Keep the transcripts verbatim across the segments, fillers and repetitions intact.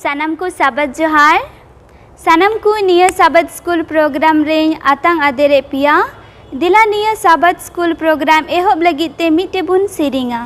ᱥᱟᱱᱟᱢ ᱠᱚ ᱥᱟᱵᱟᱫ ᱡᱚᱦᱟᱨ᱾ ᱥᱟᱱᱟᱢ ᱠᱚ ᱱᱤᱭᱟᱹ ᱥᱟᱵᱟᱫ ᱥᱠᱩᱞ ᱯᱨᱳᱜᱨᱟᱢ ᱨᱮᱧ ᱟᱛᱟᱝ ᱟᱫᱮᱨᱮᱫ ᱯᱮᱭᱟ᱾ ᱫᱮᱞᱟ ᱱᱤᱭᱟᱹ ᱥᱟᱵᱟᱫ ᱥᱠᱩᱞ ᱯᱨᱳᱜᱨᱟᱢ ᱮᱦᱚᱵ ᱞᱟᱹᱜᱤᱫ ᱛᱮ ᱢᱤᱫᱴᱮᱡ ᱵᱚᱱ ᱥᱮᱨᱮᱧᱟ᱾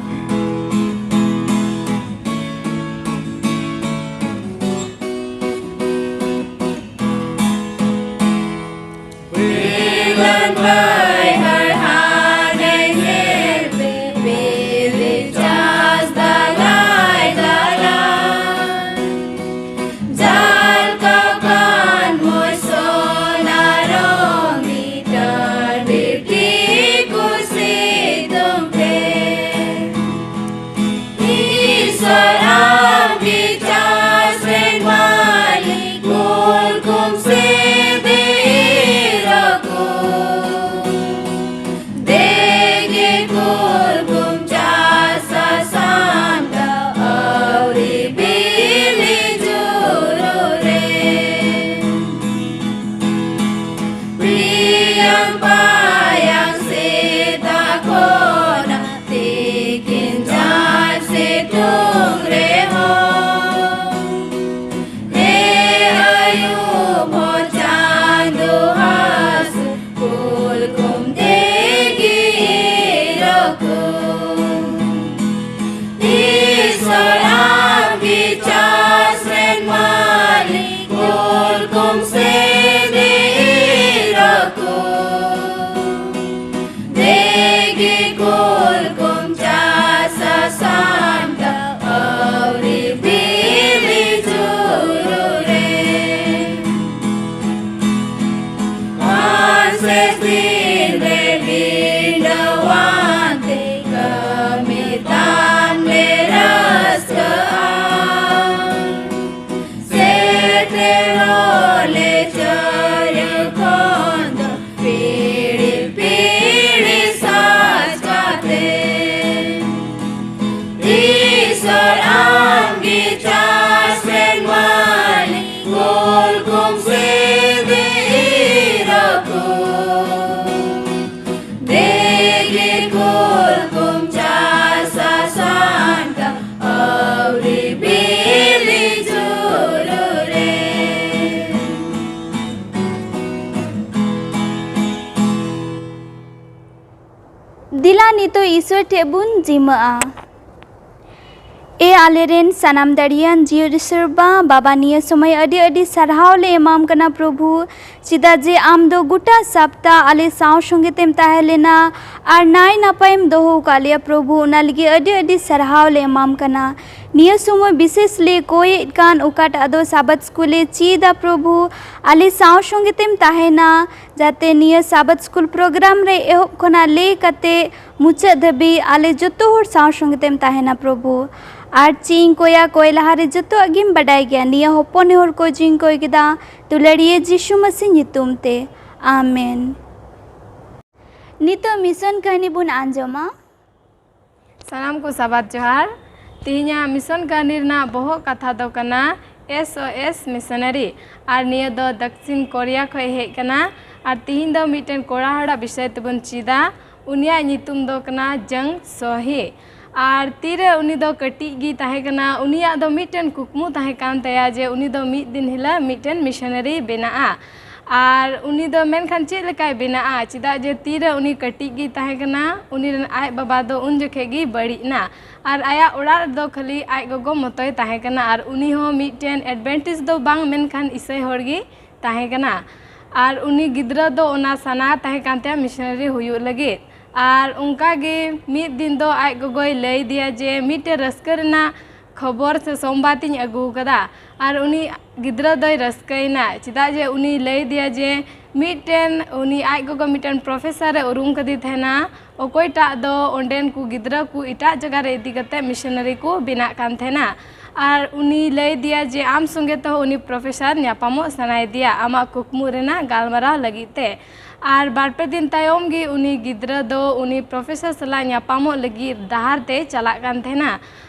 ᱤᱥᱚᱨ ᱴᱷᱮᱱ ᱵᱚᱱ ᱡᱤᱢᱟᱹᱜᱼᱟ᱾ ᱮ ᱟᱞᱮᱨᱮᱱ ᱥᱟᱱᱟᱢ ᱫᱟᱲᱮᱭᱟᱱ ᱡᱤᱭᱟᱹᱲ ᱤᱥᱚᱨ ᱵᱟ, ᱵᱟᱵᱟ, ᱱᱤᱭᱟᱹ ᱥᱚᱢᱚᱭ ᱟᱹᱰᱤ ᱟᱹᱰᱤ ᱥᱟᱨᱦᱟᱣ ᱞᱮ ᱮᱢᱟᱢ ᱠᱟᱱᱟ ᱯᱨᱚᱵᱷᱩ, ᱪᱮᱫᱟᱜ ᱡᱮ ᱟᱢ ᱫᱚ ᱜᱚᱴᱟ ᱥᱟᱯᱛᱟ ᱟᱞᱮ ᱥᱟᱶ ᱥᱚᱸᱜᱮ ᱛᱮᱢ ᱛᱟᱦᱮᱸ ᱞᱮᱱᱟ ᱟᱨ ᱱᱟᱭ ᱱᱟᱯᱟᱭᱮᱢ ᱫᱚᱦᱚ ᱟᱠᱟᱫ ᱞᱮᱭᱟ ᱯᱨᱚᱵᱷᱩ, ᱚᱱᱟ ᱞᱟᱹᱜᱤᱫ ᱟᱹᱰᱤ ᱟᱹᱰᱤ ᱥᱟᱨᱦᱟᱣ ᱞᱮ ᱮᱢᱟᱢ ᱠᱟᱱᱟ᱾ ᱱᱤᱭᱟᱹ ᱥᱚᱢᱚᱭ ᱵᱤᱥᱮᱥ ᱞᱮ ᱠᱚᱭᱮᱫ ᱠᱟᱱ ᱚᱠᱟᱴᱟᱜ ᱫᱚ ᱥᱟᱵᱟᱛ ᱥᱠᱩᱞᱮ ᱪᱮᱫᱟ ᱯᱨᱚᱵᱷᱩ, ᱟᱞᱮ ᱥᱟᱶ ᱥᱚᱸᱜᱮ ᱛᱮᱢ ᱛᱟᱦᱮᱱᱟ, ᱡᱟᱛᱮ ᱱᱤᱭᱟᱹ ᱥᱟᱵᱟᱛ ᱥᱠᱩᱞ ᱯᱨᱳᱜᱨᱟᱢ ᱨᱮ ᱮᱦᱚᱵ ᱠᱷᱚᱱᱟᱜ ᱞᱟᱹᱭ ᱠᱟᱛᱮ ᱢᱩᱪᱟᱹᱫ ᱫᱷᱟᱹᱵᱤᱡ ᱟᱞᱮ ᱡᱚᱛᱚ ᱦᱚᱲ ᱥᱟᱶ ᱥᱚᱸᱜᱮ ᱛᱮᱢ ᱛᱟᱦᱮᱱᱟ ᱯᱨᱚᱵᱷᱩ᱾ ᱟᱨ ᱪᱮᱫ ᱤᱧ ᱠᱚᱭᱟ ᱠᱚᱭ ᱞᱟᱦᱟᱨᱮ ᱡᱚᱛᱚᱣᱟᱜ ᱜᱮᱢ ᱵᱟᱰᱟᱭ ᱜᱮᱭᱟ᱾ ᱱᱤᱭᱟᱹ ᱦᱚᱯᱚᱱ ᱦᱚᱲ ᱠᱚ ᱡᱤᱧ ᱠᱚᱭ ᱠᱮᱫᱟ ᱫᱩᱞᱟᱹᱲᱤᱭᱟᱹ ᱡᱤᱥᱩ ᱢᱟᱹᱥᱤ ᱧᱩᱛᱩᱢ ᱛᱮ, ᱟᱢᱮᱱ᱾ ᱱᱤᱛᱚᱜ ᱢᱤᱥᱚᱱ ᱠᱟᱹᱦᱱᱤ ᱵᱚᱱ ᱟᱸᱡᱚᱢᱟ᱾ ᱥᱟᱱᱟᱢ ᱠᱚ ᱥᱟᱵᱟᱛ ᱡᱚᱦᱟᱨ᱾ ᱛᱮᱦᱮᱧᱟᱜ ᱢᱤᱥᱚᱱ ᱠᱟᱹᱦᱱᱤ ᱨᱮᱱᱟᱜ ᱵᱚᱦᱚᱜ ᱠᱟᱛᱷᱟ ᱫᱚ ᱠᱟᱱᱟ S O S ᱢᱤᱥᱚᱱᱟᱨᱤ᱾ ᱟᱨ ᱱᱤᱭᱟᱹ ᱫᱚ ᱫᱟᱠᱥᱤᱱ ᱠᱳᱨᱤᱭᱟ ᱠᱷᱚᱱ ᱦᱮᱡ ᱠᱟᱱᱟ᱾ ᱟᱨ ᱛᱮᱦᱮᱧ ᱫᱚ ᱢᱤᱫᱴᱮᱱ ᱠᱚᱲᱟ ᱦᱚᱲᱟᱜ ᱵᱤᱥᱚᱭ ᱛᱮᱵᱚᱱ ᱪᱮᱫᱟ᱾ ᱩᱱᱤᱭᱟᱜ ᱧᱩᱛᱩᱢ ᱫᱚ ᱠᱟᱱᱟ ᱡᱟᱝ ᱥᱳᱦᱤ᱾ ᱟᱨ ᱛᱤᱨᱮ ᱩᱱᱤ ᱫᱚ ᱠᱟᱹᱴᱤᱡ ᱜᱮ ᱛᱟᱦᱮᱸ ᱠᱟᱱᱟ, ᱩᱱᱤᱭᱟᱜ ᱫᱚ ᱢᱤᱫᱴᱮᱱ ᱠᱩᱠᱢᱩ ᱛᱟᱦᱮᱸ ᱠᱟᱱ ᱛᱟᱭᱟ ᱡᱮ ᱩᱱᱤ ᱫᱚ ᱢᱤᱫ ᱫᱤᱱ ᱦᱤᱞᱳᱜ ᱢᱤᱫᱴᱮᱱ ᱢᱤᱥᱚᱱᱟᱨᱤ ᱵᱮᱱᱟᱜᱼᱟ᱾ ᱟᱨ ᱩᱱᱤ ᱫᱚ ᱢᱮᱱᱠᱷᱟᱱ ᱪᱮᱫ ᱞᱮᱠᱟᱭ ᱵᱮᱱᱟᱜᱼᱟ? ᱪᱮᱫᱟᱜ ᱡᱮ ᱛᱤᱨᱮ ᱩᱱᱤ ᱠᱟᱹᱴᱤᱡ ᱜᱮ ᱛᱟᱦᱮᱸ ᱠᱟᱱᱟ, ᱩᱱᱤ ᱨᱮᱱ ᱟᱡ ᱵᱟᱵᱟ ᱫᱚ ᱩᱱ ᱡᱚᱠᱷᱮᱡ ᱜᱮ ᱵᱟᱹᱲᱤᱡ ᱮᱱᱟ᱾ ᱟᱨ ᱟᱭᱟᱜ ᱚᱲᱟᱜ ᱨᱮᱫᱚ ᱠᱷᱟᱹᱞᱤ ᱟᱡ ᱜᱚᱜᱚ ᱢᱚᱛᱚᱭ ᱛᱟᱦᱮᱸ ᱠᱟᱱᱟ᱾ ᱟᱨ ᱩᱱᱤ ᱦᱚᱸ ᱢᱤᱫᱴᱮᱱ ᱮᱰᱵᱷᱮᱱᱴᱮᱡᱽ ᱫᱚ ᱵᱟᱝ, ᱢᱮᱱᱠᱷᱟᱱ ᱤᱥᱟᱹᱭ ᱦᱚᱲ ᱜᱮ ᱛᱟᱦᱮᱸ ᱠᱟᱱᱟ᱾ ᱟᱨ ᱩᱱᱤ ᱜᱤᱫᱽᱨᱟᱹ ᱫᱚ ᱚᱱᱟ ᱥᱟᱱᱟ ᱛᱟᱦᱮᱸ ᱠᱟᱱ ᱛᱟᱭᱟ ᱢᱤᱥᱚᱱᱟᱨᱤ ᱦᱩᱭᱩᱜ ᱞᱟᱹᱜᱤᱫ᱾ ᱟᱨ ᱚᱱᱠᱟ ᱜᱮ ᱢᱤᱫ ᱫᱤᱱ ᱫᱚ ᱟᱡ ᱜᱚᱜᱚᱭ ᱞᱟᱹᱭ ᱟᱫᱮᱭᱟ ᱡᱮ ᱢᱤᱫᱴᱮᱱ ᱨᱟᱹᱥᱠᱟᱹ ᱨᱮᱱᱟᱜ ᱠᱷᱚᱵᱚᱨ ᱥᱮ ᱥᱚᱢᱵᱟᱫ ᱤᱧ ᱟᱹᱜᱩ ᱟᱠᱟᱫᱟ᱾ ᱟᱨ ᱩᱱᱤ ᱜᱤᱫᱽᱨᱟᱹ ᱫᱚᱭ ᱨᱟᱹᱥᱠᱟᱹᱭᱮᱱᱟ, ᱪᱮᱫᱟᱜ ᱡᱮ ᱩᱱᱤ ᱞᱟᱹᱭ ᱟᱫᱮᱭᱟ ᱡᱮ ᱢᱤᱫᱴᱮᱱ, ᱩᱱᱤ ᱟᱡ ᱜᱚᱜᱚ ᱢᱤᱫᱴᱮᱱ ᱯᱨᱚᱯᱷᱮᱥᱚᱨ ᱮ ᱩᱨᱩᱢ ᱠᱟᱫᱮ ᱛᱟᱦᱮᱱᱟ, ᱚᱠᱚᱭᱴᱟᱜ ᱫᱚ ᱚᱸᱰᱮᱱ ᱠᱚ ᱜᱤᱫᱽᱨᱟᱹ ᱠᱚ ᱮᱴᱟᱜ ᱡᱟᱭᱜᱟ ᱨᱮ ᱤᱫᱤ ᱠᱟᱛᱮ ᱢᱤᱥᱚᱱᱟᱨᱤ ᱠᱚ ᱵᱮᱱᱟᱜ ᱠᱟᱱ ᱛᱟᱦᱮᱱᱟ᱾ ᱟᱨ ᱩᱱᱤ ᱞᱟᱹᱭ ᱟᱫᱮᱭᱟ ᱡᱮ ᱟᱢ ᱥᱚᱸᱜᱮ ᱛᱮᱦᱚᱸ ᱩᱱᱤ ᱯᱨᱚᱯᱷᱮᱥᱚᱨ ᱧᱟᱯᱟᱢᱚᱜ ᱥᱟᱱᱟᱭᱮᱫᱮᱭᱟ ᱟᱢᱟᱜ ᱠᱩᱠᱢᱩ ᱨᱮᱱᱟᱜ ᱜᱟᱞᱢᱟᱨᱟᱣ ᱞᱟᱹᱜᱤᱫ ᱛᱮ᱾ ᱟᱨ ᱵᱟᱨ ᱯᱮ ᱫᱤᱱ ᱛᱟᱭᱚᱢ ᱜᱮ ᱩᱱᱤ ᱜᱤᱫᱽᱨᱟᱹ ᱫᱚ ᱩᱱᱤ ᱯᱨᱚᱯᱷᱮᱥᱚᱨ ᱥᱟᱞᱟᱜ ᱧᱟᱯᱟᱢᱚᱜ ᱞᱟᱹᱜᱤᱫ ᱰᱟᱦᱟᱨ ᱛᱮᱭ ᱪᱟᱞᱟᱜ ᱠᱟᱱ ᱛᱟᱦᱮᱱᱟ᱾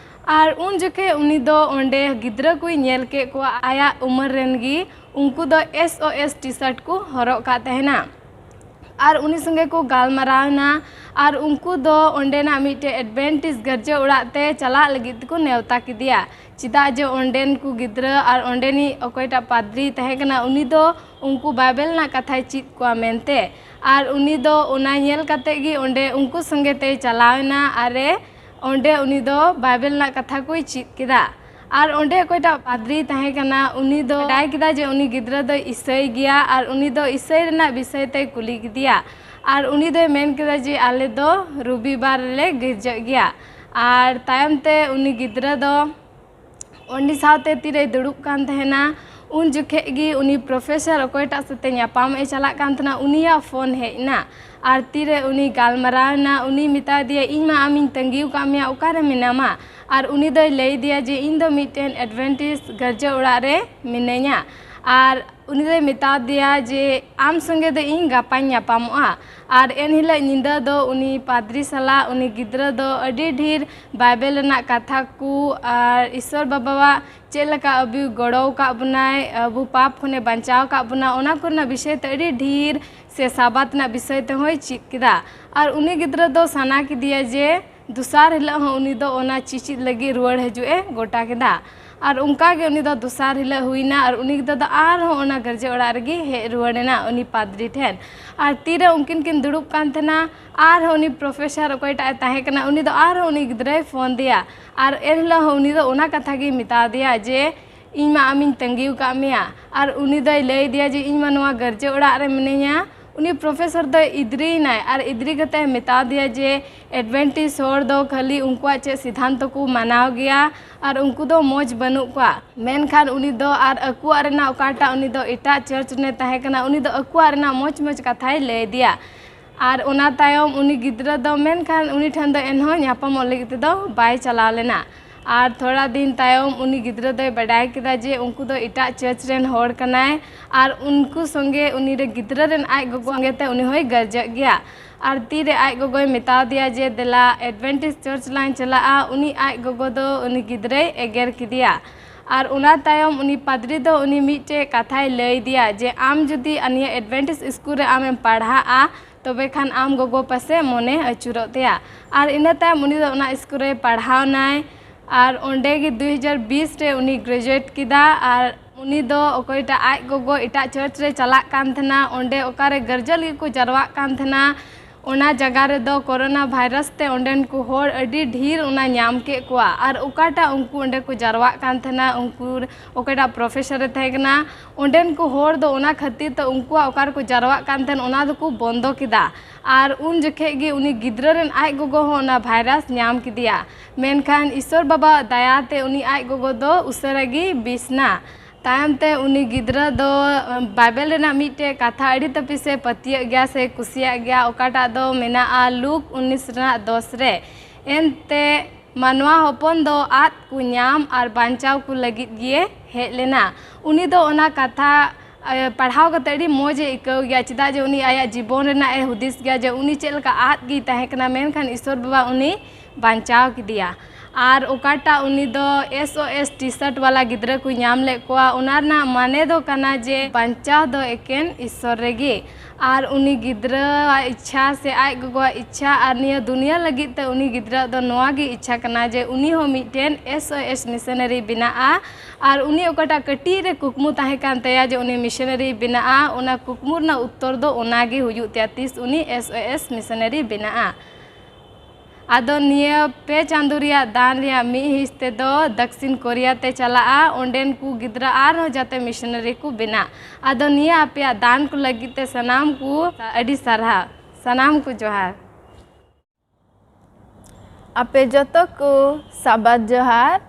ᱟᱨ ᱩᱱ ᱡᱚᱠᱷᱮᱡ ᱩᱱᱤ ᱫᱚ ᱚᱸᱰᱮ ᱜᱤᱫᱽᱨᱟᱹ ᱠᱚᱭ ᱧᱮᱞ ᱠᱮᱫ ᱠᱚᱣᱟ, ᱟᱭᱟᱜ ᱩᱢᱮᱨ ᱨᱮᱱ ᱜᱮ, ᱩᱱᱠᱩ ᱫᱚ S O S T shirt ᱠᱚ ᱦᱚᱨᱚᱜ ᱠᱟᱜ ᱛᱟᱦᱮᱱᱟ᱾ ᱟᱨ ᱩᱱᱤ ᱥᱚᱸᱜᱮ ᱠᱚ ᱜᱟᱞᱢᱟᱨᱟᱣ ᱮᱱᱟ᱾ ᱟᱨ ᱩᱱᱠᱩ ᱫᱚ ᱚᱸᱰᱮᱱᱟᱜ ᱢᱤᱫᱴᱮᱡ ᱮᱰᱵᱷᱮᱱᱴᱤᱥ ᱜᱤᱨᱡᱟᱹ ᱚᱲᱟᱜ ᱛᱮ ᱪᱟᱞᱟᱜ ᱞᱟᱹᱜᱤᱫ ᱛᱮᱠᱚ ᱱᱮᱣᱛᱟ ᱠᱮᱫᱮᱭᱟ᱾ ᱪᱮᱫᱟᱜ ᱡᱮ ᱚᱸᱰᱮᱱ ᱠᱚ ᱜᱤᱫᱽᱨᱟᱹ ᱟᱨ ᱚᱸᱰᱮᱱᱤᱡ ᱚᱠᱚᱭᱴᱟᱜ ᱯᱟᱫᱽᱨᱤ ᱛᱟᱦᱮᱸ ᱠᱟᱱᱟ, ᱩᱱᱤ ᱫᱚ ᱩᱱᱠᱩ ᱵᱟᱭᱵᱮᱞ ᱨᱮᱱᱟᱜ ᱠᱟᱛᱷᱟᱭ ᱪᱮᱫ ᱠᱚᱣᱟ ᱢᱮᱱᱛᱮ᱾ ᱟᱨ ᱩᱱᱤ ᱫᱚ ᱚᱱᱟ ᱧᱮᱞ ᱠᱟᱛᱮ ᱜᱮ ᱚᱸᱰᱮ ᱩᱱᱠᱩ ᱥᱚᱸᱜᱮ ᱛᱮᱭ ᱪᱟᱞᱟᱣ ᱮᱱᱟ ᱟᱨᱮ ᱚᱸᱰᱮ ᱩᱱᱤ ᱫᱚ ᱵᱟᱭᱵᱮᱞ ᱨᱮᱱᱟᱜ ᱠᱟᱛᱷᱟ ᱠᱚᱭ ᱪᱮᱫ ᱠᱮᱫᱟ᱾ ᱟᱨ ᱚᱸᱰᱮ ᱚᱠᱚᱭᱴᱟᱜ ᱯᱟᱫᱽᱨᱤ ᱛᱟᱦᱮᱸ ᱠᱟᱱᱟ, ᱩᱱᱤ ᱫᱚ ᱵᱟᱰᱟᱭ ᱠᱮᱫᱟ ᱡᱮ ᱩᱱᱤ ᱜᱤᱫᱽᱨᱟᱹ ᱫᱚᱭ ᱤᱥᱟᱹᱭ ᱜᱮᱭᱟ ᱟᱨ ᱩᱱᱤ ᱫᱚ ᱤᱥᱟᱹᱭ ᱨᱮᱱᱟᱜ ᱵᱤᱥᱚᱭ ᱛᱮᱭ ᱠᱩᱞᱤ ᱠᱮᱫᱮᱭᱟ᱾ ᱟᱨ ᱩᱱᱤ ᱫᱚᱭ ᱢᱮᱱ ᱠᱮᱫᱟ ᱡᱮ ᱟᱞᱮ ᱫᱚ ᱨᱚᱵᱤᱵᱟᱨ ᱨᱮᱞᱮ ᱜᱤᱨᱡᱟᱹᱜ ᱜᱮᱭᱟ᱾ ᱟᱨ ᱛᱟᱭᱚᱢ ᱛᱮ ᱩᱱᱤ ᱜᱤᱫᱽᱨᱟᱹ ᱫᱚ ᱩᱱᱤ ᱥᱟᱶᱛᱮ ᱛᱤᱨᱮᱭ ᱫᱩᱲᱩᱵ ᱠᱟᱱ ᱛᱟᱦᱮᱱᱟ, ᱩᱱ ᱡᱚᱠᱷᱮᱡ ᱜᱮ ᱩᱱᱤ ᱯᱨᱚᱯᱷᱮᱥᱚᱨ ᱚᱠᱚᱭᱴᱟᱜ ᱥᱟᱛᱮ ᱧᱟᱯᱟᱢᱚᱜ ᱮ ᱪᱟᱞᱟᱜ ᱠᱟᱱ ᱛᱟᱦᱮᱱᱟ, ᱩᱱᱤᱭᱟᱜ ᱯᱷᱳᱱ ᱦᱮᱡ ᱮᱱᱟ᱾ ᱟᱨ ᱛᱤᱨᱮ ᱩᱱᱤ ᱜᱟᱞᱢᱟᱨᱟᱣ ᱮᱱᱟ, ᱩᱱᱤ ᱢᱮᱛᱟ ᱫᱮᱭᱟ, "ᱤᱧ ᱢᱟ ᱟᱢᱤᱧ ᱛᱟᱺᱜᱤ ᱟᱠᱟᱫ ᱢᱮᱭᱟ, ᱚᱠᱟᱨᱮ ᱢᱮᱱᱟᱢᱟ?" ᱟᱨ ᱩᱱᱤ ᱫᱚᱭ ᱞᱟᱹᱭ ᱟᱫᱮᱭᱟ ᱡᱮ, "ᱤᱧ ᱫᱚ ᱢᱤᱫᱴᱮᱱ ᱮᱰᱵᱷᱮᱱᱴᱤᱥ ᱜᱤᱨᱡᱟᱹ ᱚᱲᱟᱜ ᱨᱮ ᱢᱤᱱᱟᱹᱧᱟ᱾" ᱟᱨ ᱩᱱᱤ ᱫᱚᱭ ᱢᱮᱛᱟ ᱫᱮᱭᱟ ᱡᱮ, "ᱟᱢ ᱥᱚᱸᱜᱮ ᱫᱚ ᱤᱧ ᱜᱟᱯᱟᱧ ᱧᱟᱯᱟᱢᱚᱜᱼᱟ᱾" ᱟᱨ ᱮᱱᱦᱤᱞᱳᱜ ᱧᱤᱫᱟᱹ ᱫᱚ ᱩᱱᱤ ᱯᱟᱫᱽᱨᱤ ᱥᱟᱞᱟᱜ ᱩᱱᱤ ᱜᱤᱫᱽᱨᱟᱹ ᱫᱚ ᱟᱹᱰᱤ ᱰᱷᱮᱨ ᱵᱟᱭᱵᱮᱞ ᱨᱮᱱᱟᱜ ᱠᱟᱛᱷᱟ ᱠᱚ ᱟᱨ ᱤᱥᱥᱚᱨ ᱵᱟᱵᱟᱣᱟᱜ ᱪᱮᱫ ᱞᱮᱠᱟ ᱟᱵᱚᱭ ᱜᱚᱲᱚ ᱟᱠᱟᱫ ᱵᱚᱱᱟᱭ, ᱟᱵᱚ ᱯᱟᱯ ᱠᱷᱚᱱᱮ ᱵᱟᱧᱪᱟᱣ ᱟᱠᱟᱫ ᱵᱚᱱᱟ, ᱚᱱᱟ ᱠᱚᱨᱮᱱᱟᱜ ᱵᱤᱥᱚᱭ ᱛᱮ ᱟᱹᱰᱤ ᱰᱷᱮᱨ ᱥᱮ ᱥᱟᱵᱟᱛ ᱨᱮᱱᱟᱜ ᱵᱤᱥᱚᱭ ᱛᱮᱦᱚᱸᱭ ᱪᱮᱫ ᱠᱮᱫᱟ᱾ ᱟᱨ ᱩᱱᱤ ᱜᱤᱫᱽᱨᱟᱹ ᱫᱚ ᱥᱟᱱᱟ ᱠᱮᱫᱮᱭᱟ ᱡᱮ ᱫᱚᱥᱟᱨ ᱦᱤᱞᱳᱜ ᱦᱚᱸ ᱩᱱᱤ ᱫᱚ ᱚᱱᱟ ᱪᱮᱪᱮᱫ ᱞᱟᱹᱜᱤᱫ ᱨᱩᱣᱟᱹᱲ ᱦᱤᱡᱩᱜ ᱮ ᱜᱚᱴᱟ ᱠᱮᱫᱟ᱾ ᱟᱨ ᱚᱱᱠᱟ ᱜᱮ ᱩᱱᱤ ᱫᱚ ᱫᱚᱥᱟᱨ ᱦᱤᱞᱳᱜ ᱦᱩᱭᱱᱟ ᱟᱨ ᱩᱱᱤ ᱜᱤᱫᱽᱨᱟᱹ ᱫᱚ ᱟᱨᱦᱚᱸ ᱚᱱᱟ ᱜᱤᱨᱡᱟᱹ ᱚᱲᱟᱜ ᱨᱮᱜᱮ ᱦᱮᱡ ᱨᱩᱣᱟᱹᱲ ᱮᱱᱟ ᱩᱱᱤ ᱯᱟᱫᱽᱨᱤ ᱴᱷᱮᱱ᱾ ᱟᱨ ᱛᱤᱨᱮ ᱩᱱᱠᱤᱱ ᱠᱤᱱ ᱫᱩᱲᱩᱵ ᱠᱟᱱ ᱛᱟᱦᱮᱱᱟ, ᱟᱨᱦᱚᱸ ᱩᱱᱤ ᱯᱨᱚᱯᱷᱮᱥᱚᱨ ᱚᱠᱚᱭᱴᱟᱜ ᱮ ᱛᱟᱦᱮᱸ ᱠᱟᱱᱟ, ᱩᱱᱤ ᱫᱚ ᱟᱨᱦᱚᱸ ᱩᱱᱤ ᱜᱤᱫᱽᱨᱟᱹᱭ ᱯᱷᱳᱱ ᱟᱫᱮᱭᱟ᱾ ᱟᱨ ᱮᱱᱦᱤᱞᱳᱜ ᱦᱚᱸ ᱩᱱᱤ ᱫᱚ ᱚᱱᱟ ᱠᱟᱛᱷᱟ ᱜᱮᱭ ᱢᱮᱛᱟ ᱫᱮᱭᱟ ᱡᱮ, "ᱤᱧ ᱢᱟ ᱟᱢᱤᱧ ᱛᱟᱺᱜᱤ ᱟᱠᱟᱫ ᱢᱮᱭᱟ᱾" ᱟᱨ ᱩᱱᱤ ᱫᱚᱭ ᱞᱟᱹᱭ ᱟᱫᱮᱭᱟ ᱡᱮ, "ᱤᱧ ᱢᱟ ᱱᱚᱣᱟ ᱜᱤᱨᱡᱟᱹ ᱚᱲᱟᱜ ᱨᱮ ᱢᱤᱱᱟᱹᱧᱟ᱾" ᱩᱱᱤ ᱯᱨᱚᱯᱷᱮᱥᱚᱨ ᱫᱚᱭ ᱤᱫᱽᱨᱤᱭᱮᱱᱟᱭ ᱟᱨ ᱤᱫᱽᱨᱤ ᱠᱟᱛᱮ ᱮ ᱢᱮᱛᱟ ᱫᱮᱭᱟ ᱡᱮ, "ᱮᱰᱵᱷᱮᱱᱴᱤᱥ ᱦᱚᱲ ᱫᱚ ᱠᱷᱟᱹᱞᱤ ᱩᱱᱠᱩᱣᱟᱜ ᱪᱮᱫ ᱥᱤᱫᱷᱟᱱᱛᱚ ᱠᱚ ᱢᱟᱱᱟᱣ ᱜᱮᱭᱟ ᱟᱨ ᱩᱱᱠᱩ ᱫᱚ ᱢᱚᱡᱽ ᱵᱟᱹᱱᱩᱜ ᱠᱚᱣᱟ᱾" ᱢᱮᱱᱠᱷᱟᱱ ᱩᱱᱤ ᱫᱚ ᱟᱨ ᱟᱠᱚᱣᱟᱜ ᱨᱮᱱᱟᱜ ᱚᱠᱟᱴᱟᱜ, ᱩᱱᱤ ᱫᱚ ᱮᱴᱟᱜ ᱪᱟᱨᱪ ᱨᱮ ᱛᱟᱦᱮᱸ ᱠᱟᱱᱟ, ᱩᱱᱤ ᱫᱚ ᱟᱠᱚᱣᱟᱜ ᱨᱮᱱᱟᱜ ᱢᱚᱡᱽ ᱢᱚᱡᱽ ᱠᱟᱛᱷᱟᱭ ᱞᱟᱹᱭ ᱟᱫᱮᱭᱟ᱾ ᱟᱨ ᱚᱱᱟ ᱛᱟᱭᱚᱢ ᱩᱱᱤ ᱜᱤᱫᱽᱨᱟᱹ ᱫᱚ, ᱢᱮᱱᱠᱷᱟᱱ ᱩᱱᱤ ᱴᱷᱮᱱ ᱫᱚ ᱮᱱᱦᱚᱸ ᱧᱟᱯᱟᱢᱚᱜ ᱞᱟᱹᱜᱤᱫ ᱛᱮᱫᱚ ᱵᱟᱭ ᱪᱟᱞᱟᱣ ᱞᱮᱱᱟ᱾ ᱟᱨ ᱛᱷᱚᱲᱟ ᱫᱤᱱ ᱛᱟᱭᱚᱢ ᱩᱱᱤ ᱜᱤᱫᱽᱨᱟᱹ ᱫᱚᱭ ᱵᱟᱰᱟᱭ ᱠᱮᱫᱟ ᱡᱮ ᱩᱱᱠᱩ ᱫᱚ ᱮᱴᱟᱜ ᱪᱟᱨᱪ ᱨᱮᱱ ᱦᱚᱲ ᱠᱟᱱᱟᱭ᱾ ᱟᱨ ᱩᱱᱠᱩ ᱥᱚᱸᱜᱮ ᱩᱱᱤ ᱨᱮ ᱜᱤᱫᱽᱨᱟᱹ ᱨᱮᱱ ᱟᱡ ᱜᱚᱜᱚ ᱥᱚᱸᱜᱮ ᱛᱮ ᱩᱱᱤ ᱦᱚᱸᱭ ᱜᱤᱨᱡᱟᱹᱜ ᱜᱮᱭᱟ᱾ ᱟᱨ ᱛᱤᱨᱮ ᱟᱡ ᱜᱚᱜᱚᱭ ᱢᱮᱛᱟ ᱫᱮᱭᱟ ᱡᱮ, "ᱫᱮᱞᱟ ᱮᱰᱵᱷᱮᱱᱴᱤᱥ ᱪᱟᱨᱪ ᱞᱟᱝ ᱪᱟᱞᱟᱜᱼᱟ", ᱩᱱᱤ ᱟᱡ ᱜᱚᱜᱚ ᱫᱚ ᱩᱱᱤ ᱜᱤᱫᱽᱨᱟᱹᱭ ᱮᱜᱮᱨ ᱠᱮᱫᱮᱭᱟ᱾ ᱟᱨ ᱚᱱᱟ ᱛᱟᱭᱚᱢ ᱩᱱᱤ ᱯᱟᱫᱽᱨᱤ ᱫᱚ ᱩᱱᱤ ᱢᱤᱫᱴᱮᱡ ᱠᱟᱛᱷᱟᱭ ᱞᱟᱹᱭ ᱟᱫᱮᱭᱟ ᱡᱮ, "ᱟᱢ ᱡᱩᱫᱤ ᱱᱤᱭᱟᱹ ᱮᱰᱵᱷᱮᱱᱴᱤᱥ ᱥᱠᱩᱞ ᱨᱮ ᱟᱢᱮᱢ ᱯᱟᱲᱦᱟᱜᱼᱟ, ᱛᱚᱵᱮ ᱠᱷᱟᱱ ᱟᱢ ᱜᱚᱜᱚ ᱯᱟᱥᱮ ᱢᱚᱱᱮ ᱟᱹᱪᱩᱨᱚᱜ ᱛᱟᱭᱟ᱾" ᱟᱨ ᱤᱱᱟᱹ ᱛᱟᱭᱚᱢ ᱩᱱᱤ ᱫᱚ ᱚᱱᱟ ᱥᱠᱩᱞ ᱨᱮ ᱯᱟᱲᱦᱟᱣ ᱱᱟᱭ᱾ ᱟᱨ ᱚᱸᱰᱮ ᱜᱮ ᱫᱩ ᱦᱟᱡᱟᱨ ᱵᱤᱥ ᱨᱮ ᱩᱱᱤ ᱜᱨᱮᱡᱩᱭᱮᱴ ᱠᱮᱫᱟ᱾ ᱟᱨ ᱩᱱᱤ ᱫᱚ ᱚᱠᱚᱭᱴᱟᱜ ᱟᱡ ᱜᱚᱜᱚ ᱮᱴᱟᱜ ᱪᱟᱨᱪ ᱨᱮ ᱪᱟᱞᱟᱜ ᱠᱟᱱ ᱛᱟᱦᱮᱱᱟ, ᱚᱸᱰᱮ ᱚᱠᱟᱨᱮ ᱜᱟᱨᱡᱟᱞ ᱜᱮᱠᱚ ᱡᱟᱨᱣᱟᱜ ᱠᱟᱱ ᱛᱟᱦᱮᱱᱟ, ᱚᱱᱟ ᱡᱟᱭᱜᱟ ᱨᱮᱫᱚ ᱠᱳᱨᱳᱱᱟ ᱵᱷᱟᱭᱨᱟᱥ ᱛᱮ ᱚᱸᱰᱮᱱ ᱠᱚ ᱦᱚᱲ ᱟᱹᱰᱤ ᱰᱷᱮᱨ ᱚᱱᱟ ᱧᱟᱢ ᱠᱮᱫ ᱠᱚᱣᱟ᱾ ᱟᱨ ᱚᱠᱟᱴᱟᱜ ᱩᱱᱠᱩ ᱚᱸᱰᱮ ᱠᱚ ᱡᱟᱨᱣᱟᱜ ᱠᱟᱱ ᱛᱟᱦᱮᱱᱟ, ᱩᱱᱠᱩ ᱚᱠᱟᱴᱟᱜ ᱯᱨᱚᱯᱷᱮᱥᱚᱨ ᱮ ᱛᱟᱦᱮᱸ ᱠᱟᱱᱟ, ᱚᱸᱰᱮᱱ ᱠᱚ ᱦᱚᱲ ᱫᱚ ᱚᱱᱟ ᱠᱷᱟᱹᱛᱤᱨ ᱛᱮ ᱩᱱᱠᱩᱣᱟᱜ ᱚᱠᱟ ᱨᱮᱠᱚ ᱡᱟᱨᱣᱟᱜ ᱠᱟᱱ ᱛᱟᱦᱮᱱ, ᱚᱱᱟ ᱫᱚᱠᱚ ᱵᱚᱱᱫᱚ ᱠᱮᱫᱟ᱾ ᱟᱨ ᱩᱱ ᱡᱚᱠᱷᱮᱡ ᱜᱮ ᱩᱱᱤ ᱜᱤᱫᱽᱨᱟᱹ ᱨᱮᱱ ᱟᱡ ᱜᱚᱜᱚ ᱦᱚᱸ ᱚᱱᱟ ᱵᱷᱟᱭᱨᱟᱥ ᱧᱟᱢ ᱠᱮᱫᱮᱭᱟ᱾ ᱢᱮᱱᱠᱷᱟᱱ ᱤᱥᱚᱨ ᱵᱟᱵᱟᱣᱟᱜ ᱫᱟᱭᱟ ᱛᱮ ᱩᱱᱤ ᱟᱡ ᱜᱚᱜᱚ ᱫᱚ ᱩᱥᱟᱹᱨᱟ ᱜᱮ ᱵᱮᱥ ᱱᱟ᱾ ᱛᱟᱭᱚᱢ ᱛᱮ ᱩᱱᱤ ᱜᱤᱫᱽᱨᱟᱹ ᱫᱚ, ᱟᱸ, ᱵᱟᱭᱵᱮᱞ ᱨᱮᱱᱟᱜ ᱢᱤᱫᱴᱮᱡ ᱠᱟᱛᱷᱟ ᱟᱹᱰᱤ ᱛᱟᱹᱯᱤᱥ ᱮ ᱯᱟᱹᱛᱭᱟᱹᱜ ᱜᱮᱭᱟ ᱥᱮ ᱠᱩᱥᱤᱭᱟᱜ ᱜᱮᱭᱟ, ᱚᱠᱟᱴᱟᱜ ᱫᱚ ᱢᱮᱱᱟᱜᱼᱟ ᱞᱩᱠ ᱩᱱᱤᱥ ᱨᱮᱱᱟᱜ ᱫᱚᱥ ᱨᱮ, "ᱮᱱᱛᱮ ᱢᱟᱱᱣᱟ ᱦᱚᱯᱚᱱ ᱫᱚ ᱟᱫ ᱠᱚ ᱧᱟᱢ ᱟᱨ ᱵᱟᱧᱪᱟᱣ ᱠᱚ ᱞᱟᱹᱜᱤᱫ ᱜᱮ ᱦᱮᱡ ᱞᱮᱱᱟ᱾" ᱩᱱᱤ ᱫᱚ ᱚᱱᱟ ᱠᱟᱛᱷᱟ, ᱟᱸ, ᱯᱟᱲᱦᱟᱣ ᱠᱟᱛᱮ ᱟᱹᱰᱤ ᱢᱚᱡᱽ ᱮ ᱟᱹᱭᱠᱟᱹᱣ ᱜᱮᱭᱟ, ᱪᱮᱫᱟᱜ ᱡᱮ ᱩᱱᱤ ᱟᱭᱟᱜ ᱡᱤᱵᱚᱱ ᱨᱮᱱᱟᱜ ᱮ ᱦᱩᱫᱤᱥ ᱜᱮᱭᱟ ᱡᱮ ᱩᱱᱤ ᱪᱮᱫ ᱞᱮᱠᱟ ᱟᱫ ᱜᱮᱭ ᱛᱟᱦᱮᱸ ᱠᱟᱱᱟ, ᱢᱮᱱᱠᱷᱟᱱ ᱤᱥᱚᱨ ᱵᱟᱵᱟ ᱩᱱᱤ ᱵᱟᱧᱪᱟᱣ ᱠᱮᱫᱮᱭᱟ᱾ ᱟᱨ ᱚᱠᱟᱴᱟᱜ ᱩᱱᱤ ᱫᱚ S O S T-shirt ᱵᱟᱞᱟ ᱜᱤᱫᱽᱨᱟᱹ ᱠᱚ ᱧᱟᱢ ᱞᱮᱫ ᱠᱚᱣᱟ, ᱚᱱᱟ ᱨᱮᱱᱟᱜ ᱢᱟᱱᱮ ᱫᱚ ᱠᱟᱱᱟ ᱡᱮ ᱵᱟᱧᱪᱟᱣ ᱫᱚ ᱮᱠᱮᱱ ᱤᱥᱥᱚᱨ ᱨᱮᱜᱮ᱾ ᱟᱨ ᱩᱱᱤ ᱜᱤᱫᱽᱨᱟᱹᱣᱟᱜ ᱤᱪᱪᱷᱟ ᱥᱮ ᱟᱡ ᱜᱚᱜᱚᱣᱟᱜ ᱤᱪᱪᱷᱟ ᱟᱨ ᱱᱤᱭᱟᱹ ᱫᱩᱱᱤᱭᱟᱹ ᱞᱟᱹᱜᱤᱫ ᱛᱮ ᱩᱱᱤ ᱜᱤᱫᱽᱨᱟᱹᱣᱟᱜ ᱫᱚ ᱱᱚᱣᱟ ᱜᱮ ᱤᱪᱪᱷᱟ ᱠᱟᱱᱟ ᱡᱮ ᱩᱱᱤ ᱦᱚᱸ ᱢᱤᱫᱴᱮᱱ S O S missionary ᱵᱮᱱᱟᱜᱼᱟ᱾ ᱟᱨ ᱩᱱᱤ ᱚᱠᱟᱴᱟᱜ ᱠᱟᱹᱴᱤᱡ ᱨᱮ ᱠᱩᱠᱢᱩ ᱛᱟᱦᱮᱸ ᱠᱟᱱ ᱛᱟᱭᱟ ᱡᱮ ᱩᱱᱤ ᱢᱤᱥᱚᱱᱟᱨᱤ ᱵᱮᱱᱟᱜᱼᱟ, ᱚᱱᱟ ᱠᱩᱠᱢᱩ ᱨᱮᱱᱟᱜ ᱩᱛᱛᱚᱨ ᱫᱚ ᱚᱱᱟ ᱜᱮ ᱦᱩᱭᱩᱜ ᱛᱟᱭᱟ, ᱛᱤᱥ ᱩᱱᱤ S O S ᱢᱤᱥᱚᱱᱟᱨᱤ ᱵᱮᱱᱟᱜᱼᱟ᱾ ᱟᱫᱚ ᱱᱤᱭᱟᱹ ᱯᱮ ᱪᱟᱸᱫᱳ ᱨᱮᱭᱟᱜ ᱫᱟᱱ ᱨᱮᱭᱟᱜ ᱢᱤᱫ ᱦᱤᱸᱥ ᱛᱮᱫᱚ ᱫᱟᱠᱥᱤᱱ ᱠᱳᱨᱤᱭᱟ ᱛᱮ ᱪᱟᱞᱟᱜᱼᱟ, ᱚᱸᱰᱮᱱ ᱠᱚ ᱜᱤᱫᱽᱨᱟᱹ ᱟᱨᱦᱚᱸ ᱡᱟᱛᱮ ᱢᱤᱥᱚᱱᱟᱨᱤ ᱠᱚ ᱵᱮᱱᱟᱜ᱾ ᱟᱫᱚ ᱱᱤᱭᱟᱹ ᱟᱯᱮᱭᱟᱜ ᱫᱟᱱ ᱠᱚ ᱞᱟᱹᱜᱤᱫ ᱛᱮ ᱥᱟᱱᱟᱢ ᱠᱚ ᱟᱹᱰᱤ ᱥᱟᱨᱦᱟᱣ, ᱥᱟᱱᱟᱢ ᱠᱚ ᱡᱚᱦᱟᱨ᱾ ᱟᱯᱮ ᱡᱚᱛᱚ ᱠᱚ ᱥᱟᱵᱟᱫ ᱡᱚᱦᱟᱨ᱾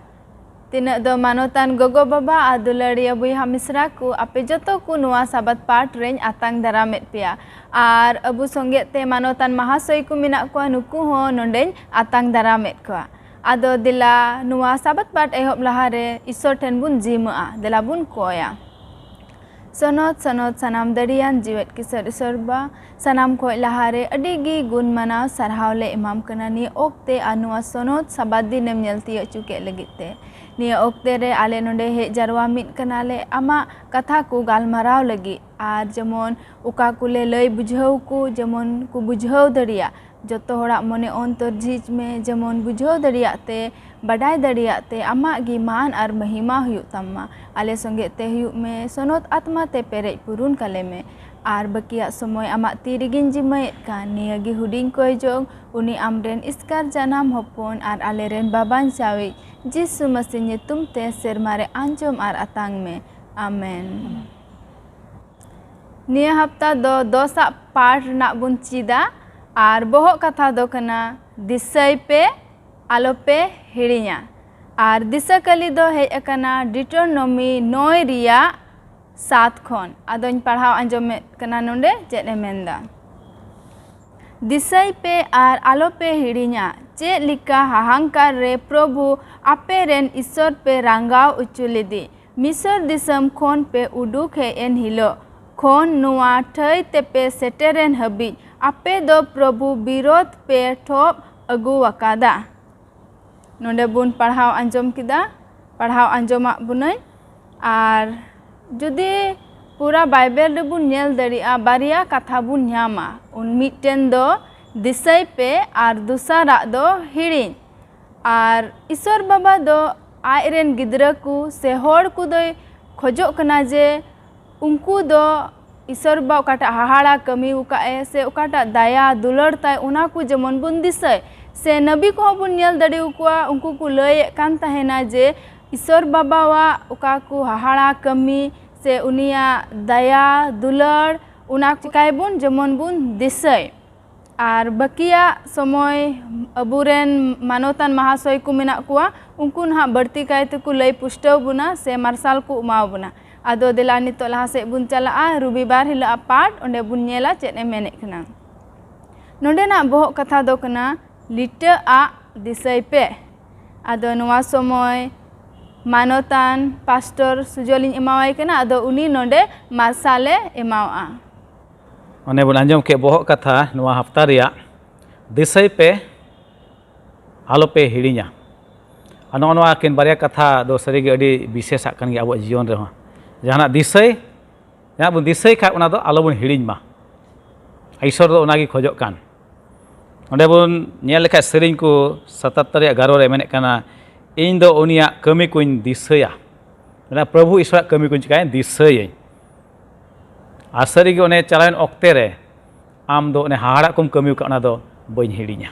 ᱛᱤᱱᱟᱹᱜ ᱫᱚ ᱢᱟᱱᱚᱛᱟᱱ ᱜᱚᱜᱚ ᱵᱟᱵᱟ ᱟᱨ ᱫᱩᱞᱟᱹᱲᱤᱭᱟᱹ ᱵᱚᱭᱦᱟ ᱢᱤᱥᱨᱟ ᱠᱚ, ᱟᱯᱮ ᱡᱚᱛᱚ ᱠᱚ ᱱᱚᱣᱟ ᱥᱟᱵᱟᱫ ᱯᱟᱴ ᱨᱮᱧ ᱟᱛᱟᱝ ᱫᱟᱨᱟᱢᱮᱫ ᱯᱮᱭᱟ᱾ ᱟᱨ ᱟᱵᱚ ᱥᱚᱸᱜᱮ ᱛᱮ ᱢᱟᱱᱚᱛᱟᱱ ᱢᱟᱦᱟᱥᱚᱭ ᱠᱚ ᱢᱮᱱᱟᱜ ᱠᱚᱣᱟ, ᱱᱩᱠᱩ ᱦᱚᱸ ᱱᱚᱰᱮᱧ ᱟᱛᱟᱝ ᱫᱟᱨᱟᱢᱮᱫ ᱠᱚᱣᱟ᱾ ᱟᱫᱚ ᱫᱮᱞᱟ ᱱᱚᱣᱟ ᱥᱟᱵᱟᱫ ᱯᱟᱴ ᱮᱦᱚᱵ ᱞᱟᱦᱟᱨᱮ ᱤᱥᱥᱚᱨ ᱴᱷᱮᱱ ᱵᱚᱱ ᱡᱤᱢᱟᱹᱜᱼᱟ, ᱫᱮᱞᱟ ᱵᱚᱱ ᱠᱚᱭᱟ᱾ ᱥᱚᱱᱚᱛ, ᱥᱚᱱᱚᱛ ᱥᱟᱱᱟᱢ ᱫᱟᱲᱮᱭᱟᱱ ᱡᱤᱣᱮᱫ ᱠᱤᱥᱟᱹᱬ ᱤᱥᱚᱨ ᱵᱟ, ᱥᱟᱱᱟᱢ ᱠᱷᱚᱡ ᱞᱟᱦᱟᱨᱮ ᱟᱹᱰᱤ ᱜᱮ ᱜᱩᱱ ᱢᱟᱱᱟᱣ ᱥᱟᱨᱦᱟᱣ ᱞᱮ ᱮᱢᱟᱢ ᱠᱟᱱᱟ ᱱᱤᱭᱟᱹ ᱚᱠᱛᱮ ᱟᱨ ᱱᱚᱣᱟ ᱥᱚᱱᱚᱛ ᱥᱟᱵᱟᱫ ᱫᱤᱱᱮᱢ ᱧᱮᱞ ᱛᱤᱭᱳᱜ ᱦᱚᱪᱚ ᱠᱮᱫ ᱞᱟᱹᱜᱤᱫ ᱛᱮ᱾ ᱱᱤᱭᱟᱹ ᱚᱠᱛᱮ ᱨᱮ ᱟᱞᱮ ᱱᱚᱰᱮ ᱦᱮᱡ ᱡᱟᱨᱣᱟ ᱢᱤᱫ ᱠᱟᱱᱟᱞᱮ ᱟᱢᱟᱜ ᱠᱟᱛᱷᱟ ᱠᱚ ᱜᱟᱞᱢᱟᱨᱟᱣ ᱞᱟᱹᱜᱤᱫ, ᱟᱨ ᱡᱮᱢᱚᱱ ᱚᱠᱟ ᱠᱚᱞᱮ ᱞᱟᱹᱭ ᱵᱩᱡᱷᱟᱹᱣ ᱠᱚ ᱡᱮᱢᱚᱱ ᱠᱚ ᱵᱩᱡᱷᱟᱹᱣ ᱫᱟᱲᱮᱭᱟᱜ, ᱡᱚᱛᱚ ᱦᱚᱲᱟᱜ ᱢᱚᱱᱮ ᱚᱱᱛᱚᱨ ᱡᱷᱤᱡ ᱢᱮ, ᱡᱮᱢᱚᱱ ᱵᱩᱡᱷᱟᱹᱣ ᱫᱟᱲᱮᱭᱟᱜ ᱛᱮ, ᱵᱟᱰᱟᱭ ᱫᱟᱲᱮᱭᱟᱜ ᱛᱮ ᱟᱢᱟᱜ ᱜᱮ ᱢᱟᱱ ᱟᱨ ᱢᱟᱹᱦᱤᱢᱟ ᱦᱩᱭᱩᱜ ᱛᱟᱢ ᱢᱟ᱾ ᱟᱞᱮ ᱥᱚᱸᱜᱮ ᱛᱮ ᱦᱩᱭᱩᱜ ᱢᱮ, ᱥᱚᱱᱚᱛ ᱟᱛᱢᱟ ᱛᱮ ᱯᱮᱨᱮᱡ ᱯᱩᱨᱩᱱ ᱠᱟᱞᱮ ᱢᱮ᱾ ᱟᱨ ᱵᱟᱹᱠᱤᱭᱟᱜ ᱥᱚᱢᱚᱭ ᱟᱢᱟᱜ ᱛᱤ ᱨᱮᱜᱮᱧ ᱡᱤᱢᱟᱹᱭᱮᱫ ᱠᱟᱱ, ᱱᱤᱭᱟᱹ ᱜᱮ ᱦᱩᱰᱤᱧ ᱠᱚᱭ ᱡᱚᱜ, ᱩᱱᱤ ᱟᱢᱨᱮᱱ ᱮᱥᱠᱟᱨ ᱡᱟᱱᱟᱢ ᱦᱚᱯᱚᱱ ᱟᱨ ᱟᱞᱮᱨᱮᱱ ᱵᱟᱵᱟᱧ ᱪᱟᱣᱤᱡ, ᱡᱤᱥᱩ ᱢᱟᱹᱥᱤ ᱧᱩᱛᱩᱢ ᱛᱮ ᱥᱮᱨᱢᱟ ᱨᱮ ᱟᱸᱡᱚᱢ ᱟᱨ ᱟᱛᱟᱝ ᱢᱮ᱾ ᱟᱢᱮᱱ᱾ ᱱᱤᱭᱟᱹ ᱦᱟᱯᱛᱟ ᱫᱚ ᱫᱚᱥᱟᱜ ᱯᱟᱴ ᱨᱮᱱᱟᱜ ᱵᱚᱱ ᱪᱮᱫᱟ ᱟᱨ ᱵᱚᱦᱚᱜ ᱠᱟᱛᱷᱟ ᱫᱚ ᱠᱟᱱᱟ ᱫᱤᱥᱟᱹᱭ ᱯᱮ, ᱟᱞᱚᱯᱮ ᱦᱤᱲᱤᱧᱟ᱾ ᱟᱨ ᱫᱤᱥᱟᱹ ᱠᱟᱹᱞᱤ ᱫᱚ ᱦᱮᱡ ᱟᱠᱟᱱᱟ ᱰᱤᱴᱚᱨᱱᱚᱢᱤ ᱱᱚᱭ ᱨᱮᱭᱟᱜ ᱥᱟᱛ ᱠᱷᱚᱱ᱾ ᱟᱫᱚᱧ ᱯᱟᱲᱦᱟᱣ ᱟᱸᱡᱚᱢᱮᱫ ᱠᱟᱱᱟ ᱱᱚᱰᱮ ᱪᱮᱫ ᱮ ᱢᱮᱱᱫᱟ᱾ ᱫᱤᱥᱟᱹᱭ ᱯᱮ ᱟᱨ ᱟᱞᱚᱯᱮ ᱦᱤᱲᱤᱧᱟ, ᱪᱮᱫ ᱞᱮᱠᱟ ᱦᱟᱦᱟᱝᱠᱟᱨ ᱨᱮ ᱯᱨᱚᱵᱷᱩ ᱟᱯᱮ ᱨᱮᱱ ᱤᱥᱚᱨ ᱯᱮ ᱨᱟᱸᱜᱟᱣ ᱚᱪᱚ ᱞᱮᱫᱮ, ᱢᱤᱥᱚᱨ ᱫᱤᱥᱚᱢ ᱠᱷᱚᱱ ᱯᱮ ᱩᱰᱩᱠ ᱦᱮᱡ ᱮᱱ ᱦᱤᱞᱳᱜ ᱠᱷᱚᱱ ᱱᱚᱣᱟ ᱴᱷᱟᱹᱭ ᱛᱮᱯᱮ ᱥᱮᱴᱮᱨᱮᱱ ᱦᱟᱹᱵᱤᱡ ᱟᱯᱮ ᱫᱚ ᱯᱨᱚᱵᱷᱩ ᱵᱤᱨᱳᱫᱷ ᱯᱮ ᱴᱷᱚᱯ ᱟᱹᱜᱩ ᱟᱠᱟᱫᱟ᱾ ᱱᱚᱰᱮ ᱵᱚᱱ ᱯᱟᱲᱦᱟᱣ ᱟᱸᱡᱚᱢ ᱠᱮᱫᱟ, ᱯᱟᱲᱦᱟᱣ ᱟᱸᱡᱚᱢᱟᱜ ᱵᱚᱱᱟᱹᱧ᱾ ᱟᱨ ᱡᱩᱫᱤ ᱯᱩᱨᱟ ᱵᱟᱭᱵᱮᱞ ᱨᱮᱵᱚᱱ ᱧᱮᱞ ᱫᱟᱲᱮᱭᱟᱜᱼᱟ, ᱵᱟᱨᱭᱟ ᱠᱟᱛᱷᱟ ᱵᱚᱱ ᱧᱟᱢᱟ᱾ ᱩᱱ ᱢᱤᱫᱴᱮᱱ ᱫᱚ ᱫᱤᱥᱟᱹᱭ ᱯᱮ ᱟᱨ ᱫᱚᱥᱟᱨᱟᱜ ᱫᱚ ᱦᱤᱲᱤᱧ᱾ ᱟᱨ ᱤᱥᱚᱨ ᱵᱟᱵᱟ ᱫᱚ ᱟᱡ ᱨᱮᱱ ᱜᱤᱫᱽᱨᱟᱹ ᱠᱚ ᱥᱮ ᱦᱚᱲ ᱠᱚ ᱫᱚᱭ ᱠᱷᱚᱡᱚᱜ ᱠᱟᱱᱟ ᱡᱮ ᱩᱱᱠᱩ ᱫᱚ ᱤᱥᱚᱨ ᱵᱟᱵᱟ ᱚᱠᱟᱴᱟᱜ ᱦᱟᱦᱟᱲᱟ ᱠᱟᱹᱢᱤ ᱟᱠᱟᱫ ᱮ ᱥᱮ ᱚᱠᱟᱴᱟᱜ ᱫᱟᱭᱟ ᱫᱩᱞᱟᱹᱲ ᱛᱟᱭ, ᱚᱱᱟ ᱠᱚ ᱡᱮᱢᱚᱱ ᱵᱚᱱ ᱫᱤᱥᱟᱹᱭ᱾ ᱥᱮ ᱱᱟᱵᱤ ᱠᱚᱦᱚᱸ ᱵᱚᱱ ᱧᱮᱞ ᱫᱟᱲᱮ ᱟᱠᱚᱣᱟ, ᱩᱱᱠᱩ ᱠᱚ ᱞᱟᱹᱭᱮᱫ ᱠᱟᱱ ᱛᱟᱦᱮᱱᱟ ᱡᱮ ᱤᱥᱚᱨ ᱵᱟᱵᱟᱣᱟᱜ ᱚᱠᱟ ᱠᱚ ᱦᱟᱦᱟᱲᱟ ᱠᱟᱹᱢᱤ ᱥᱮ ᱩᱱᱤᱭᱟᱜ ᱫᱟᱭᱟ ᱫᱩᱞᱟᱹᱲ, ᱚᱱᱟ ᱪᱤᱠᱟᱭᱵᱚᱱ ᱡᱮᱢᱚᱱ ᱵᱚᱱ ᱫᱤᱥᱟᱹᱭ᱾ ᱟᱨ ᱵᱟᱹᱠᱤᱭᱟᱜ ᱥᱚᱢᱚᱭ ᱟᱵᱚᱨᱮᱱ ᱢᱟᱱᱚᱛᱟᱱ ᱢᱟᱦᱟᱥᱚᱭ ᱠᱚ ᱢᱮᱱᱟᱜ ᱠᱚᱣᱟ, ᱩᱱᱠᱩ ᱱᱟᱦᱟᱜ ᱵᱟᱹᱲᱛᱤ ᱠᱟᱭ ᱛᱮᱠᱚ ᱞᱟᱹᱭ ᱯᱩᱥᱴᱟᱹᱣ ᱵᱚᱱᱟ ᱥᱮ ᱢᱟᱨᱥᱟᱞ ᱠᱚ ᱮᱢᱟᱣ ᱵᱚᱱᱟ᱾ ᱟᱫᱚ ᱫᱮᱞᱟ ᱱᱤᱛᱚᱜ ᱞᱟᱦᱟ ᱥᱮᱫ ᱵᱚᱱ ᱪᱟᱞᱟᱜᱼᱟ, ᱨᱚᱵᱤᱵᱟᱨ ᱦᱤᱞᱳᱜ ᱟᱜ ᱯᱟᱴ, ᱚᱸᱰᱮ ᱵᱚᱱ ᱧᱮᱞᱟ ᱪᱮᱫ ᱮ ᱢᱮᱱᱮᱫ ᱠᱟᱱᱟ᱾ ᱱᱚᱰᱮᱱᱟᱜ ᱵᱚᱦᱚᱜ ᱠᱟᱛᱷᱟ ᱫᱚ ᱠᱟᱱᱟ, ᱞᱤᱴᱟᱹ ᱟᱜ ᱫᱤᱥᱟᱹᱭ ᱯᱮ᱾ ᱟᱫᱚ ᱱᱚᱣᱟ ᱥᱚᱢᱚᱭ ᱢᱟᱱᱚᱛᱟᱱ ᱯᱟᱥᱴᱚᱨ ᱥᱩᱡᱚᱞᱤᱧ ᱮᱢᱟᱣᱟᱭ ᱠᱟᱱᱟ, ᱟᱫᱚ ᱩᱱᱤ ᱱᱚᱰᱮ ᱢᱟᱨᱥᱟᱞᱮ ᱮᱢᱟᱣᱟᱜᱼᱟ᱾ ᱚᱱᱮ ᱵᱚᱱ ᱟᱸᱡᱚᱢ ᱠᱮᱫ ᱵᱚᱦᱚᱜ ᱠᱟᱛᱷᱟ ᱱᱚᱣᱟ ᱦᱟᱯᱛᱟ ᱨᱮᱭᱟᱜ, ᱫᱤᱥᱟᱹᱭ ᱯᱮ, ᱟᱞᱚᱯᱮ ᱦᱤᱲᱤᱧᱟ᱾ ᱟᱨ ᱱᱚᱜᱼᱚ ᱱᱚᱣᱟ ᱠᱤᱱ ᱵᱟᱨᱭᱟ ᱠᱟᱛᱷᱟ ᱫᱚ ᱥᱟᱹᱨᱤᱜᱮ ᱟᱹᱰᱤ ᱵᱤᱥᱮᱥᱟᱜ ᱠᱟᱱ ᱜᱮᱭᱟ ᱟᱵᱚᱣᱟᱜ ᱡᱤᱭᱚᱱ ᱨᱮᱦᱚᱸ᱾ ᱡᱟᱦᱟᱱᱟᱜ ᱫᱤᱥᱟᱹᱭ, ᱡᱟᱦᱟᱸ ᱵᱚᱱ ᱫᱤᱥᱟᱹᱭ ᱠᱷᱟᱡ ᱚᱱᱟ ᱫᱚ ᱟᱞᱚᱵᱚᱱ ᱦᱤᱲᱤᱧ ᱢᱟ᱾ ᱤᱥᱚᱨ ᱫᱚ ᱚᱱᱟᱜᱮ ᱠᱷᱚᱡᱚᱜ ᱠᱟᱱ᱾ ᱚᱸᱰᱮ ᱵᱚᱱ ᱧᱮᱞ ᱞᱮᱠᱷᱟᱡ ᱥᱮᱨᱮᱧ ᱠᱚ ᱥᱟᱛᱟᱛᱛᱚᱨ ᱨᱮᱭᱟᱜ ᱮᱜᱟᱨᱚ ᱨᱮ ᱢᱮᱱᱮᱫ ᱠᱟᱱᱟ, "ᱤᱧ ᱫᱚ ᱩᱱᱤᱭᱟᱜ ᱠᱟᱹᱢᱤ ᱠᱚᱧ ᱫᱤᱥᱟᱹᱭᱟ", ᱢᱮᱱᱟ ᱯᱨᱚᱵᱷᱩ ᱤᱥᱚᱨᱟᱜ ᱠᱟᱹᱢᱤ ᱠᱚᱧ ᱪᱤᱠᱟᱹᱭᱟ, ᱫᱤᱥᱟᱹᱭᱟᱹᱧ᱾ ᱟᱨ ᱥᱟᱹᱨᱤᱜᱮ ᱚᱱᱮ ᱪᱟᱞᱟᱣᱮᱱ ᱚᱠᱛᱮ ᱨᱮ ᱟᱢ ᱫᱚ ᱚᱱᱮ ᱦᱟᱦᱟᱲᱟᱜ ᱠᱚᱢ ᱠᱟᱹᱢᱤ ᱟᱠᱟᱫ ᱚᱱᱟ ᱫᱚ ᱵᱟᱹᱧ ᱦᱤᱲᱤᱧᱟ᱾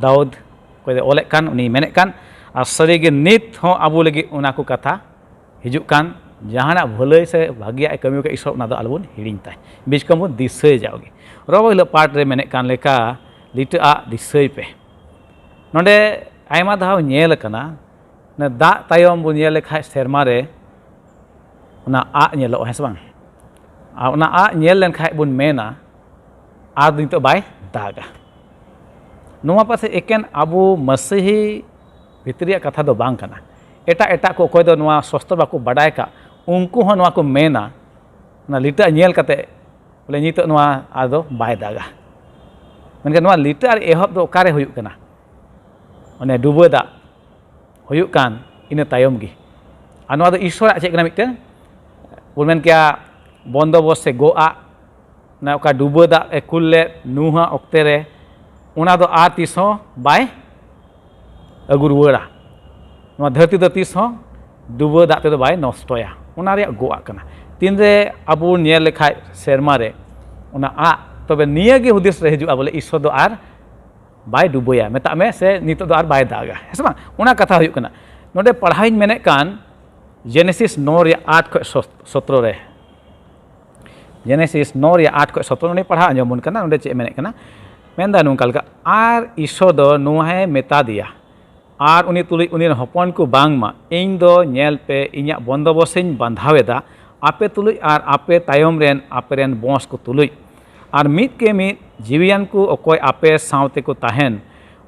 ᱫᱟᱣᱩᱫ ᱚᱠᱚᱭ ᱫᱚ ᱚᱞᱮᱫ ᱠᱟᱱ ᱩᱱᱤᱭ ᱢᱮᱱᱮᱫ ᱠᱟᱱ, ᱟᱨ ᱥᱟᱹᱨᱤᱜᱮ ᱱᱤᱛ ᱦᱚᱸ ᱟᱵᱚ ᱞᱟᱹᱜᱤᱫ ᱚᱱᱟ ᱠᱚ ᱠᱟᱛᱷᱟ ᱦᱤᱡᱩᱜ ᱠᱟᱱ, ᱡᱟᱦᱟᱱᱟᱜ ᱵᱷᱟᱹᱞᱟᱹᱭ ᱥᱮ ᱵᱷᱟᱹᱜᱤᱭᱟᱜ ᱮ ᱠᱟᱹᱢᱤ ᱟᱠᱟᱫ ᱤᱥᱚᱨ ᱚᱱᱟ ᱫᱚ ᱟᱞᱚᱵᱚᱱ ᱦᱤᱲᱤᱧ ᱛᱟᱭ, ᱵᱤᱪᱠᱚᱢ ᱵᱚᱱ ᱫᱤᱥᱟᱹᱭ ᱡᱟᱣᱜᱮ᱾ ᱨᱚᱵᱚ ᱦᱤᱞᱳᱜ ᱯᱟᱴ ᱨᱮ ᱢᱮᱱᱮᱫ ᱠᱟᱱ ᱞᱮᱠᱟ ᱞᱤᱴᱟᱹ ᱟᱜ ᱫᱤᱥᱟᱹᱭ ᱯᱮ᱾ ᱱᱚᱰᱮ ᱟᱭᱢᱟ ᱫᱷᱟᱣ ᱧᱮᱞ ᱟᱠᱟᱱᱟ, ᱚᱱᱮ ᱫᱟᱜ ᱛᱟᱭᱚᱢ ᱵᱚᱱ ᱧᱮᱞ ᱞᱮᱠᱷᱟᱡ ᱥᱮᱨᱢᱟ ᱨᱮ ᱚᱱᱟ ᱟᱜ ᱧᱮᱞᱚᱜᱼᱟ, ᱦᱮᱸ ᱥᱮ ᱵᱟᱝ? ᱟᱨ ᱚᱱᱟ ᱟᱜ ᱧᱮᱞ ᱞᱮᱱᱠᱷᱟᱡ ᱵᱚᱱ ᱢᱮᱱᱟ, "ᱟᱨ ᱱᱤᱛᱚᱜ ᱵᱟᱭ ᱫᱟᱜᱟ᱾" ᱱᱚᱣᱟ ᱯᱟᱥᱮᱡ ᱮᱠᱮᱱ ᱟᱵᱚ ᱢᱟᱹᱥᱤᱦᱤ ᱵᱷᱤᱛᱨᱤᱭᱟᱜ ᱠᱟᱛᱷᱟ ᱫᱚ ᱵᱟᱝ ᱠᱟᱱᱟ᱾ ᱮᱴᱟᱜ ᱮᱴᱟᱜ ᱠᱚ ᱚᱠᱚᱭ ᱫᱚ ᱱᱚᱣᱟ ᱥᱚᱥᱛᱨᱚ ᱵᱟᱠᱚ ᱵᱟᱰᱟᱭ ᱠᱟᱜ, ᱩᱱᱠᱩ ᱦᱚᱸ ᱱᱚᱣᱟ ᱠᱚ ᱢᱮᱱᱟ, ᱚᱱᱟ ᱞᱤᱴᱟᱹ ᱧᱮᱞ ᱠᱟᱛᱮ ᱵᱚᱞᱮ ᱱᱤᱛᱚᱜ ᱱᱚᱣᱟ ᱟᱫᱚ ᱵᱟᱭ ᱫᱟᱜᱟ᱾ ᱢᱮᱱᱠᱷᱟᱱ ᱱᱚᱣᱟ ᱞᱤᱴᱟᱹ ᱟᱨ ᱮᱦᱚᱵ ᱫᱚ ᱚᱠᱟᱨᱮ ᱦᱩᱭᱩᱜ ᱠᱟᱱᱟ? ᱚᱱᱮ ᱰᱩᱵᱟᱹ ᱫᱟᱜ ᱦᱩᱭᱩᱜ ᱠᱟᱱ ᱤᱱᱟᱹ ᱛᱟᱭᱚᱢ ᱜᱮ᱾ ᱟᱨ ᱱᱚᱣᱟ ᱫᱚ ᱤᱥᱚᱨᱟᱜ ᱪᱮᱫ ᱠᱟᱱᱟ? ᱢᱤᱫᱴᱮᱱ ᱵᱚᱱ ᱢᱮᱱ ᱠᱮᱭᱟ ᱵᱚᱱᱫᱚᱵᱚᱥ ᱥᱮ ᱜᱚᱜ ᱟᱜ, ᱚᱱᱟ ᱚᱠᱟ ᱰᱩᱵᱟᱹ ᱫᱟᱜ ᱮ ᱠᱩᱞ ᱞᱮᱫ ᱱᱩᱦᱟᱜ ᱚᱠᱛᱮ ᱨᱮ, ᱚᱱᱟ ᱫᱚ ᱟᱨ ᱛᱤᱥ ᱦᱚᱸ ᱵᱟᱭ ᱟᱹᱜᱩ ᱨᱩᱣᱟᱹᱲᱟ᱾ ᱱᱚᱣᱟ ᱫᱷᱟᱹᱨᱛᱤ ᱫᱚ ᱛᱤᱥ ᱦᱚᱸ ᱰᱩᱵᱟᱹ ᱫᱟᱜ ᱛᱮᱫᱚ ᱵᱟᱭ ᱱᱚᱥᱴᱚᱭᱟ, ᱚᱱᱟ ᱨᱮᱭᱟᱜ ᱜᱚᱜ ᱟᱜ ᱠᱟᱱᱟ᱾ ᱛᱤᱱᱨᱮ ᱟᱵᱚ ᱵᱚᱱ ᱧᱮᱞ ᱞᱮᱠᱷᱟᱡ ᱥᱮᱨᱢᱟ ᱨᱮ ᱚᱱᱟ ᱟᱜ, ᱛᱚᱵᱮ ᱱᱤᱭᱟᱹ ᱜᱮ ᱦᱩᱫᱤᱥ ᱨᱮ ᱦᱤᱡᱩᱜᱼᱟ, ᱵᱚᱞᱮ ᱤᱥᱚᱨ ᱫᱚ ᱟᱨ ᱵᱟᱭ ᱰᱩᱵᱟᱹᱭᱟ, ᱢᱮᱛᱟᱜ ᱢᱮ, ᱥᱮ ᱱᱤᱛᱚᱜ ᱫᱚ ᱟᱨ ᱵᱟᱭ ᱫᱟᱜᱟ, ᱦᱮᱸ ᱥᱮ ᱵᱟᱝ? ᱚᱱᱟ ᱠᱟᱛᱷᱟ ᱦᱩᱭᱩᱜ ᱠᱟᱱᱟ᱾ ᱱᱚᱰᱮ ᱯᱟᱲᱦᱟᱣᱤᱧ ᱢᱮᱱᱮᱫ ᱠᱟᱱ ᱡᱮᱱᱮᱥᱤᱥ ᱱᱚ ᱨᱮᱭᱟᱜ ᱟᱴ ᱠᱷᱚᱱ ᱥᱚᱛᱨᱚ ᱨᱮ, ᱡᱮᱱᱮᱥᱤᱥ ᱱᱚ ᱨᱮᱭᱟᱜ ᱟᱴ ᱠᱷᱚᱱ ᱥᱚᱛᱨᱚ, ᱱᱚᱰᱮ ᱯᱟᱲᱦᱟᱣ ᱟᱸᱡᱚᱢ ᱵᱚᱱ ᱠᱟᱱᱟ᱾ ᱱᱚᱰᱮ ᱪᱮᱫ ᱢᱮᱱᱮᱫ ᱠᱟᱱᱟ? ᱢᱮᱱᱫᱟ ᱱᱚᱝᱠᱟ ᱞᱮᱠᱟ, ᱟᱨ ᱤᱥᱚᱨ ᱫᱚ ᱱᱚᱣᱟᱭ ᱢᱮᱛᱟ ᱫᱮᱭᱟ, ᱟᱨ ᱩᱱᱤ ᱛᱩᱞᱩᱡ ᱩᱱᱤ ᱨᱮᱱ ᱦᱚᱯᱚᱱ ᱠᱚ, ᱵᱟᱝᱢᱟ ᱤᱧ ᱫᱚ ᱧᱮᱞ ᱯᱮ, ᱤᱧᱟᱹᱜ ᱵᱚᱱᱫᱚᱵᱚᱥ ᱤᱧ ᱵᱟᱸᱫᱷᱟᱣ ᱮᱫᱟ ᱟᱯᱮ ᱛᱩᱞᱩᱡ ᱟᱨ ᱟᱯᱮ ᱛᱟᱭᱚᱢ ᱨᱮᱱ ᱟᱯᱮ ᱨᱮᱱ ᱵᱚᱸᱥ ᱠᱚ ᱛᱩᱞᱩᱡ, ᱟᱨ ᱢᱤᱫ ᱠᱮ ᱢᱤᱫ ᱡᱤᱣᱤᱭᱟᱱ ᱠᱚ ᱚᱠᱚᱭ ᱟᱯᱮ ᱥᱟᱶ ᱛᱮᱠᱚ ᱛᱟᱦᱮᱱ,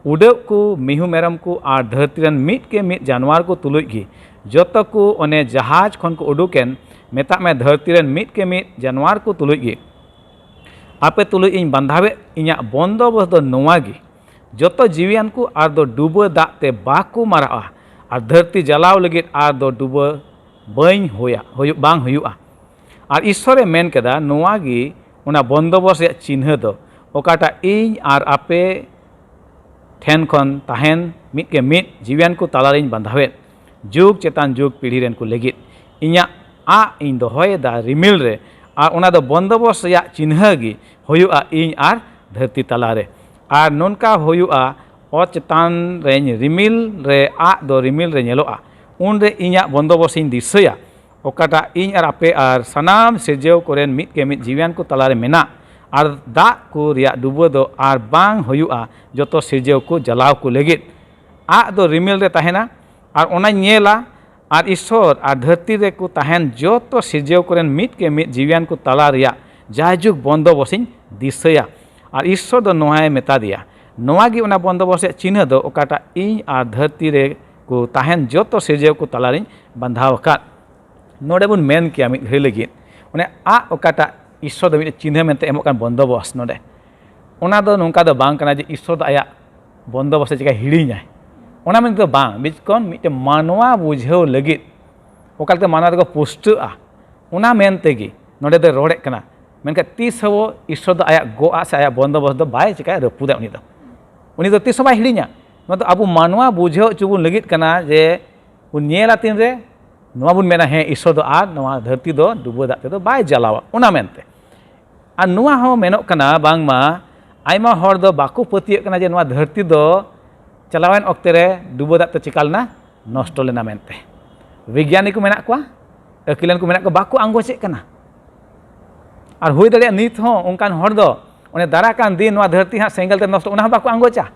ᱩᱰᱟᱹᱜ ᱠᱚ, ᱢᱤᱦᱩ ᱢᱮᱨᱚᱢ ᱠᱚ ᱟᱨ ᱫᱷᱟᱹᱨᱛᱤ ᱨᱮᱱ ᱢᱤᱫ ᱠᱮ ᱢᱤᱫ ᱡᱟᱱᱣᱟᱨ ᱠᱚ ᱛᱩᱞᱩᱡ ᱜᱮ, ᱡᱚᱛᱚ ᱠᱚ ᱚᱱᱮ ᱡᱟᱦᱟᱡᱽ ᱠᱷᱚᱱ ᱠᱚ ᱩᱰᱩᱠᱮᱱ, ᱢᱮᱛᱟᱜ ᱢᱮ ᱫᱷᱟᱹᱨᱛᱤ ᱨᱮᱱ ᱢᱤᱫ ᱠᱮ ᱢᱤᱫ ᱡᱟᱱᱣᱟᱨ ᱠᱚ ᱛᱩᱞᱩᱡ ᱜᱮ, ᱟᱯᱮ ᱛᱩᱞᱩᱡ ᱤᱧ ᱵᱟᱸᱫᱷᱟᱣᱮᱫ ᱤᱧᱟᱹᱜ ᱵᱚᱱᱫᱚᱵᱚᱥ ᱫᱚ ᱱᱚᱣᱟ ᱜᱮ, ᱡᱚᱛᱚ ᱡᱤᱣᱤᱭᱟᱱ ᱠᱚ ᱟᱨ ᱫᱚ ᱰᱩᱵᱟᱹ ᱫᱟᱜ ᱛᱮ ᱵᱟᱠᱚ ᱢᱟᱨᱟᱜᱼᱟ, ᱟᱨ ᱫᱷᱟᱹᱨᱛᱤ ᱡᱟᱞᱟᱣ ᱞᱟᱹᱜᱤᱫ ᱟᱨ ᱫᱚ ᱰᱩᱵᱟᱹ ᱵᱟᱹᱧ ᱦᱩᱭᱟ, ᱦᱩᱭᱩᱜ, ᱵᱟᱝ ᱦᱩᱭᱩᱜᱼᱟ᱾ ᱟᱨ ᱤᱥᱥᱚᱨᱮ ᱢᱮᱱ ᱠᱮᱫᱟ, ᱱᱚᱣᱟ ᱜᱮ ᱚᱱᱟ ᱵᱚᱱᱫᱚᱵᱚᱥ ᱨᱮᱭᱟᱜ ᱪᱤᱱᱦᱟᱹ ᱫᱚ, ᱚᱠᱟᱴᱟᱜ ᱤᱧ ᱟᱨ ᱟᱯᱮ ᱴᱷᱮᱱ ᱠᱷᱚᱱ ᱛᱟᱦᱮᱱ ᱢᱤᱫ ᱠᱮ ᱢᱤᱫ ᱡᱤᱣᱤᱭᱟᱱ ᱠᱚ ᱛᱟᱞᱟᱨᱤᱧ ᱵᱟᱸᱫᱷᱟᱣᱮᱫ, ᱡᱩᱜᱽ ᱪᱮᱛᱟᱱ ᱡᱩᱜᱽ ᱯᱤᱲᱦᱤ ᱨᱮᱱ ᱠᱚ ᱞᱟᱹᱜᱤᱫ᱾ ᱤᱧᱟᱹᱜ ᱟᱜ ᱤᱧ ᱫᱚᱦᱚᱭᱮᱫᱟ ᱨᱤᱢᱤᱞ ᱨᱮ, ᱟᱨ ᱚᱱᱟ ᱫᱚ ᱵᱚᱱᱫᱚᱵᱚᱥ ᱨᱮᱭᱟᱜ ᱪᱤᱱᱦᱟᱹ ᱜᱮ ᱦᱩᱭᱩᱜᱼᱟ ᱤᱧ ᱟᱨ ᱫᱷᱟᱹᱨᱛᱤ ᱛᱟᱞᱟᱨᱮ᱾ ᱟᱨ ᱱᱚᱝᱠᱟ ᱦᱩᱭᱩᱜᱼᱟ, ᱚᱛ ᱪᱮᱛᱟᱱ ᱨᱮᱧ ᱨᱤᱢᱤᱞ ᱨᱮ ᱟᱜ ᱫᱚ ᱨᱤᱢᱤᱞ ᱨᱮ ᱧᱮᱞᱚᱜᱼᱟ, ᱩᱱᱨᱮ ᱤᱧᱟᱹᱜ ᱵᱚᱱᱫᱚᱵᱚᱥ ᱤᱧ ᱫᱤᱥᱟᱹᱭᱟ, ᱚᱠᱟᱴᱟᱜ ᱤᱧ ᱟᱨ ᱟᱯᱮ ᱟᱨ ᱥᱟᱱᱟᱢ ᱥᱤᱨᱡᱟᱹᱣ ᱠᱚᱨᱮᱱ ᱢᱤᱫ ᱠᱮ ᱢᱤᱫ ᱡᱤᱣᱤᱭᱟᱱ ᱠᱚ ᱛᱟᱞᱟᱨᱮ ᱢᱮᱱᱟᱜ᱾ ᱟᱨ ᱫᱟᱜ ᱠᱚ ᱨᱮᱭᱟᱜ ᱰᱩᱵᱟᱹ ᱫᱚ ᱟᱨ ᱵᱟᱝ ᱦᱩᱭᱩᱜᱼᱟ, ᱡᱚᱛᱚ ᱥᱤᱨᱡᱟᱹᱣ ᱠᱚ ᱡᱟᱞᱟᱣ ᱠᱚ ᱞᱟᱹᱜᱤᱫ᱾ ᱟᱜ ᱫᱚ ᱨᱤᱢᱤᱞ ᱨᱮ ᱛᱟᱦᱮᱱᱟ, ᱟᱨ ᱚᱱᱟᱧ ᱧᱮᱞᱟ, ᱟᱨ ᱤᱥᱥᱚᱨ ᱟᱨ ᱫᱷᱟᱹᱨᱛᱤ ᱨᱮᱠᱚ ᱛᱟᱦᱮᱱ ᱡᱚᱛᱚ ᱥᱤᱨᱡᱟᱹᱣ ᱠᱚᱨᱮᱱ ᱢᱤᱫ ᱠᱮ ᱢᱤᱫ ᱡᱤᱣᱤᱭᱟᱱ ᱠᱚ ᱛᱟᱞᱟ ᱨᱮᱭᱟᱜ ᱡᱟᱭᱡᱩᱜᱽ ᱵᱚᱱᱫᱚᱵᱚᱥᱤᱧ ᱫᱤᱥᱟᱹᱭᱟ᱾ ᱟᱨ ᱤᱥᱥᱚᱨ ᱫᱚ ᱱᱚᱣᱟᱭ ᱢᱮᱛᱟ ᱫᱮᱭᱟ, ᱱᱚᱣᱟ ᱜᱮ ᱚᱱᱟ ᱵᱚᱱᱫᱚᱵᱚᱥ ᱨᱮᱭᱟᱜ ᱪᱤᱱᱦᱟᱹ ᱫᱚ, ᱚᱠᱟᱴᱟᱜ ᱤᱧ ᱟᱨ ᱫᱷᱟᱹᱨᱛᱤ ᱨᱮ ᱠᱚ ᱛᱟᱦᱮᱱ ᱡᱚᱛᱚ ᱥᱤᱨᱡᱟᱹᱣ ᱠᱚ ᱛᱟᱞᱟᱨᱤᱧ ᱵᱟᱸᱫᱷᱟᱣ ᱟᱠᱟᱫ᱾ ᱱᱚᱰᱮ ᱵᱚᱱ ᱢᱮᱱ ᱠᱮᱭᱟ ᱢᱤᱫ ᱜᱷᱟᱹᱲᱤ ᱞᱟᱹᱜᱤᱫ, ᱚᱱᱮ ᱟᱜ ᱚᱠᱟᱴᱟᱜ ᱤᱥᱥᱚᱨ ᱫᱚ ᱢᱤᱫᱴᱮᱱ ᱪᱤᱱᱦᱟᱹ ᱢᱮᱱᱛᱮ ᱮᱢᱚᱜ ᱠᱟᱱ ᱵᱚᱱᱫᱚᱵᱚᱥ ᱱᱚᱰᱮ, ᱚᱱᱟ ᱫᱚ ᱱᱚᱝᱠᱟ ᱫᱚ ᱵᱟᱝ ᱠᱟᱱᱟ ᱡᱮ ᱤᱥᱥᱚᱨ ᱫᱚ ᱟᱭᱟᱜ ᱵᱚᱱᱫᱚᱵᱚᱥ ᱪᱤᱠᱟᱹ ᱦᱤᱲᱤᱧᱟᱭ, ᱚᱱᱟ ᱢᱮᱱᱛᱮ ᱫᱚ ᱵᱟᱝ᱾ ᱵᱤᱪᱠᱚᱱ ᱢᱤᱫᱴᱮᱱ ᱢᱟᱱᱣᱟ ᱵᱩᱡᱷᱟᱹᱣ ᱞᱟᱹᱜᱤᱫ, ᱚᱠᱟ ᱞᱮᱠᱟᱛᱮ ᱢᱟᱱᱣᱟ ᱫᱚᱠᱚ ᱯᱩᱥᱴᱟᱹᱜᱼᱟ, ᱚᱱᱟ ᱢᱮᱱ ᱛᱮᱜᱮ ᱱᱚᱰᱮ ᱫᱚᱭ ᱨᱚᱲᱮᱫ ᱠᱟᱱᱟ᱾ ᱢᱮᱱᱠᱷᱟᱱ ᱛᱤᱥ ᱦᱚᱸ ᱤᱥᱥᱚᱨ ᱫᱚ ᱟᱭᱟᱜ ᱜᱚᱜᱼᱟ ᱥᱮ ᱟᱭᱟᱜ ᱵᱚᱱᱫᱚᱵᱚᱥ ᱫᱚ ᱵᱟᱭ ᱪᱤᱠᱟᱹᱭᱟ, ᱨᱟᱹᱯᱩᱫᱟ᱾ ᱩᱱᱤ ᱫᱚ, ᱩᱱᱤ ᱫᱚ ᱛᱤᱥ ᱦᱚᱸ ᱵᱟᱭ ᱦᱤᱲᱤᱧᱟ᱾ ᱱᱚᱣᱟ ᱫᱚ ᱟᱵᱚ ᱢᱟᱱᱣᱟ ᱵᱩᱡᱷᱟᱹᱣ ᱦᱚᱪᱚ ᱵᱚᱱ ᱞᱟᱹᱜᱤᱫ ᱠᱟᱱᱟ ᱡᱮ ᱵᱚᱱ ᱧᱮᱞᱟ ᱛᱤᱱ ᱨᱮ ᱱᱚᱣᱟ ᱵᱚᱱ ᱢᱮᱱᱟ, ᱦᱮᱸ, ᱤᱥᱥᱚᱨ ᱫᱚ ᱟᱨ ᱱᱚᱣᱟ ᱫᱷᱟᱹᱨᱛᱤ ᱫᱚ ᱰᱩᱵᱟᱹ ᱫᱟᱜ ᱛᱮᱫᱚ ᱵᱟᱭ ᱡᱟᱞᱟᱣᱟ, ᱚᱱᱟ ᱢᱮᱱᱛᱮ᱾ ᱟᱨ ᱱᱚᱣᱟ ᱦᱚᱸ ᱢᱮᱱᱚᱜ ᱠᱟᱱᱟ, ᱵᱟᱝᱢᱟ ᱟᱭᱢᱟ ᱦᱚᱲ ᱫᱚ ᱵᱟᱠᱚ ᱯᱟᱹᱛᱭᱟᱹᱜ ᱠᱟᱱᱟ ᱡᱮ ᱱᱚᱣᱟ ᱫᱷᱟᱹᱨᱛᱤ ᱫᱚ ᱪᱟᱞᱟᱣᱮᱱ ᱚᱠᱛᱮ ᱨᱮ ᱰᱩᱵᱟᱹ ᱫᱟᱜ ᱛᱮ ᱪᱤᱠᱟ ᱞᱮᱱᱟ, ᱱᱚᱥᱴᱚ ᱞᱮᱱᱟ ᱢᱮᱱᱛᱮ᱾ ᱵᱤᱜᱽᱜᱟᱱᱤ ᱠᱚ ᱢᱮᱱᱟᱜ ᱠᱚᱣᱟ, ᱟᱹᱠᱤᱞᱟᱱ ᱠᱚ ᱢᱮᱱᱟᱜ ᱠᱚᱣᱟ, ᱵᱟᱠᱚ ᱟᱸᱜᱚᱪᱮᱫ ᱠᱟᱱᱟ᱾ ᱟᱨ ᱦᱩᱭ ᱫᱟᱲᱮᱭᱟᱜᱼᱟ ᱱᱤᱛ ᱦᱚᱸ ᱚᱱᱠᱟᱱ ᱦᱚᱲ ᱫᱚ ᱚᱱᱮ ᱫᱟᱨᱟ ᱠᱟᱱ ᱫᱤᱱ ᱱᱚᱣᱟ ᱫᱷᱟᱹᱨᱛᱤ ᱦᱟᱸᱜ ᱥᱮᱸᱜᱮᱞ ᱛᱮ ᱱᱚᱥᱴᱚ, ᱚᱱᱟ ᱦᱚᱸ ᱵᱟᱠᱚ ᱟᱸᱜᱚᱪᱟ᱾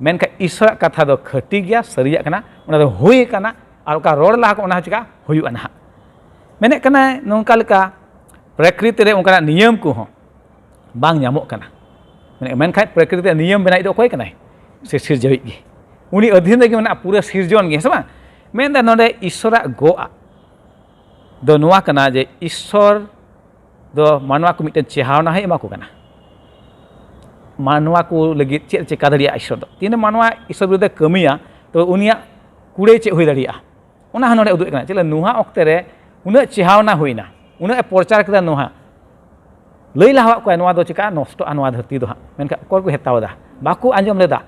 ᱢᱮᱱᱠᱷᱟᱱ ᱤᱥᱥᱚᱨᱟᱜ ᱠᱟᱛᱷᱟ ᱫᱚ ᱠᱷᱟᱹᱴᱤ ᱜᱮᱭᱟ, ᱥᱟᱹᱨᱤᱭᱟᱜ ᱠᱟᱱᱟ, ᱚᱱᱟ ᱫᱚ ᱦᱩᱭ ᱟᱠᱟᱱᱟ᱾ ᱟᱨ ᱚᱠᱟ ᱨᱚᱲ ᱞᱟᱦᱟ ᱠᱚ, ᱚᱱᱟ ᱦᱚᱸ ᱪᱤᱠᱟ ᱦᱩᱭᱩᱜᱼᱟ ᱱᱟᱦᱟᱜ᱾ ᱢᱮᱱᱮᱫ ᱠᱟᱱᱟᱭ ᱱᱚᱝᱠᱟ ᱞᱮᱠᱟ ᱯᱨᱚᱠᱨᱤᱛᱤ ᱨᱮ ᱚᱱᱠᱟᱱᱟᱜ ᱱᱤᱭᱚᱢ ᱠᱚᱦᱚᱸ ᱵᱟᱝ ᱧᱟᱢᱚᱜ ᱠᱟᱱᱟ᱾ ᱢᱮᱱ-, ᱢᱮᱱᱠᱷᱟᱱ ᱯᱨᱚᱠᱨᱤᱛᱤ ᱨᱮᱭᱟᱜ ᱱᱤᱭᱚᱢ ᱵᱮᱱᱟᱣᱤᱡ ᱫᱚ ᱚᱠᱚᱭ ᱠᱟᱱᱟᱭ? ᱥᱮ ᱥᱤᱨᱡᱟᱹᱣᱤᱡ ᱜᱮ, ᱩᱱᱤ ᱚᱫᱷᱤᱱ ᱨᱮᱜᱮ ᱢᱮᱱᱟᱜᱼᱟ ᱯᱩᱨᱟᱹ ᱥᱤᱨᱡᱚᱱ ᱜᱮ, ᱦᱮᱸ ᱥᱮ ᱵᱟᱝ? ᱢᱮᱱᱫᱟ ᱱᱚᱰᱮ ᱤᱥᱥᱚᱨᱟᱜ ᱜᱚᱜᱼᱟ ᱫᱚ ᱱᱚᱣᱟ ᱠᱟᱱᱟ ᱡᱮ ᱤᱥᱥᱚᱨ ᱫᱚ ᱢᱟᱱᱣᱟ ᱠᱚ ᱢᱤᱫᱴᱮᱱ ᱪᱮᱦᱟᱣᱱᱟ ᱦᱚᱸᱭ ᱮᱢᱟ ᱠᱚ ᱠᱟᱱᱟ᱾ ᱢᱟᱱᱣᱟ ᱠᱚ ᱞᱟᱹᱜᱤᱫ ᱪᱮᱫ ᱮ ᱪᱮᱠᱟ ᱫᱟᱲᱮᱭᱟᱜᱼᱟ ᱤᱥᱥᱚᱨ ᱫᱚ? ᱛᱤᱱᱟᱹᱜ ᱢᱟᱱᱣᱟ ᱤᱥᱥᱚᱨ ᱵᱤᱨᱩᱫᱷᱮ ᱠᱟᱹᱢᱤᱭᱟ, ᱛᱚᱵᱮ ᱩᱱᱤᱭᱟᱜ ᱠᱩᱲᱟᱹᱭ ᱪᱮᱫ ᱦᱩᱭ ᱫᱟᱲᱮᱭᱟᱜᱼᱟ, ᱚᱱᱟ ᱦᱚᱸ ᱱᱚᱰᱮ ᱩᱫᱩᱜ ᱮᱫ ᱠᱟᱱᱟ᱾ ᱪᱮᱫ ᱞᱮᱠᱟ ᱱᱩᱦᱟ ᱚᱠᱛᱮ ᱨᱮ ᱩᱱᱟᱹᱜ ᱪᱮᱦᱟᱣᱱᱟ ᱦᱩᱭᱱᱟ, ᱩᱱᱟᱹᱜ ᱮ ᱯᱨᱚᱪᱟᱨ ᱠᱮᱫᱟ ᱱᱩᱦᱟ, ᱞᱟᱹᱭ ᱞᱟᱦᱟᱣᱟᱫ ᱠᱚᱣᱟᱭ ᱱᱚᱣᱟ ᱫᱚ ᱪᱮᱠᱟ ᱱᱚᱥᱴᱚᱜᱼᱟ ᱱᱚᱣᱟ ᱫᱷᱟᱹᱨᱛᱤ ᱫᱚ ᱦᱟᱸᱜ, ᱢᱮᱱᱠᱷᱟᱱ ᱚᱠᱚᱭ ᱠᱚ ᱦᱟᱛᱟᱣ ᱮᱫᱟ? ᱵᱟᱠᱚ ᱟᱸᱡᱚᱢ ᱞᱮᱫᱟ᱾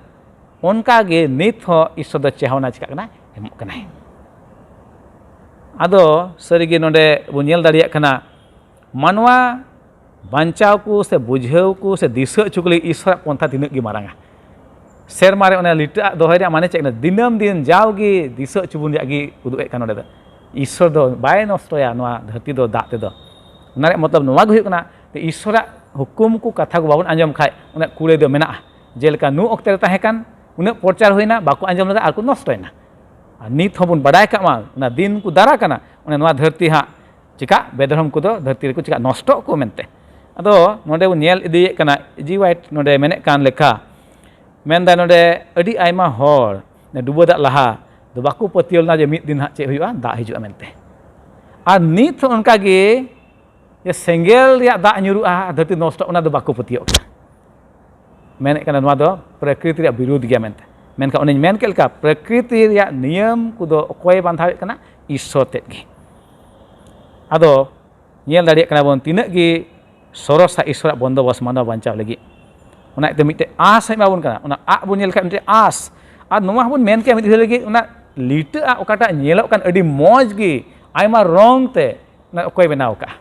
ᱚᱱᱠᱟ ᱜᱮ ᱱᱤᱛ ᱦᱚᱸ ᱤᱥᱥᱚᱨ ᱫᱚ ᱪᱮᱦᱟᱣᱱᱟ ᱪᱮᱠᱟᱜ ᱠᱟᱱᱟ? ᱮᱢᱚᱜ ᱠᱟᱱᱟᱭ᱾ ᱟᱫᱚ ᱥᱟᱹᱨᱤᱜᱮ ᱱᱚᱰᱮ ᱵᱚᱱ ᱧᱮᱞ ᱫᱟᱲᱮᱭᱟᱜ ᱠᱟᱱᱟ, ᱢᱟᱱᱣᱟ ᱵᱟᱧᱪᱟᱣ ᱠᱚ ᱥᱮ ᱵᱩᱡᱷᱟᱹᱣ ᱠᱚ ᱥᱮ ᱫᱤᱥᱟᱹ ᱦᱚᱪᱚ ᱠᱚ ᱞᱟᱹᱜᱤᱫ ᱤᱥᱥᱚᱨᱟᱜ ᱯᱚᱱᱛᱷᱟ ᱛᱤᱱᱟᱹᱜ ᱜᱮ ᱢᱟᱨᱟᱝᱟ᱾ ᱥᱮᱨᱢᱟ ᱨᱮ ᱚᱱᱟ ᱞᱤᱴᱟᱹ ᱟᱜ ᱫᱚᱦᱚᱭ ᱨᱮᱭᱟᱜ ᱢᱟᱱᱮ ᱪᱮᱫ ᱠᱟᱱᱟ? ᱫᱤᱱᱟᱹᱢ ᱫᱤᱱ ᱡᱟᱣᱜᱮ ᱫᱤᱥᱟᱹ ᱦᱚᱪᱚ ᱵᱚᱱ ᱨᱮᱭᱟᱜ ᱜᱮ ᱩᱫᱩᱜ ᱮᱫ ᱠᱟᱱᱟ ᱱᱚᱰᱮ ᱫᱚ᱾ ᱤᱥᱥᱚᱨ ᱫᱚ ᱵᱟᱭ ᱱᱚᱥᱴᱚᱭᱟ ᱱᱚᱣᱟ ᱫᱷᱟᱹᱨᱛᱤ ᱫᱚ ᱫᱟᱜ ᱛᱮᱫᱚ᱾ ᱚᱱᱟ ᱨᱮᱭᱟᱜ ᱢᱚᱛᱞᱚᱵ ᱱᱚᱣᱟ ᱜᱮ ᱦᱩᱭᱩᱜ ᱠᱟᱱᱟ ᱡᱮ ᱤᱥᱥᱚᱨᱟᱜ ᱦᱩᱠᱩᱢ ᱠᱚ, ᱠᱟᱛᱷᱟ ᱠᱚ ᱵᱟᱵᱚᱱ ᱟᱸᱡᱚᱢ ᱠᱷᱟᱡ ᱚᱱᱟ ᱠᱩᱲᱟᱹᱭ ᱫᱚ ᱢᱮᱱᱟᱜᱼᱟ᱾ ᱡᱮᱞᱮᱠᱟ ᱱᱩ ᱚᱠᱛᱮ ᱨᱮ ᱛᱟᱦᱮᱸ ᱠᱟᱱ, ᱩᱱᱟᱹᱜ ᱯᱨᱚᱪᱟᱨ ᱦᱩᱭᱱᱟ, ᱵᱟᱠᱚ ᱟᱸᱡᱚᱢ ᱞᱮᱫᱟ ᱟᱨ ᱠᱚ ᱱᱚᱥᱴᱚᱭᱮᱱᱟ᱾ ᱟᱨ ᱱᱤᱛ ᱦᱚᱸᱵᱚᱱ ᱵᱟᱰᱟᱭ ᱠᱟᱜ ᱢᱟ ᱚᱱᱟ ᱫᱤᱱ ᱠᱚ ᱫᱟᱨᱟ ᱠᱟᱱᱟ, ᱚᱱᱟ ᱱᱚᱣᱟ ᱫᱷᱟᱹᱨᱛᱤ ᱦᱟᱸᱜ ᱪᱮᱠᱟ ᱵᱮᱫᱷᱚᱨᱚᱢ ᱠᱚᱫᱚ ᱫᱷᱟᱹᱨᱛᱤ ᱨᱮᱠᱚ ᱪᱮᱠᱟ ᱱᱚᱥᱴᱚᱜ ᱠᱚ ᱢᱮᱱᱛᱮ᱾ ᱟᱫᱚ ᱱᱚᱰᱮ ᱵᱚᱱ ᱧᱮᱞ ᱤᱫᱤᱭᱮᱫ ᱠᱟᱱᱟ, ᱤᱡᱤ ᱣᱟᱭᱤᱴ ᱱᱚᱰᱮ ᱢᱮᱱᱮᱫ ᱠᱟᱱ ᱞᱮᱠᱟ, ᱢᱮᱱᱫᱟᱭ ᱱᱚᱰᱮ ᱟᱹᱰᱤ ᱟᱭᱢᱟ ᱦᱚᱲ ᱰᱩᱵᱟᱹ ᱫᱟᱜ ᱞᱟᱦᱟ ᱫᱚ ᱵᱟᱠᱚ ᱯᱟᱹᱛᱭᱟᱹᱣ ᱞᱮᱱᱟ ᱡᱮ ᱢᱤᱫ ᱫᱤᱱ ᱦᱟᱸᱜ ᱪᱮᱫ ᱦᱩᱭᱩᱜᱼᱟ, ᱫᱟᱜ ᱦᱤᱡᱩᱜᱼᱟ ᱢᱮᱱᱛᱮ᱾ ᱟᱨ ᱱᱤᱛ ᱦᱚᱸ ᱚᱱᱠᱟ ᱜᱮ, ᱡᱮ ᱥᱮᱸᱜᱮᱞ ᱨᱮᱭᱟᱜ ᱫᱟᱜ ᱧᱩᱨᱩᱜᱼᱟ ᱫᱷᱟᱹᱨᱛᱤ ᱱᱚᱥᱴᱚᱜᱼᱟ, ᱚᱱᱟ ᱫᱚ ᱵᱟᱠᱚ ᱯᱟᱹᱛᱭᱟᱹᱣ ᱠᱟᱱᱟ᱾ ᱢᱮᱱᱮᱫ ᱠᱟᱱᱟ ᱱᱚᱣᱟ ᱫᱚ ᱯᱨᱚᱠᱨᱤᱛᱤ ᱨᱮᱭᱟᱜ ᱵᱤᱨᱩᱫᱷ ᱜᱮᱭᱟ ᱢᱮᱱᱛᱮ᱾ ᱢᱮᱱᱠᱷᱟᱱ ᱚᱱᱮᱧ ᱢᱮᱱ ᱠᱮᱫ ᱞᱮᱠᱟ, ᱯᱨᱚᱠᱨᱤᱛᱤ ᱨᱮᱭᱟᱜ ᱱᱤᱭᱚᱢ ᱠᱚᱫᱚ ᱚᱠᱚᱭᱮ ᱵᱟᱸᱫᱷᱟᱣᱮᱫ ᱠᱟᱱᱟ? ᱤᱥᱥᱚᱨ ᱛᱮᱫ ᱜᱮ᱾ ᱟᱫᱚ ᱧᱮᱞ ᱫᱟᱲᱮᱭᱟᱜ ᱠᱟᱱᱟ ᱵᱚᱱ ᱛᱤᱱᱟᱹᱜ ᱜᱮ ᱥᱚᱨᱚᱥᱟ ᱤᱥᱥᱚᱨᱟᱜ ᱵᱚᱱᱫᱚᱵᱚᱥ ᱢᱟᱱᱣᱟ ᱵᱟᱧᱪᱟᱣ ᱞᱟᱹᱜᱤᱫ᱾ ᱚᱱᱟ ᱤᱭᱟᱹᱛᱮ ᱢᱤᱫᱴᱮᱡ ᱟᱸᱥ ᱮ ᱮᱢᱟ ᱵᱚᱱ ᱠᱟᱱᱟ᱾ ᱚᱱᱟ ᱟᱜ ᱵᱚᱱ ᱧᱮᱞ ᱠᱷᱟᱱ ᱢᱤᱫᱴᱮᱡ ᱟᱸᱥ᱾ ᱟᱨ ᱱᱚᱣᱟ ᱦᱚᱸᱵᱚᱱ ᱢᱮᱱ ᱠᱮᱭᱟ ᱢᱤᱫ ᱜᱷᱟᱹᱲᱤ ᱞᱟᱹᱜᱤᱫ, ᱚᱱᱟ ᱞᱤᱴᱟᱹ ᱟᱜ ᱚᱠᱟᱴᱟᱜ ᱧᱮᱞᱚᱜ ᱠᱟᱱ ᱟᱹᱰᱤ ᱢᱚᱡᱽ ᱜᱮ, ᱟᱭᱢᱟ ᱨᱚᱝ ᱛᱮ, ᱚᱱᱟ ᱚᱠᱚᱭ ᱵᱮᱱᱟᱣ ᱠᱟᱜᱼᱟ?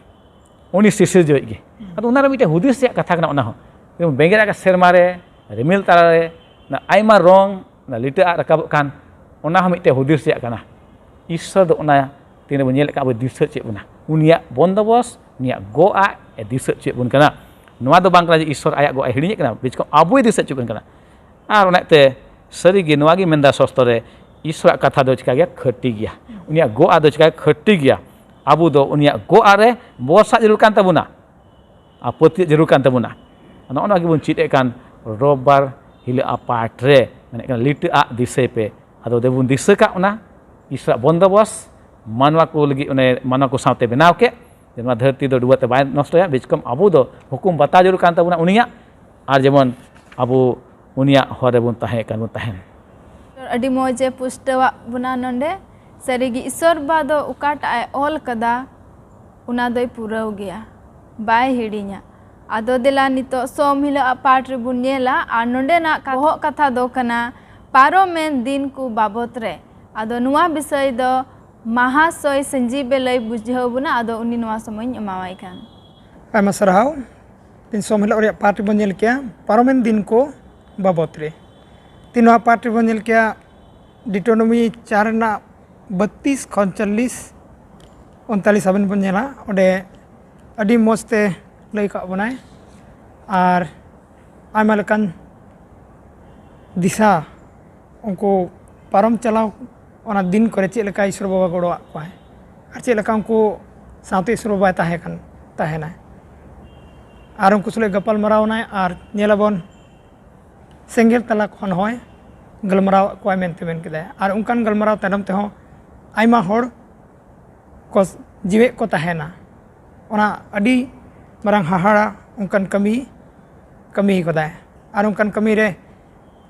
ᱩᱱᱤ ᱥᱤᱥᱤᱨᱡᱟᱹᱣᱤᱡ ᱜᱮ᱾ ᱟᱫᱚ ᱚᱱᱟ ᱨᱮ ᱢᱤᱫᱴᱮᱡ ᱦᱩᱫᱤᱥ ᱨᱮᱭᱟᱜ ᱠᱟᱛᱷᱟ ᱠᱟᱱᱟ᱾ ᱚᱱᱟ ᱦᱚᱸ ᱡᱮᱢᱚᱱ ᱵᱮᱸᱜᱮᱫ ᱟᱠᱟᱫ ᱥᱮᱨᱢᱟ ᱨᱮ, ᱨᱤᱢᱤᱞ ᱛᱟᱞᱟ ᱨᱮ, ᱚᱱᱟ ᱟᱭᱢᱟ ᱨᱚᱝ, ᱚᱱᱟ ᱞᱤᱴᱟᱹ ᱟᱜ ᱨᱟᱠᱟᱵᱚᱜ ᱠᱟᱱ, ᱚᱱᱟ ᱦᱚᱸ ᱢᱤᱫᱴᱮᱡ ᱦᱩᱫᱤᱥ ᱨᱮᱭᱟᱜ ᱠᱟᱱᱟ᱾ ᱤᱥᱥᱚᱨ ᱫᱚ ᱚᱱᱟ ᱛᱤᱱᱟᱹᱜ ᱵᱚᱱ ᱧᱮᱞᱮᱫ ᱠᱟᱱ, ᱟᱵᱚᱭ ᱫᱤᱥᱟᱹ ᱦᱚᱪᱚᱭᱮᱫ ᱵᱚᱱᱟ᱾ ᱩᱱᱤᱭᱟᱜ ᱵᱚᱱᱫᱚᱵᱚᱥ, ᱩᱱᱤᱭᱟᱜ ᱜᱚ ᱟᱜ ᱮ ᱫᱤᱥᱟᱹ ᱦᱚᱪᱚᱭᱮᱫ ᱵᱚᱱ ᱠᱟᱱᱟ᱾ ᱱᱚᱣᱟ ᱫᱚ ᱵᱟᱝ ᱠᱟᱱᱟ ᱡᱮ ᱤᱥᱥᱚᱨ ᱟᱭᱟᱜ ᱜᱚ ᱟᱜ ᱮ ᱦᱤᱲᱤᱧᱮᱫ ᱠᱟᱱᱟ, ᱵᱮᱥ ᱠᱚᱢ ᱟᱵᱚᱭ ᱫᱤᱥᱟᱹ ᱦᱚᱪᱚᱭᱮᱫ ᱵᱚᱱ ᱠᱟᱱᱟ᱾ ᱟᱨ ᱚᱱᱟᱛᱮ ᱥᱟᱹᱨᱤᱜᱮ ᱱᱚᱣᱟ ᱜᱮ ᱢᱮᱱᱫᱟ ᱥᱚᱥᱛᱚ ᱨᱮ, ᱤᱥᱥᱚᱨᱟᱜ ᱠᱟᱛᱷᱟ ᱫᱚ ᱪᱤᱠᱟ ᱜᱮᱭᱟ? ᱠᱷᱟᱹᱴᱤ ᱜᱮᱭᱟ᱾ ᱩᱱᱤᱭᱟᱜ ᱜᱚ ᱟᱜ ᱫᱚ ᱪᱤᱠᱟ ᱜᱮᱭᱟ? ᱠᱷᱟᱹᱴᱤ ᱜᱮᱭᱟ᱾ ᱟᱵᱚ ᱫᱚ ᱩᱱᱤᱭᱟᱜ ᱜᱚ ᱟᱜ ᱨᱮ ᱵᱷᱚᱨᱥᱟ ᱡᱟᱹᱨᱩᱲ ᱠᱟᱱ ᱛᱟᱵᱚᱱᱟ᱾ ᱟᱨ ᱯᱟᱹᱛᱭᱟᱹᱜ ᱡᱟᱹᱨᱩᱲ ᱠᱟᱱ ᱛᱟᱵᱚᱱᱟ᱾ ᱱᱚᱜᱼᱚ ᱱᱚᱣᱟ ᱜᱮᱵᱚᱱ ᱪᱮᱫ ᱮᱫ ᱠᱟᱱ ᱨᱳᱵᱵᱟᱨ ᱦᱤᱞᱟᱹᱜᱼᱟ ᱯᱟᱴ ᱨᱮ ᱢᱮᱱᱮᱫ ᱠᱟᱱᱟ, ᱞᱤᱴᱟᱹ ᱟᱜ ᱫᱤᱥᱟᱹᱭ ᱯᱮ᱾ ᱟᱫᱚ ᱫᱮᱵᱚᱱ ᱫᱤᱥᱟᱹ ᱠᱟᱜ ᱚᱱᱟ ᱤᱥᱚᱨᱟᱜ ᱵᱚᱱᱫᱚᱵᱚᱥ ᱢᱟᱱᱣᱟ ᱠᱚ ᱞᱟᱹᱜᱤᱫ, ᱚᱱᱮ ᱢᱟᱱᱣᱟ ᱠᱚ ᱥᱟᱶᱛᱮ ᱵᱮᱱᱟᱣ ᱠᱮᱫ, ᱡᱮ ᱱᱚᱣᱟ ᱫᱷᱟᱹᱨᱛᱤ ᱫᱚ ᱰᱩᱵᱟᱹ ᱛᱮ ᱵᱟᱭ ᱱᱚᱥᱴᱚᱭᱟ, ᱵᱮᱪᱠᱚᱢ ᱟᱵᱚ ᱫᱚ ᱦᱩᱠᱩᱢ ᱵᱟᱛᱟᱣ ᱡᱟᱹᱨᱩᱲ ᱠᱟᱱ ᱛᱟᱵᱚᱱᱟ ᱩᱱᱤᱭᱟᱜ, ᱟᱨ ᱡᱮᱢᱚᱱ ᱟᱵᱚ ᱩᱱᱤᱭᱟᱜ ᱦᱚᱨ ᱨᱮᱵᱚᱱ ᱛᱟᱦᱮᱸ ᱠᱟᱱ ᱵᱚᱱ ᱛᱟᱦᱮᱱ᱾ ᱟᱹᱰᱤ ᱢᱚᱡᱽ ᱮ ᱯᱩᱥᱴᱟᱹᱣᱟᱜ ᱵᱚᱱᱟ ᱱᱚᱰᱮ᱾ ᱥᱟᱹᱨᱤᱜᱮ ᱤᱥᱚᱨ ᱵᱟ ᱫᱚ ᱚᱠᱟᱴᱟᱜ ᱮ ᱚᱞ ᱠᱟᱫᱟ, ᱚᱱᱟ ᱫᱚᱭ ᱯᱩᱨᱟᱹᱣ ᱜᱮᱭᱟ, ᱵᱟᱭ ᱦᱤᱲᱤᱧᱟ᱾ ᱟᱫᱚ ᱫᱮᱞᱟ ᱱᱤᱛᱚᱜ ᱥᱚᱢ ᱦᱤᱞᱳᱜ ᱟᱜ ᱯᱟᱴ ᱨᱮᱵᱚᱱ ᱧᱮᱞᱟ ᱟᱨ ᱱᱚᱰᱮᱱᱟᱜ ᱵᱚᱦᱚᱜ ᱠᱟᱛᱷᱟ ᱫᱚ ᱠᱟᱱᱟ ᱯᱟᱨᱚᱢᱮᱱ ᱫᱤᱱ ᱠᱚ ᱵᱟᱵᱚᱛ ᱨᱮ᱾ ᱟᱫᱚ ᱱᱚᱣᱟ ᱵᱤᱥᱚᱭ ᱫᱚ ᱢᱟᱦᱟᱥᱚᱭ ᱥᱟᱹᱧᱡᱤᱵ ᱮ ᱞᱟᱹᱭ ᱵᱩᱡᱷᱟᱹᱣ ᱵᱚᱱᱟ, ᱟᱫᱚ ᱩᱱᱤ ᱱᱚᱣᱟ ᱥᱚᱢᱚᱭ ᱤᱧ ᱮᱢᱟᱣᱟᱭ ᱠᱟᱱ᱾ ᱟᱭᱢᱟ ᱥᱟᱨᱦᱟᱣ᱾ ᱛᱤᱱ ᱥᱚᱢ ᱦᱤᱞᱳᱜ ᱨᱮᱭᱟᱜ ᱯᱟᱴ ᱨᱮᱵᱚᱱ ᱧᱮᱞ ᱠᱮᱭᱟ ᱯᱟᱨᱚᱢᱮᱱ ᱫᱤᱱ ᱠᱚ ᱵᱟᱵᱚᱛ ᱨᱮ᱾ ᱛᱤᱱ ᱱᱚᱣᱟ ᱯᱟᱴ ᱨᱮᱵᱚᱱ ᱧᱮᱞ ᱠᱮᱭᱟ ᱰᱤᱴᱳᱱᱚᱢᱤ ᱪᱟᱨ ᱨᱮᱱᱟᱜ ᱵᱟᱹᱛᱤᱥ ᱠᱷᱚᱱ ᱪᱚᱞᱞᱤᱥ ᱩᱱᱛᱟᱞᱤᱥ ᱦᱟᱹᱵᱤᱡ ᱵᱚᱱ ᱧᱮᱞᱟ᱾ ᱚᱸᱰᱮ ᱟᱹᱰᱤ ᱢᱚᱡᱽ ᱛᱮ ᱞᱟᱹᱭ ᱠᱟᱜ ᱵᱚᱱᱟᱭ ᱟᱨ ᱟᱭᱢᱟ ᱞᱮᱠᱟᱱ ᱫᱤᱥᱟ ᱩᱱᱠᱩ ᱯᱟᱨᱚᱢ ᱪᱟᱞᱟᱣ ᱚᱱᱟ ᱫᱤᱱ ᱠᱚᱨᱮ ᱪᱮᱫ ᱞᱮᱠᱟ ᱤᱥᱚᱨ ᱵᱟᱵᱟ ᱜᱚᱲᱚᱣᱟᱜ ᱠᱚᱣᱟᱭ ᱟᱨ ᱪᱮᱫ ᱞᱮᱠᱟ ᱩᱱᱠᱩ ᱥᱟᱶᱛᱮ ᱤᱥᱚᱨ ᱵᱟᱵᱟᱭ ᱛᱟᱦᱮᱸ ᱠᱟᱱ ᱛᱟᱦᱮᱱᱟᱭ᱾ ᱟᱨ ᱩᱱᱠᱩ ᱥᱟᱞᱟᱜ ᱜᱟᱯᱟᱞ ᱢᱟᱨᱟᱣ ᱮᱱᱟᱭ ᱟᱨ ᱧᱮᱞᱟᱵᱚᱱ ᱥᱮᱸᱜᱮᱞ ᱛᱟᱞᱟ ᱠᱷᱚᱱ ᱦᱚᱸᱭ ᱜᱟᱞᱢᱟᱨᱟᱣ ᱟᱫ ᱠᱚᱣᱟᱭ ᱢᱮᱱᱛᱮ ᱢᱮᱱ ᱠᱮᱫᱟᱭ᱾ ᱟᱨ ᱚᱱᱠᱟᱱ ᱜᱟᱞᱢᱟᱨᱟᱣ ᱛᱟᱭᱱᱚᱢ ᱛᱮᱦᱚᱸ ᱟᱭᱢᱟ ᱦᱚᱲ ᱠᱚ ᱡᱤᱣᱮᱫ ᱠᱚ ᱛᱟᱦᱮᱱᱟ᱾ ᱚᱱᱟ ᱟᱹᱰᱤ ᱢᱟᱨᱟᱝ ᱦᱟᱦᱟᱲᱟ ᱚᱱᱠᱟᱱ ᱠᱟᱹᱢᱤ ᱠᱟᱹᱢᱤ ᱠᱟᱫᱟᱭ᱾ ᱟᱨ ᱚᱱᱠᱟᱱ ᱠᱟᱹᱢᱤ ᱨᱮ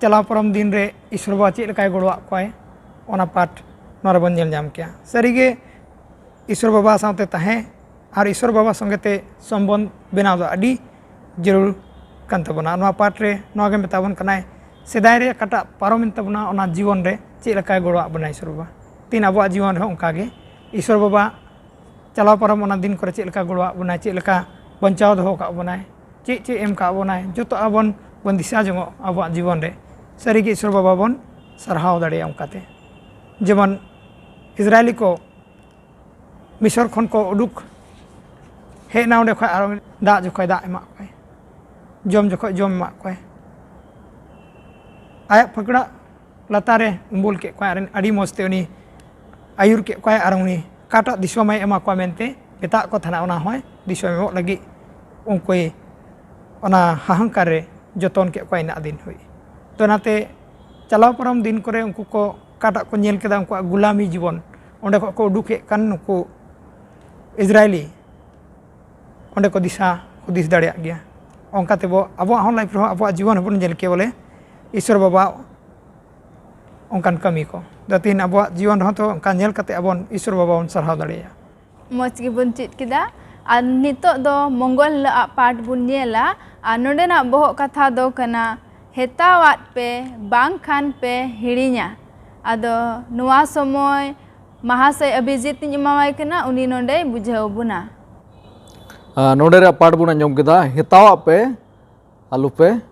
ᱪᱟᱞᱟᱣ ᱯᱟᱨᱚᱢ ᱫᱤᱱ ᱨᱮ ᱤᱥᱚᱨ ᱵᱟᱵᱟ ᱪᱮᱫ ᱞᱮᱠᱟᱭ ᱜᱚᱲᱚᱣᱟᱜ ᱠᱚᱣᱟᱭ, ᱚᱱᱟ ᱯᱟᱴ ᱱᱚᱣᱟ ᱨᱮᱵᱚᱱ ᱧᱮᱞ ᱧᱟᱢ ᱠᱮᱭᱟ᱾ ᱥᱟᱹᱨᱤᱜᱮ ᱤᱥᱚᱨ ᱵᱟᱵᱟ ᱥᱟᱶᱛᱮ ᱛᱟᱦᱮᱸ ᱟᱨ ᱤᱥᱚᱨ ᱵᱟᱵᱟ ᱥᱚᱸᱜᱮ ᱛᱮ ᱥᱚᱢᱵᱚᱱᱫᱷ ᱵᱮᱱᱟᱣ ᱫᱚ ᱟᱹᱰᱤ ᱡᱟᱹᱨᱩᱲ ᱠᱟᱱ ᱛᱟᱵᱚᱱᱟ᱾ ᱱᱚᱣᱟ ᱯᱟᱴ ᱨᱮ ᱱᱚᱣᱟ ᱜᱮ ᱢᱮᱛᱟ ᱵᱚᱱ ᱠᱟᱱᱟᱭ, ᱥᱮᱫᱟᱭ ᱨᱮ ᱚᱠᱟᱴᱟᱜ ᱯᱟᱨᱚᱢᱮᱱ ᱛᱟᱵᱚᱱᱟ, ᱚᱱᱟ ᱡᱤᱵᱚᱱ ᱨᱮ ᱪᱮᱫ ᱞᱮᱠᱟᱭ ᱜᱚᱲᱚᱣᱟᱜ ᱵᱚᱱᱟ ᱤᱥᱚᱨ ᱵᱟᱵᱟ᱾ ᱛᱤᱦᱤᱧ ᱟᱵᱚᱣᱟᱜ ᱡᱤᱵᱚᱱ ᱨᱮᱦᱚᱸ ᱚᱱᱠᱟ ᱜᱮ ᱤᱥᱚᱨ ᱵᱟᱵᱟ ᱪᱟᱞᱟᱣ ᱯᱟᱨᱚᱢ ᱚᱱᱟ ᱫᱤᱱ ᱠᱚᱨᱮ ᱪᱮᱫ ᱞᱮᱠᱟ ᱜᱚᱲᱚᱣᱟᱜ ᱵᱚᱱᱟᱭ, ᱪᱮᱫ ᱞᱮᱠᱟ ᱵᱟᱧᱪᱟᱣ ᱫᱚᱦᱚ ᱠᱟᱜ ᱵᱚᱱᱟᱭ, ᱪᱮᱫ ᱪᱮᱫ ᱮᱢ ᱠᱟᱜ ᱵᱚᱱᱟᱭ, ᱡᱚᱛᱚ ᱟᱵᱚᱱ ᱵᱚᱱ ᱫᱤᱥᱟᱹ ᱡᱚᱝᱚᱜ ᱟᱵᱚᱣᱟᱜ ᱡᱤᱵᱚᱱ ᱨᱮ᱾ ᱥᱟᱹᱨᱤᱜᱮ ᱤᱥᱚᱨ ᱵᱟᱵᱟ ᱵᱚᱱ ᱥᱟᱨᱦᱟᱣ ᱫᱟᱲᱮᱭᱟᱜᱼᱟ᱾ ᱚᱱᱠᱟᱛᱮ ᱡᱮᱢᱚᱱ ᱤᱥᱨᱟᱭᱮᱞᱤ ᱠᱚ ᱢᱤᱥᱚᱨ ᱠᱷᱚᱱ ᱠᱚ ᱩᱰᱩᱠ ᱦᱮᱡ ᱮᱱᱟ ᱚᱸᱰᱮ ᱠᱷᱚᱱ, ᱟᱨ ᱫᱟᱜ ᱡᱚᱠᱷᱚᱡ ᱫᱟᱜ ᱮᱢᱟᱜ ᱠᱚᱣᱟᱭ, ᱡᱚᱢ ᱡᱚᱠᱷᱚᱡ ᱡᱚᱢ ᱮᱢᱟᱜ ᱠᱚᱣᱟᱭ, ᱟᱭᱟᱜ ᱯᱷᱟᱹᱠᱲᱟᱹᱜ ᱞᱟᱛᱟᱨ ᱨᱮ ᱩᱢᱩᱞ ᱠᱮᱫ ᱠᱚᱣᱟᱭ ᱟᱨ ᱟᱹᱰᱤ ᱢᱚᱡᱽ ᱛᱮ ᱩᱱᱤ ᱟᱹᱭᱩᱨ ᱠᱮᱫ ᱠᱚᱣᱟᱭ ᱟᱨ ᱩᱱᱤ ᱚᱠᱟᱴᱟᱜ ᱫᱤᱥᱚᱢᱮ ᱮᱢᱟ ᱠᱚᱣᱟ ᱢᱮᱱᱛᱮ ᱢᱮᱛᱟᱜ ᱠᱚ ᱛᱟᱦᱮᱱᱟ, ᱚᱱᱟ ᱦᱚᱸᱭ ᱫᱤᱥᱚᱢ ᱮᱢᱚᱜ ᱞᱟᱹᱜᱤᱫ ᱩᱱᱠᱩᱭ ᱚᱱᱟ ᱦᱟᱦᱟᱝᱠᱟᱨ ᱨᱮ ᱡᱚᱛᱚᱱ ᱠᱮᱫ ᱠᱚᱣᱟ ᱤᱱᱟᱹᱜ ᱫᱤᱱ ᱦᱩᱭ᱾ ᱛᱚ ᱚᱱᱟᱛᱮ ᱪᱟᱞᱟᱣ ᱯᱟᱨᱚᱢ ᱫᱤᱱ ᱠᱚᱨᱮ ᱩᱱᱠᱩ ᱠᱚ ᱚᱠᱟᱴᱟᱜ ᱠᱚ ᱧᱮᱞ ᱠᱮᱫᱟ, ᱩᱱᱠᱩᱣᱟᱜ ᱜᱩᱞᱟᱢᱤ ᱡᱤᱵᱚᱱ, ᱚᱸᱰᱮ ᱠᱷᱚᱱ ᱠᱚ ᱩᱰᱩᱠᱮᱫ ᱠᱟᱱ ᱱᱩᱠᱩ ᱤᱥᱨᱟᱭᱮᱞᱤ, ᱚᱸᱰᱮ ᱠᱚ ᱫᱤᱥᱟ ᱦᱩᱫᱤᱥ ᱫᱟᱲᱮᱭᱟᱜ ᱜᱮᱭᱟ᱾ ᱚᱱᱠᱟ ᱛᱮᱵᱚ ᱟᱵᱚᱣᱟᱜ ᱦᱚᱸ ᱞᱟᱭᱤᱯᱷ ᱨᱮᱦᱚᱸ ᱟᱵᱚᱣᱟᱜ ᱡᱤᱵᱚᱱ ᱦᱚᱸᱵᱚᱱ ᱧᱮᱞ ᱠᱮᱭᱟ ᱵᱚᱞᱮ ᱤᱥᱚᱨ ᱵᱟᱵᱟ ᱚᱱᱠᱟᱱ ᱠᱟᱹᱢᱤ ᱠᱚ᱾ ᱫᱚ ᱛᱮᱦᱮᱧ ᱟᱵᱚᱣᱟᱜ ᱡᱤᱭᱚᱱ ᱨᱮᱦᱚᱸ ᱛᱚ ᱚᱱᱠᱟ ᱧᱮᱞ ᱠᱟᱛᱮ ᱟᱵᱚᱱ ᱤᱥᱚᱨ ᱵᱟᱵᱟ ᱵᱚᱱ ᱥᱟᱨᱦᱟᱣ ᱫᱟᱲᱮᱭᱟᱜᱼᱟ᱾ ᱢᱚᱡᱽ ᱜᱮᱵᱚᱱ ᱪᱮᱫ ᱠᱮᱫᱟ᱾ ᱟᱨ ᱱᱤᱛᱚᱜ ᱫᱚ ᱢᱚᱝᱜᱚᱞ ᱦᱤᱞᱳᱜ ᱟᱜ ᱯᱟᱴ ᱵᱚᱱ ᱧᱮᱞᱟ᱾ ᱟᱨ ᱱᱚᱰᱮᱱᱟᱜ ᱵᱚᱦᱚᱜ ᱠᱟᱛᱷᱟ ᱫᱚ ᱠᱟᱱᱟ, ᱦᱮᱛᱟᱣᱟᱫ ᱯᱮ ᱵᱟᱝᱠᱷᱟᱱ ᱯᱮ ᱦᱤᱲᱤᱧᱟ᱾ ᱟᱫᱚ ᱱᱚᱣᱟ ᱥᱚᱢᱚᱭ ᱢᱟᱦᱟᱥᱚᱭ ᱚᱵᱷᱤᱡᱤᱛ ᱤᱧ ᱮᱢᱟᱣᱟᱭ ᱠᱟᱱᱟ, ᱩᱱᱤ ᱱᱚᱰᱮᱭ ᱵᱩᱡᱷᱟᱹᱣ ᱵᱚᱱᱟ᱾ ᱟᱨ ᱱᱚᱰᱮ ᱨᱮᱭᱟᱜ ᱯᱟᱴ ᱵᱚᱱ ᱟᱸᱡᱚᱢ ᱠᱮᱫᱟ, ᱦᱮᱛᱟᱣᱟᱜ ᱯᱮ ᱟᱞᱚᱯᱮ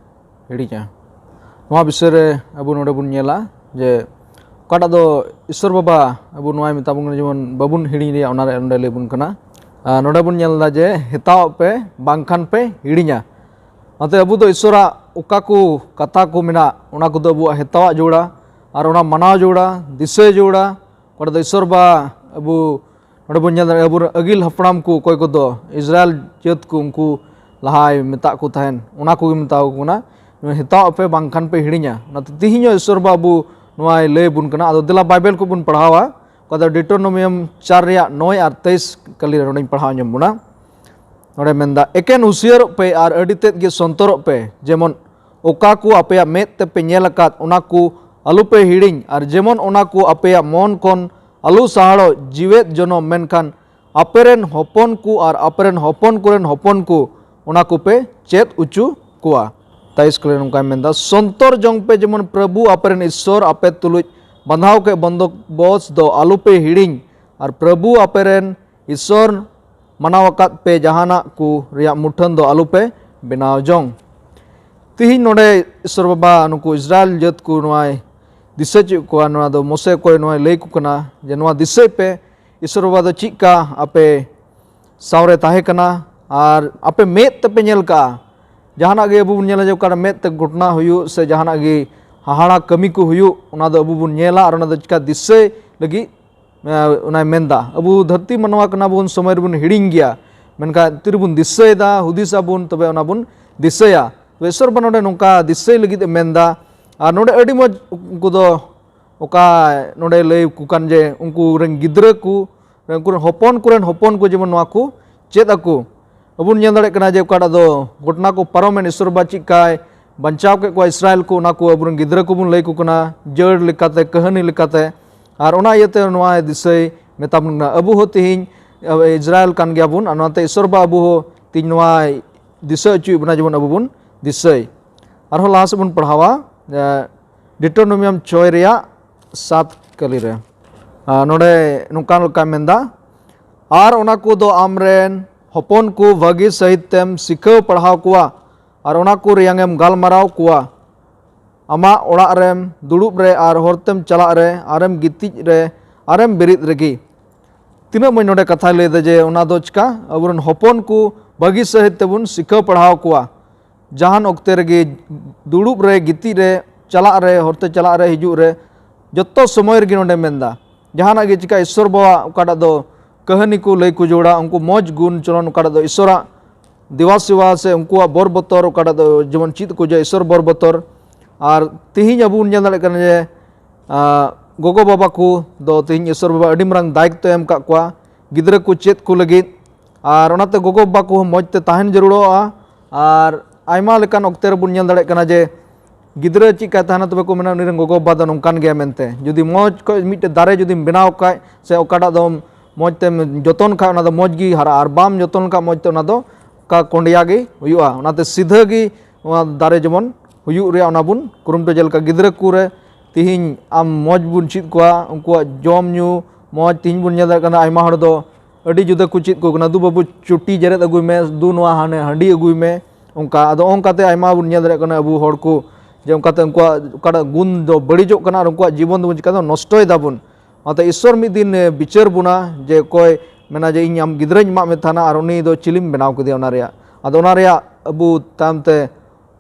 ᱦᱤᱲᱤᱧᱟ᱾ ᱱᱚᱣᱟ ᱵᱤᱥᱚᱭ ᱨᱮ ᱟᱵᱚ ᱱᱚᱰᱮ ᱵᱚᱱ ᱧᱮᱞᱟ ᱡᱮ ᱚᱠᱟᱴᱟᱜ ᱫᱚ ᱤᱥᱚᱨ ᱵᱟᱵᱟ ᱟᱵᱚ ᱱᱚᱣᱟᱭ ᱢᱮᱛᱟ ᱵᱚᱱ ᱠᱟᱱᱟ ᱡᱮᱢᱚᱱ ᱵᱟᱵᱚᱱ ᱦᱤᱲᱤᱧ ᱨᱮᱭᱟᱜ, ᱚᱱᱟ ᱨᱮ ᱱᱚᱰᱮ ᱞᱟᱹᱭ ᱵᱚᱱ ᱠᱟᱱᱟ᱾ ᱟᱨ ᱱᱚᱰᱮ ᱵᱚᱱ ᱧᱮᱞ ᱮᱫᱟ ᱡᱮ ᱦᱮᱛᱟᱣᱟᱜ ᱯᱮ ᱵᱟᱝᱠᱷᱟᱱ ᱯᱮ ᱦᱤᱲᱤᱧᱟ᱾ ᱚᱱᱟᱛᱮ ᱟᱵᱚ ᱫᱚ ᱤᱥᱚᱨᱟᱜ ᱚᱠᱟ ᱠᱚ ᱠᱟᱛᱷᱟ ᱠᱚ ᱢᱮᱱᱟᱜ, ᱚᱱᱟ ᱠᱚᱫᱚ ᱟᱵᱚᱣᱟᱜ ᱦᱮᱛᱟᱣᱟᱜ ᱡᱟᱹᱨᱩᱲᱟ ᱟᱨ ᱚᱱᱟ ᱢᱟᱱᱟᱣ ᱡᱟᱹᱨᱩᱲᱟ, ᱫᱤᱥᱟᱹ ᱡᱟᱹᱨᱩᱲᱟ᱾ ᱚᱠᱟ ᱫᱚ ᱤᱥᱚᱨ ᱵᱟ ᱟᱵᱚ ᱱᱚᱰᱮ ᱵᱚᱱ ᱧᱮᱞ ᱫᱟᱲᱮᱭᱟᱜᱼᱟ, ᱟᱵᱚᱨᱮᱱ ᱟᱹᱜᱤᱞ ᱦᱟᱯᱲᱟᱢ ᱠᱚ ᱚᱠᱚᱭ ᱠᱚᱫᱚ ᱤᱥᱨᱟᱭᱮᱞ ᱡᱟᱹᱛ ᱠᱚ, ᱩᱱᱠᱩ ᱞᱟᱦᱟᱭ ᱢᱮᱛᱟᱜ ᱠᱚ ᱛᱟᱦᱮᱱ, ᱚᱱᱟ ᱠᱚᱜᱮ ᱢᱮᱛᱟ ᱠᱚ ᱠᱟᱱᱟ, ᱦᱮᱛᱟᱣ ᱟᱯᱮ ᱵᱟᱝᱠᱷᱟᱱ ᱯᱮ ᱦᱤᱲᱤᱧᱟ᱾ ᱚᱱᱟᱛᱮ ᱛᱮᱦᱮᱧ ᱦᱚᱸ ᱤᱥᱚᱨ ᱵᱟ ᱟᱵᱚ ᱱᱚᱣᱟᱭ ᱞᱟᱹᱭ ᱟᱵᱚᱱ ᱠᱟᱱᱟ᱾ ᱟᱫᱚ ᱫᱮᱞᱟ ᱵᱟᱭᱵᱮᱞ ᱠᱚ ᱵᱚᱱ ᱯᱟᱲᱦᱟᱣᱟ, ᱚᱠᱟ ᱫᱚ ᱰᱤᱴᱳᱱᱚᱢᱤᱭᱟᱢ ᱪᱟᱨ ᱨᱮᱭᱟᱜ ᱱᱚᱭ ᱟᱨ ᱛᱮᱭᱤᱥ ᱠᱟᱹᱞᱤ ᱨᱮ ᱱᱚᱰᱮᱧ ᱯᱟᱲᱦᱟᱣ ᱟᱸᱡᱚᱢ ᱵᱚᱱᱟ᱾ ᱱᱚᱰᱮ ᱢᱮᱱᱫᱟ, ᱮᱠᱮᱱ ᱦᱩᱥᱤᱭᱟᱹᱨᱚᱜ ᱯᱮ ᱟᱨ ᱟᱹᱰᱤ ᱛᱮᱫ ᱜᱮ ᱥᱚᱱᱛᱚᱨᱚᱜ ᱯᱮ, ᱡᱮᱢᱚᱱ ᱚᱠᱟ ᱠᱚ ᱟᱯᱮᱭᱟᱜ ᱢᱮᱫ ᱛᱮᱯᱮ ᱧᱮᱞ ᱟᱠᱟᱫ, ᱚᱱᱟ ᱠᱚ ᱟᱞᱚᱯᱮ ᱦᱤᱲᱤᱧ, ᱟᱨ ᱡᱮᱢᱚᱱ ᱚᱱᱟ ᱠᱚ ᱟᱯᱮᱭᱟᱜ ᱢᱚᱱ ᱠᱷᱚᱱ ᱟᱞᱚ ᱥᱟᱦᱟᱲᱚᱜ ᱡᱤᱣᱮᱫ ᱡᱚᱱᱚᱢ, ᱢᱮᱱᱠᱷᱟᱱ ᱟᱯᱮᱨᱮᱱ ᱦᱚᱯᱚᱱ ᱠᱚ ᱟᱨ ᱟᱯᱮᱨᱮᱱ ᱦᱚᱯᱚᱱ ᱠᱚᱨᱮᱱ ᱦᱚᱯᱚᱱ ᱠᱚ ᱚᱱᱟ ᱠᱚᱯᱮ ᱪᱮᱫ ᱦᱚᱪᱚ ᱠᱚᱣᱟ᱾ ᱛᱟᱭᱤᱥ ᱠᱚᱨᱮ ᱱᱚᱝᱠᱟᱭ ᱢᱮᱱᱫᱟ, ᱥᱚᱱᱛᱚᱨ ᱡᱚᱝ ᱯᱮ, ᱡᱮᱢᱚᱱ ᱯᱨᱚᱵᱷᱩ ᱟᱯᱮᱨᱮᱱ ᱤᱥᱥᱚᱨ ᱟᱯᱮ ᱛᱩᱞᱩᱡ ᱵᱟᱸᱫᱷᱟᱣ ᱠᱮᱫ ᱵᱚᱱᱫᱚᱵᱚᱥ ᱫᱚ ᱟᱞᱚᱯᱮ ᱦᱤᱲᱤᱧ, ᱟᱨ ᱯᱨᱚᱵᱷᱩ ᱟᱯᱮᱨᱮᱱ ᱤᱥᱥᱚᱨ ᱢᱟᱱᱟᱣ ᱟᱠᱟᱫ ᱯᱮ ᱡᱟᱦᱟᱱᱟᱜ ᱠᱚ ᱨᱮᱭᱟᱜ ᱢᱩᱴᱷᱟᱹᱱ ᱫᱚ ᱟᱞᱚᱯᱮ ᱵᱮᱱᱟᱣ ᱡᱚᱝ᱾ ᱛᱤᱦᱤᱧ ᱱᱚᱰᱮ ᱤᱥᱥᱚᱨ ᱵᱟᱵᱟ ᱱᱩᱠᱩ ᱤᱥᱨᱟᱭᱮᱞ ᱡᱟᱹᱛ ᱠᱚ ᱱᱚᱣᱟᱭ ᱫᱤᱥᱟᱹ ᱦᱚᱪᱚᱭᱮᱫ ᱠᱚᱣᱟ᱾ ᱱᱚᱣᱟ ᱫᱚ ᱢᱚᱥᱮ ᱚᱠᱚᱭ ᱱᱚᱣᱟᱭ ᱞᱟᱹᱭ ᱟᱠᱚ ᱠᱟᱱᱟ ᱡᱮ ᱱᱚᱣᱟ ᱫᱤᱥᱟᱹᱭ ᱯᱮ, ᱤᱥᱥᱚᱨ ᱵᱟᱵᱟ ᱫᱚ ᱪᱮᱫ ᱞᱮᱠᱟ ᱟᱯᱮ ᱥᱟᱶᱨᱮ ᱛᱟᱦᱮᱸ ᱠᱟᱱᱟ ᱟᱨ ᱟᱯᱮ ᱢᱮᱫ ᱛᱮᱯᱮ ᱧᱮᱞ ᱠᱟᱜᱼᱟ᱾ ᱡᱟᱦᱟᱱᱟᱜ ᱜᱮ ᱟᱵᱚ ᱵᱚᱱ ᱧᱮᱞᱟ ᱡᱮ ᱚᱠᱟᱨᱮ ᱢᱮᱫ ᱛᱮ ᱜᱷᱚᱴᱚᱱᱟ ᱦᱩᱭᱩᱜ ᱥᱮ ᱡᱟᱦᱟᱱᱟᱜ ᱜᱮ ᱦᱟᱦᱟᱲᱟ ᱠᱟᱹᱢᱤ ᱠᱚ ᱦᱩᱭᱩᱜ, ᱚᱱᱟ ᱫᱚ ᱟᱵᱚ ᱵᱚᱱ ᱧᱮᱞᱟ ᱟᱨ ᱚᱱᱟ ᱫᱚ ᱪᱤᱠᱟ ᱫᱤᱥᱟᱹᱭ ᱞᱟᱹᱜᱤᱫ ᱮ, ᱚᱱᱟᱭ ᱢᱮᱱᱫᱟ᱾ ᱟᱵᱚ ᱫᱷᱟᱹᱨᱛᱤ ᱢᱟᱱᱣᱟ ᱠᱟᱱᱟ ᱵᱚᱱ, ᱥᱚᱢᱚᱭ ᱨᱮᱵᱚᱱ ᱦᱤᱲᱤᱧ ᱜᱮᱭᱟ, ᱢᱮᱱᱠᱷᱟᱱ ᱛᱤᱨᱮᱵᱚᱱ ᱫᱤᱥᱟᱹᱭᱮᱫᱟ, ᱦᱩᱫᱤᱥ ᱟᱵᱚᱱ, ᱛᱚᱵᱮ ᱚᱱᱟ ᱵᱚᱱ ᱫᱤᱥᱟᱹᱭᱟ᱾ ᱛᱚᱵᱮ ᱤᱥᱚᱨ ᱵᱟ ᱱᱚᱰᱮ ᱱᱚᱝᱠᱟ ᱫᱤᱥᱟᱹᱭ ᱞᱟᱹᱜᱤᱫ ᱮ ᱢᱮᱱᱫᱟ, ᱟᱨ ᱱᱚᱰᱮ ᱟᱹᱰᱤ ᱢᱚᱡᱽ ᱩᱱᱠᱩ ᱫᱚ ᱚᱠᱟ ᱱᱚᱰᱮ ᱞᱟᱹᱭ ᱟᱠᱚ ᱠᱟᱱ ᱡᱮ ᱩᱱᱠᱩ ᱨᱮᱱ ᱜᱤᱫᱽᱨᱟᱹ ᱠᱚ, ᱩᱱᱠᱩ ᱨᱮᱱ ᱦᱚᱯᱚᱱ ᱠᱚᱨᱮᱱ ᱦᱚᱯᱚᱱ ᱠᱚ ᱡᱮᱢᱚᱱ ᱱᱚᱣᱟ ᱠᱚ ᱪᱮᱫ ᱟᱠᱚ᱾ ᱟᱵᱚ ᱵᱚᱱ ᱧᱮᱞ ᱫᱟᱲᱮᱭᱟᱜ ᱠᱟᱱᱟ ᱡᱮ ᱚᱠᱟᱴᱟᱜ ᱫᱚ ᱜᱷᱚᱴᱚᱱᱟ ᱠᱚ ᱯᱟᱨᱚᱢᱮᱱ, ᱤᱥᱚᱨ ᱵᱟᱵᱟ ᱪᱮᱫ ᱠᱟᱭ ᱵᱟᱧᱪᱟᱣ ᱠᱮᱫ ᱠᱚᱣᱟ ᱤᱥᱨᱟᱭᱮᱞ ᱠᱚ, ᱚᱱᱟ ᱠᱚ ᱟᱵᱚᱨᱮᱱ ᱜᱤᱫᱽᱨᱟᱹ ᱠᱚᱵᱚᱱ ᱞᱟᱹᱭ ᱟᱠᱚ ᱠᱟᱱᱟ ᱡᱟᱹᱲ ᱞᱮᱠᱟᱛᱮ, ᱠᱟᱹᱦᱱᱤ ᱞᱮᱠᱟᱛᱮ᱾ ᱟᱨ ᱚᱱᱟ ᱤᱭᱟᱹᱛᱮ ᱱᱚᱣᱟᱭ ᱫᱤᱥᱟᱹᱭ ᱢᱮᱛᱟ ᱵᱚᱱ ᱠᱟᱱᱟ᱾ ᱟᱵᱚ ᱦᱚᱸ ᱛᱮᱦᱮᱧ, ᱟᱵᱚ ᱤᱥᱨᱟᱭᱮᱞ ᱠᱟᱱ ᱜᱮᱭᱟ ᱵᱚᱱ, ᱟᱨ ᱚᱱᱟᱛᱮ ᱤᱥᱚᱨ ᱵᱟᱵᱟ ᱟᱵᱚ ᱦᱚᱸ ᱛᱮᱦᱮᱧ ᱱᱚᱣᱟᱭ ᱫᱤᱥᱟᱹ ᱦᱚᱪᱚᱭᱮᱫ ᱵᱚᱱᱟ, ᱡᱮᱢᱚᱱ ᱟᱵᱚ ᱵᱚᱱ ᱫᱤᱥᱟᱹᱭ᱾ ᱟᱨᱦᱚᱸ ᱞᱟᱦᱟ ᱥᱮᱫ ᱵᱚᱱ ᱯᱟᱲᱦᱟᱣᱟ, ᱮ, ᱰᱤᱴᱨᱳᱱᱚᱢᱤᱭᱟᱢ ᱪᱷᱚᱭ ᱨᱮᱭᱟᱜ ᱥᱟᱛ ᱠᱟᱹᱞᱤ ᱨᱮ᱾ ᱟᱨ ᱱᱚᱰᱮ ᱱᱚᱝᱠᱟ ᱞᱮᱠᱟᱭ ᱢᱮᱱᱫᱟ, "ᱟᱨ ᱚᱱᱟ ᱠᱚᱫᱚ ᱟᱢᱨᱮᱱ ᱦᱚᱯᱚᱱ ᱠᱚ ᱵᱷᱟᱹᱜᱤ ᱥᱟᱹᱦᱤᱡ ᱛᱮᱢ ᱥᱤᱠᱷᱟᱹᱣ ᱯᱟᱲᱦᱟᱣ ᱠᱚᱣᱟ, ᱟᱨ ᱚᱱᱟ ᱠᱚ ᱨᱮᱭᱟᱝ ᱮᱢ ᱜᱟᱞᱢᱟᱨᱟᱣ ᱠᱚᱣᱟ, ᱟᱢᱟᱜ ᱚᱲᱟᱜ ᱨᱮᱢ ᱫᱩᱲᱩᱵ ᱨᱮ, ᱟᱨ ᱦᱚᱨ ᱛᱮᱢ ᱪᱟᱞᱟᱜ ᱨᱮ, ᱟᱨᱮᱢ ᱜᱤᱛᱤᱡ ᱨᱮ, ᱟᱨᱮᱢ ᱵᱮᱨᱮᱫ ᱨᱮᱜᱮ᱾" ᱛᱤᱱᱟᱹᱜ ᱢᱚᱡᱽ ᱱᱚᱰᱮ ᱠᱟᱛᱷᱟᱭ ᱞᱟᱹᱭᱫᱟ ᱡᱮ ᱚᱱᱟ ᱫᱚ ᱪᱤᱠᱟ ᱟᱵᱚᱨᱮᱱ ᱦᱚᱯᱚᱱ ᱠᱚ ᱵᱷᱟᱹᱜᱤ ᱥᱟᱹᱦᱤᱡ ᱛᱮᱵᱚᱱ ᱥᱤᱠᱷᱟᱹᱣ ᱯᱟᱲᱦᱟᱣ ᱠᱚᱣᱟ᱾ ᱡᱟᱦᱟᱱ ᱚᱠᱛᱮ ᱨᱮᱜᱮ, ᱫᱩᱲᱩᱵ ᱨᱮ, ᱜᱤᱛᱤᱡ ᱨᱮ, ᱪᱟᱞᱟᱜ ᱨᱮ, ᱦᱚᱨᱛᱮ ᱪᱟᱞᱟᱜ ᱨᱮ, ᱦᱤᱡᱩᱜ ᱨᱮ, ᱡᱚᱛᱚ ᱥᱚᱢᱚᱭ ᱨᱮᱜᱮ ᱱᱚᱰᱮ ᱢᱮᱱᱫᱟ, ᱡᱟᱦᱟᱱᱟᱜ ᱜᱮ ᱪᱤᱠᱟ ᱤᱥᱥᱚᱨ ᱵᱟᱵᱟᱣᱟᱜ ᱚᱠᱟᱴᱟᱜ ᱫᱚ ᱠᱟᱹᱦᱱᱤ ᱠᱚ ᱞᱟᱹᱭ ᱠᱚ ᱡᱚᱲᱟ, ᱩᱱᱠᱩ ᱢᱚᱡᱽ ᱜᱩᱱ ᱪᱚᱞᱚᱱ ᱚᱠᱟᱴᱟᱜ ᱫᱚ ᱤᱥᱥᱚᱨᱟᱜ ᱫᱮᱵᱟ ᱥᱮᱵᱟ ᱥᱮ ᱩᱱᱠᱩᱣᱟᱜ ᱵᱚᱨ ᱵᱚᱛᱚᱨ ᱚᱠᱟᱴᱟᱜ ᱫᱚ ᱡᱮᱢᱚᱱ ᱪᱮᱫ ᱠᱚ ᱡᱮ ᱤᱥᱥᱚᱨ ᱵᱚᱨ ᱵᱚᱛᱚᱨ᱾ ᱟᱨ ᱛᱮᱦᱮᱧ ᱟᱵᱚ ᱵᱚᱱ ᱧᱮᱞ ᱫᱟᱲᱮᱭᱟᱜ ᱠᱟᱱᱟ ᱡᱮ, ᱟᱸ, ᱜᱚᱜᱚ ᱵᱟᱵᱟ ᱠᱚ ᱫᱚ ᱛᱮᱦᱮᱧ ᱤᱥᱥᱚᱨ ᱵᱟᱵᱟ ᱟᱹᱰᱤ ᱢᱟᱨᱟᱝ ᱫᱟᱭᱤᱛᱛᱚ ᱮᱢ ᱟᱠᱟᱫ ᱠᱚᱣᱟ ᱜᱤᱫᱽᱨᱟᱹ ᱠᱚ ᱪᱮᱫ ᱠᱚ ᱞᱟᱹᱜᱤᱫ᱾ ᱟᱨ ᱚᱱᱟᱛᱮ ᱜᱚᱜᱚ ᱵᱟᱵᱟ ᱠᱚᱦᱚᱸ ᱢᱚᱡᱽ ᱛᱮ ᱛᱟᱦᱮᱱ ᱡᱟᱹᱨᱩᱲᱚᱜᱼᱟ᱾ ᱟᱨ ᱟᱭᱢᱟ ᱞᱮᱠᱟᱱ ᱚᱠᱛᱮ ᱨᱮᱵᱚᱱ ᱧᱮᱞ ᱫᱟᱲᱮᱭᱟᱜ ᱠᱟᱱᱟ ᱡᱮ ᱜᱤᱫᱽᱨᱟᱹ ᱪᱮᱫ ᱠᱟᱭ ᱛᱟᱦᱮᱱᱟ, ᱛᱚᱵᱮ ᱠᱚ ᱢᱮᱱᱟ ᱩᱱᱤ ᱨᱮᱱ ᱜᱚᱜᱚ ᱵᱟᱵᱟ ᱫᱚ ᱱᱚᱝᱠᱟᱱ ᱜᱮᱭᱟ ᱢᱮᱱᱛᱮ᱾ ᱡᱩᱫᱤ ᱢᱚᱡᱽ ᱠᱷᱚᱡ ᱢᱤᱫᱴᱮᱡ ᱫᱟᱨᱮ ᱡᱩᱫᱤᱢ ᱵᱮᱱᱟᱣ ᱠᱷᱟᱡ ᱥᱮ ᱚᱠᱟᱴᱟᱜ ᱫᱚ ᱢᱚᱡᱽ ᱛᱮᱢ ᱡᱚᱛᱚᱱ ᱠᱷᱟᱡ, ᱚᱱᱟ ᱫᱚ ᱢᱚᱡᱽ ᱜᱮ ᱦᱟᱨᱟᱜᱼᱟ, ᱟᱨ ᱵᱟᱢ ᱡᱚᱛᱚᱱ ᱠᱷᱟᱡ ᱢᱚᱡᱽ ᱛᱮ, ᱚᱱᱟ ᱫᱚ ᱚᱠᱟ ᱠᱚᱸᱰᱮᱭᱟ ᱜᱮ ᱦᱩᱭᱩᱜᱼᱟ᱾ ᱚᱱᱟᱛᱮ ᱥᱤᱫᱷᱟᱹ ᱜᱮ ᱱᱚᱣᱟ ᱫᱟᱨᱮ ᱡᱮᱢᱚᱱ ᱦᱩᱭᱩᱜ ᱨᱮᱭᱟᱜ ᱚᱱᱟ ᱵᱚᱱ ᱠᱩᱨᱩᱢᱩᱴᱩ᱾ ᱡᱮᱞᱮᱠᱟ ᱜᱤᱫᱽᱨᱟᱹ ᱠᱚᱨᱮ ᱛᱤᱦᱤᱧ ᱟᱢ ᱢᱚᱡᱽ ᱵᱚᱱ ᱪᱮᱫ ᱠᱚᱣᱟ, ᱩᱱᱠᱩᱣᱟᱜ ᱡᱚᱢ ᱧᱩ ᱢᱚᱡᱽ᱾ ᱛᱤᱦᱤᱧ ᱵᱚᱱ ᱧᱮᱞ ᱫᱟᱲᱮᱭᱟᱜ ᱠᱟᱱᱟ ᱟᱭᱢᱟ ᱦᱚᱲ ᱫᱚ ᱟᱹᱰᱤ ᱡᱩᱫᱟᱹ ᱠᱚ ᱪᱮᱫ ᱠᱚ ᱠᱟᱱᱟ, "ᱫᱩ ᱵᱟᱹᱵᱩ ᱪᱩᱴᱤ ᱡᱮᱨᱮᱫ ᱟᱹᱜᱩᱭ ᱢᱮ, ᱫᱩ ᱱᱚᱣᱟ ᱦᱟᱱᱮ ᱦᱟᱺᱰᱤ ᱟᱹᱜᱩᱭ ᱢᱮ", ᱚᱱᱠᱟ᱾ ᱟᱫᱚ ᱚᱱᱠᱟᱛᱮ ᱟᱭᱢᱟ ᱵᱚᱱ ᱧᱮᱞ ᱫᱟᱲᱮᱭᱟᱜ ᱠᱟᱱᱟ ᱟᱵᱚ ᱦᱚᱲ ᱠᱚ ᱡᱮ ᱚᱱᱠᱟᱛᱮ ᱩᱱᱠᱩᱣᱟᱜ ᱚᱠᱟᱴᱟᱜ ᱜᱩᱱ ᱫᱚ ᱵᱟᱹᱲᱤᱡᱚᱜ ᱠᱟᱱᱟ ᱟᱨ ᱩᱱᱠᱩᱣᱟᱜ ᱡᱤᱵᱚᱱ ᱫᱚᱵᱚᱱ ᱪᱤᱠᱟ ᱫᱚ ᱱᱚᱥᱴᱚᱭ ᱫᱟᱵᱚᱱ᱾ ᱚᱱᱟᱛᱮ ᱤᱥᱥᱚᱨ ᱢᱤᱫ ᱫᱤᱱ, ᱮ, ᱵᱤᱪᱟᱹᱨ ᱵᱚᱱᱟ ᱡᱮ ᱚᱠᱚᱭ ᱢᱮᱱᱟ ᱡᱮ ᱤᱧ ᱟᱢ ᱜᱤᱫᱽᱨᱟᱹᱧ ᱮᱢᱟᱜ ᱢᱮ ᱛᱟᱦᱮᱱᱟ ᱟᱨ ᱩᱱᱤ ᱫᱚ ᱪᱤᱞᱤᱢ ᱵᱮᱱᱟᱣ ᱠᱮᱫᱮᱭᱟ ᱚᱱᱟ ᱨᱮᱭᱟᱜ᱾ ᱟᱫᱚ ᱚᱱᱟ ᱨᱮᱭᱟᱜ ᱟᱵᱚ ᱛᱟᱭᱚᱢ ᱛᱮ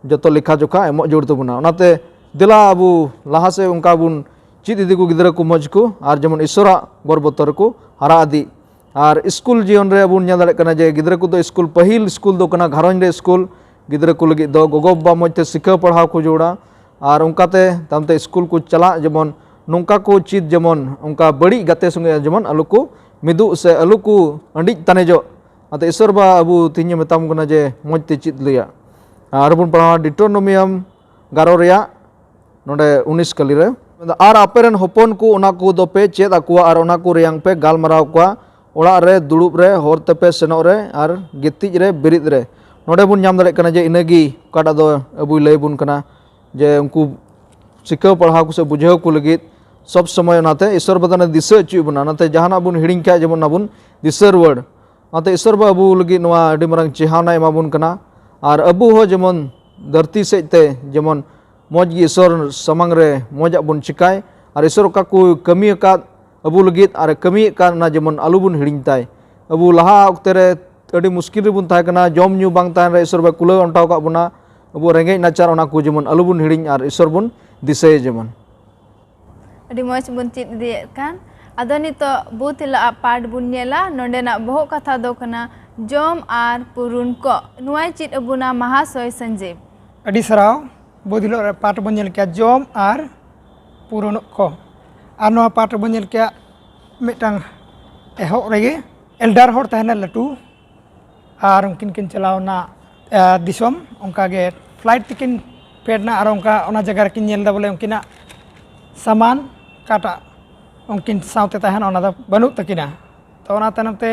ᱡᱚᱛᱚ ᱞᱮᱠᱷᱟ ᱡᱚᱠᱷᱟ ᱮᱢᱚᱜ ᱡᱟᱹᱨᱩᱲ ᱛᱟᱵᱚᱱᱟ᱾ ᱚᱱᱟᱛᱮ ᱫᱮᱞᱟ ᱟᱵᱚ ᱞᱟᱦᱟ ᱥᱮᱫ ᱚᱱᱠᱟ ᱵᱚᱱ ᱪᱮᱫ ᱤᱫᱤ ᱠᱚ ᱜᱤᱫᱽᱨᱟᱹ ᱠᱚ ᱢᱚᱡᱽ ᱠᱚ, ᱟᱨ ᱡᱮᱢᱚᱱ ᱤᱥᱥᱚᱨᱟᱜ ᱵᱚᱨ ᱵᱚᱛᱚᱨ ᱨᱮᱠᱚ ᱦᱟᱨᱟ ᱤᱫᱤᱜ᱾ ᱟᱨ ᱥᱠᱩᱞ ᱡᱤᱭᱚᱱ ᱨᱮ ᱟᱵᱚ ᱵᱚᱱ ᱧᱮᱞ ᱫᱟᱲᱮᱭᱟᱜ ᱠᱟᱱᱟ ᱡᱮ ᱜᱤᱫᱽᱨᱟᱹ ᱠᱚᱫᱚ ᱥᱠᱩᱞ, ᱯᱟᱹᱦᱤᱞ ᱥᱠᱩᱞ ᱫᱚ ᱠᱟᱱᱟ ᱜᱷᱟᱨᱚᱸᱡᱽ ᱨᱮ ᱥᱠᱩᱞ᱾ ᱜᱤᱫᱽᱨᱟᱹ ᱠᱚ ᱞᱟᱹᱜᱤᱫ ᱫᱚ ᱜᱚᱜᱚ ᱵᱟᱵᱟ ᱢᱚᱡᱽ ᱛᱮ ᱥᱤᱠᱷᱟᱹᱣ ᱯᱟᱲᱦᱟᱣ ᱠᱚ ᱡᱟᱹᱨᱩᱲᱟ᱾ ᱟᱨ ᱚᱱᱠᱟᱛᱮ ᱛᱟᱭᱚᱢᱛᱮ ᱥᱠᱩᱞ ᱠᱚ ᱪᱟᱞᱟᱜ, ᱡᱮᱢᱚᱱ ᱱᱚᱝᱠᱟ ᱠᱚ ᱪᱮᱫ, ᱡᱮᱢᱚᱱ ᱚᱱᱠᱟ ᱵᱟᱹᱲᱤᱡ ᱜᱟᱛᱮ ᱥᱚᱸᱜᱮ ᱡᱮᱢᱚᱱ ᱟᱞᱚ ᱠᱚ ᱢᱤᱫᱚᱜ ᱥᱮ ᱟᱞᱚ ᱠᱚ ᱟᱹᱰᱤᱡ ᱛᱟᱱᱮᱡᱚᱜ᱾ ᱚᱱᱟᱛᱮ ᱤᱥᱚᱨ ᱵᱟ ᱟᱵᱚ ᱛᱮᱦᱮᱧ ᱮ ᱢᱮᱛᱟᱢ ᱠᱟᱱᱟ ᱡᱮ ᱢᱚᱡᱽ ᱛᱮ ᱪᱮᱫ ᱞᱟᱹᱭᱟ᱾ ᱟᱨ ᱵᱚᱱ ᱯᱟᱲᱦᱟᱣᱟ ᱰᱤᱴᱨᱳᱱᱚᱢᱤᱭᱟᱢ ᱜᱟᱨᱚ ᱨᱮᱭᱟᱜ ᱱᱚᱰᱮ ᱩᱱᱤᱥ ᱠᱟᱹᱞᱤ ᱨᱮ, ᱟᱨ ᱟᱯᱮ ᱨᱮᱱ ᱦᱚᱯᱚᱱ ᱠᱚ ᱚᱱᱟ ᱠᱚ ᱫᱚᱯᱮ ᱪᱮᱫ ᱟᱠᱚᱣᱟ ᱟᱨ ᱚᱱᱟ ᱠᱚ ᱨᱮᱭᱟᱝ ᱯᱮ ᱜᱟᱞᱢᱟᱨᱟᱣ ᱠᱚᱣᱟ, ᱚᱲᱟᱜ ᱨᱮ, ᱫᱩᱲᱩᱵ ᱨᱮ, ᱦᱚᱨ ᱛᱮᱯᱮ ᱥᱮᱱᱚᱜ ᱨᱮ ᱟᱨ ᱜᱤᱛᱤᱡ ᱨᱮ, ᱵᱮᱨᱮᱫ ᱨᱮ᱾ ᱱᱚᱰᱮ ᱵᱚᱱ ᱧᱟᱢ ᱫᱟᱲᱮᱭᱟᱜ ᱠᱟᱱᱟ ᱡᱮ ᱤᱱᱟᱹᱜᱮ ᱚᱠᱟᱴᱟᱜ ᱫᱚ ᱟᱵᱚᱭ ᱞᱟᱹᱭ ᱟᱵᱚᱱ ᱠᱟᱱᱟ ᱡᱮ ᱩᱱᱠᱩ ᱥᱤᱠᱷᱟᱹᱣ ᱯᱟᱲᱦᱟᱣ ᱠᱚ ᱥᱮ ᱵᱩᱡᱷᱟᱹᱣ ᱠᱚ ᱞᱟᱹᱜᱤᱫ ᱥᱚᱵ ᱥᱚᱢᱚᱭ ᱚᱱᱟᱛᱮ ᱤᱥᱚᱨ ᱵᱟᱵᱟ ᱫᱤᱥᱟᱹ ᱦᱚᱪᱚᱭᱮᱫ ᱵᱚᱱᱟ᱾ ᱚᱱᱟᱛᱮ ᱡᱟᱦᱟᱱᱟᱜ ᱵᱚᱱ ᱦᱤᱲᱤᱧ ᱠᱷᱟᱡ ᱡᱮᱢᱚᱱ ᱚᱱᱟ ᱵᱚᱱ ᱫᱤᱥᱟᱹ ᱨᱩᱣᱟᱹᱲ᱾ ᱚᱱᱟᱛᱮ ᱤᱥᱚᱨ ᱵᱟ ᱟᱵᱚ ᱞᱟᱹᱜᱤᱫ ᱱᱚᱣᱟ ᱟᱹᱰᱤ ᱢᱟᱨᱟᱝ ᱪᱮᱦᱟᱣᱱᱟᱭ ᱮᱢᱟ ᱵᱚᱱ ᱠᱟᱱᱟ᱾ ᱟᱨ ᱟᱵᱚ ᱦᱚᱸ ᱡᱮᱢᱚᱱ ᱫᱷᱟᱹᱨᱛᱤ ᱥᱮᱫ ᱛᱮ ᱡᱮᱢᱚᱱ ᱢᱚᱡᱽ ᱜᱮ ᱤᱥᱚᱨ ᱥᱟᱢᱟᱝ ᱨᱮ ᱢᱚᱡᱽ ᱟᱜ ᱵᱚᱱ ᱪᱤᱠᱟᱭ, ᱟᱨ ᱤᱥᱚᱨ ᱚᱠᱟ ᱠᱚ ᱠᱟᱹᱢᱤ ᱟᱠᱟᱫ ᱟᱵᱚ ᱞᱟᱹᱜᱤᱫ ᱟᱨ ᱠᱟᱹᱢᱤᱭᱮᱫ ᱠᱟᱱ ᱚᱱᱟ ᱡᱮᱢᱚᱱ ᱟᱞᱚ ᱵᱚᱱ ᱦᱤᱲᱤᱧ ᱛᱟᱭ᱾ ᱟᱵᱚ ᱞᱟᱦᱟ ᱚᱠᱛᱮ ᱨᱮ ᱟᱹᱰᱤ ᱢᱩᱥᱠᱤᱞ ᱨᱮᱵᱚᱱ ᱛᱟᱦᱮᱸ ᱠᱟᱱᱟ, ᱡᱚᱢ ᱧᱩ ᱵᱟᱝ ᱛᱟᱦᱮᱱ ᱨᱮ ᱤᱥᱚᱨ ᱵᱟᱭ ᱠᱩᱞᱟᱹᱣ ᱚᱱᱴᱟᱣ ᱟᱠᱟᱫ ᱵᱚᱱᱟ᱾ ᱟᱵᱚ ᱨᱮᱸᱜᱮᱡ ᱱᱟᱪᱟᱨ ᱚᱱᱟ ᱠᱚ ᱡᱮᱢᱚᱱ ᱟᱞᱚ ᱵᱚᱱ ᱦᱤᱲᱤᱧ ᱟᱨ ᱤᱥᱚᱨ ᱵᱚᱱ ᱫᱤᱥᱟᱹᱭᱮ ᱡᱮᱢᱚᱱ᱾ ᱟᱹᱰᱤ ᱢᱚᱡᱽ ᱵᱚᱱ ᱪᱮᱫ ᱤᱫᱤᱭᱮᱫ ᱠᱟᱱ᱾ ᱟᱫᱚ ᱱᱤᱛᱚᱜ ᱵᱩᱛᱷ ᱦᱤᱞᱳᱜ ᱟᱜ ᱯᱟᱴ ᱵᱚᱱ ᱧᱮᱞᱟ᱾ ᱱᱚᱰᱮᱱᱟᱜ ᱵᱚᱦᱚᱜ ᱠᱟᱛᱷᱟ ᱫᱚ ᱠᱟᱱᱟ ᱡᱚᱢ ᱟᱨ ᱯᱩᱨᱩᱱ ᱠᱚᱜ᱾ ᱱᱚᱣᱟᱭ ᱪᱮᱫ ᱟᱵᱚᱱᱟ ᱢᱟᱦᱟᱥᱚᱭ ᱥᱚᱧᱡᱤᱵ᱾ ᱟᱹᱰᱤ ᱥᱟᱨᱦᱟᱣ᱾ ᱵᱩᱛᱷ ᱦᱤᱞᱳᱜ ᱨᱮ ᱯᱟᱴ ᱵᱚᱱ ᱧᱮᱞ ᱠᱮᱭᱟ ᱡᱚᱢ ᱟᱨ ᱯᱩᱨᱩᱱᱚᱜ ᱠᱚ᱾ ᱟᱨ ᱱᱚᱣᱟ ᱯᱟᱴ ᱨᱮᱵᱚᱱ ᱧᱮᱞ ᱠᱮᱭᱟ ᱢᱤᱫᱴᱟᱝ ᱮᱦᱚᱵ ᱨᱮᱜᱮ ᱮᱞᱰᱟᱨ ᱦᱚᱲ ᱛᱟᱦᱮᱱᱟ ᱞᱟᱹᱴᱩ, ᱟᱨ ᱩᱱᱠᱤᱱ ᱠᱤᱱ ᱪᱟᱞᱟᱣᱱᱟ ᱫᱤᱥᱚᱢ᱾ ᱚᱱᱠᱟᱜᱮ ᱯᱷᱞᱟᱭᱤᱴ ᱛᱮᱠᱤᱱ ᱯᱷᱮᱰ ᱮᱱᱟ ᱟᱨ ᱚᱱᱠᱟ ᱚᱱᱟ ᱡᱟᱭᱜᱟ ᱨᱮᱠᱤᱱ ᱧᱮᱞ ᱮᱫᱟ ᱵᱚᱞᱮ ᱩᱱᱠᱤᱱᱟᱜ ᱥᱟᱢᱟᱱ ᱚᱠᱟᱴᱟᱜ ᱩᱱᱠᱤᱱ ᱥᱟᱶᱛᱮ ᱛᱟᱦᱮᱱᱟ ᱚᱱᱟ ᱫᱚ ᱵᱟᱹᱱᱩᱜ ᱛᱟᱹᱠᱤᱱᱟ᱾ ᱛᱚ ᱚᱱᱟ ᱛᱟᱭᱱᱚᱢ ᱛᱮ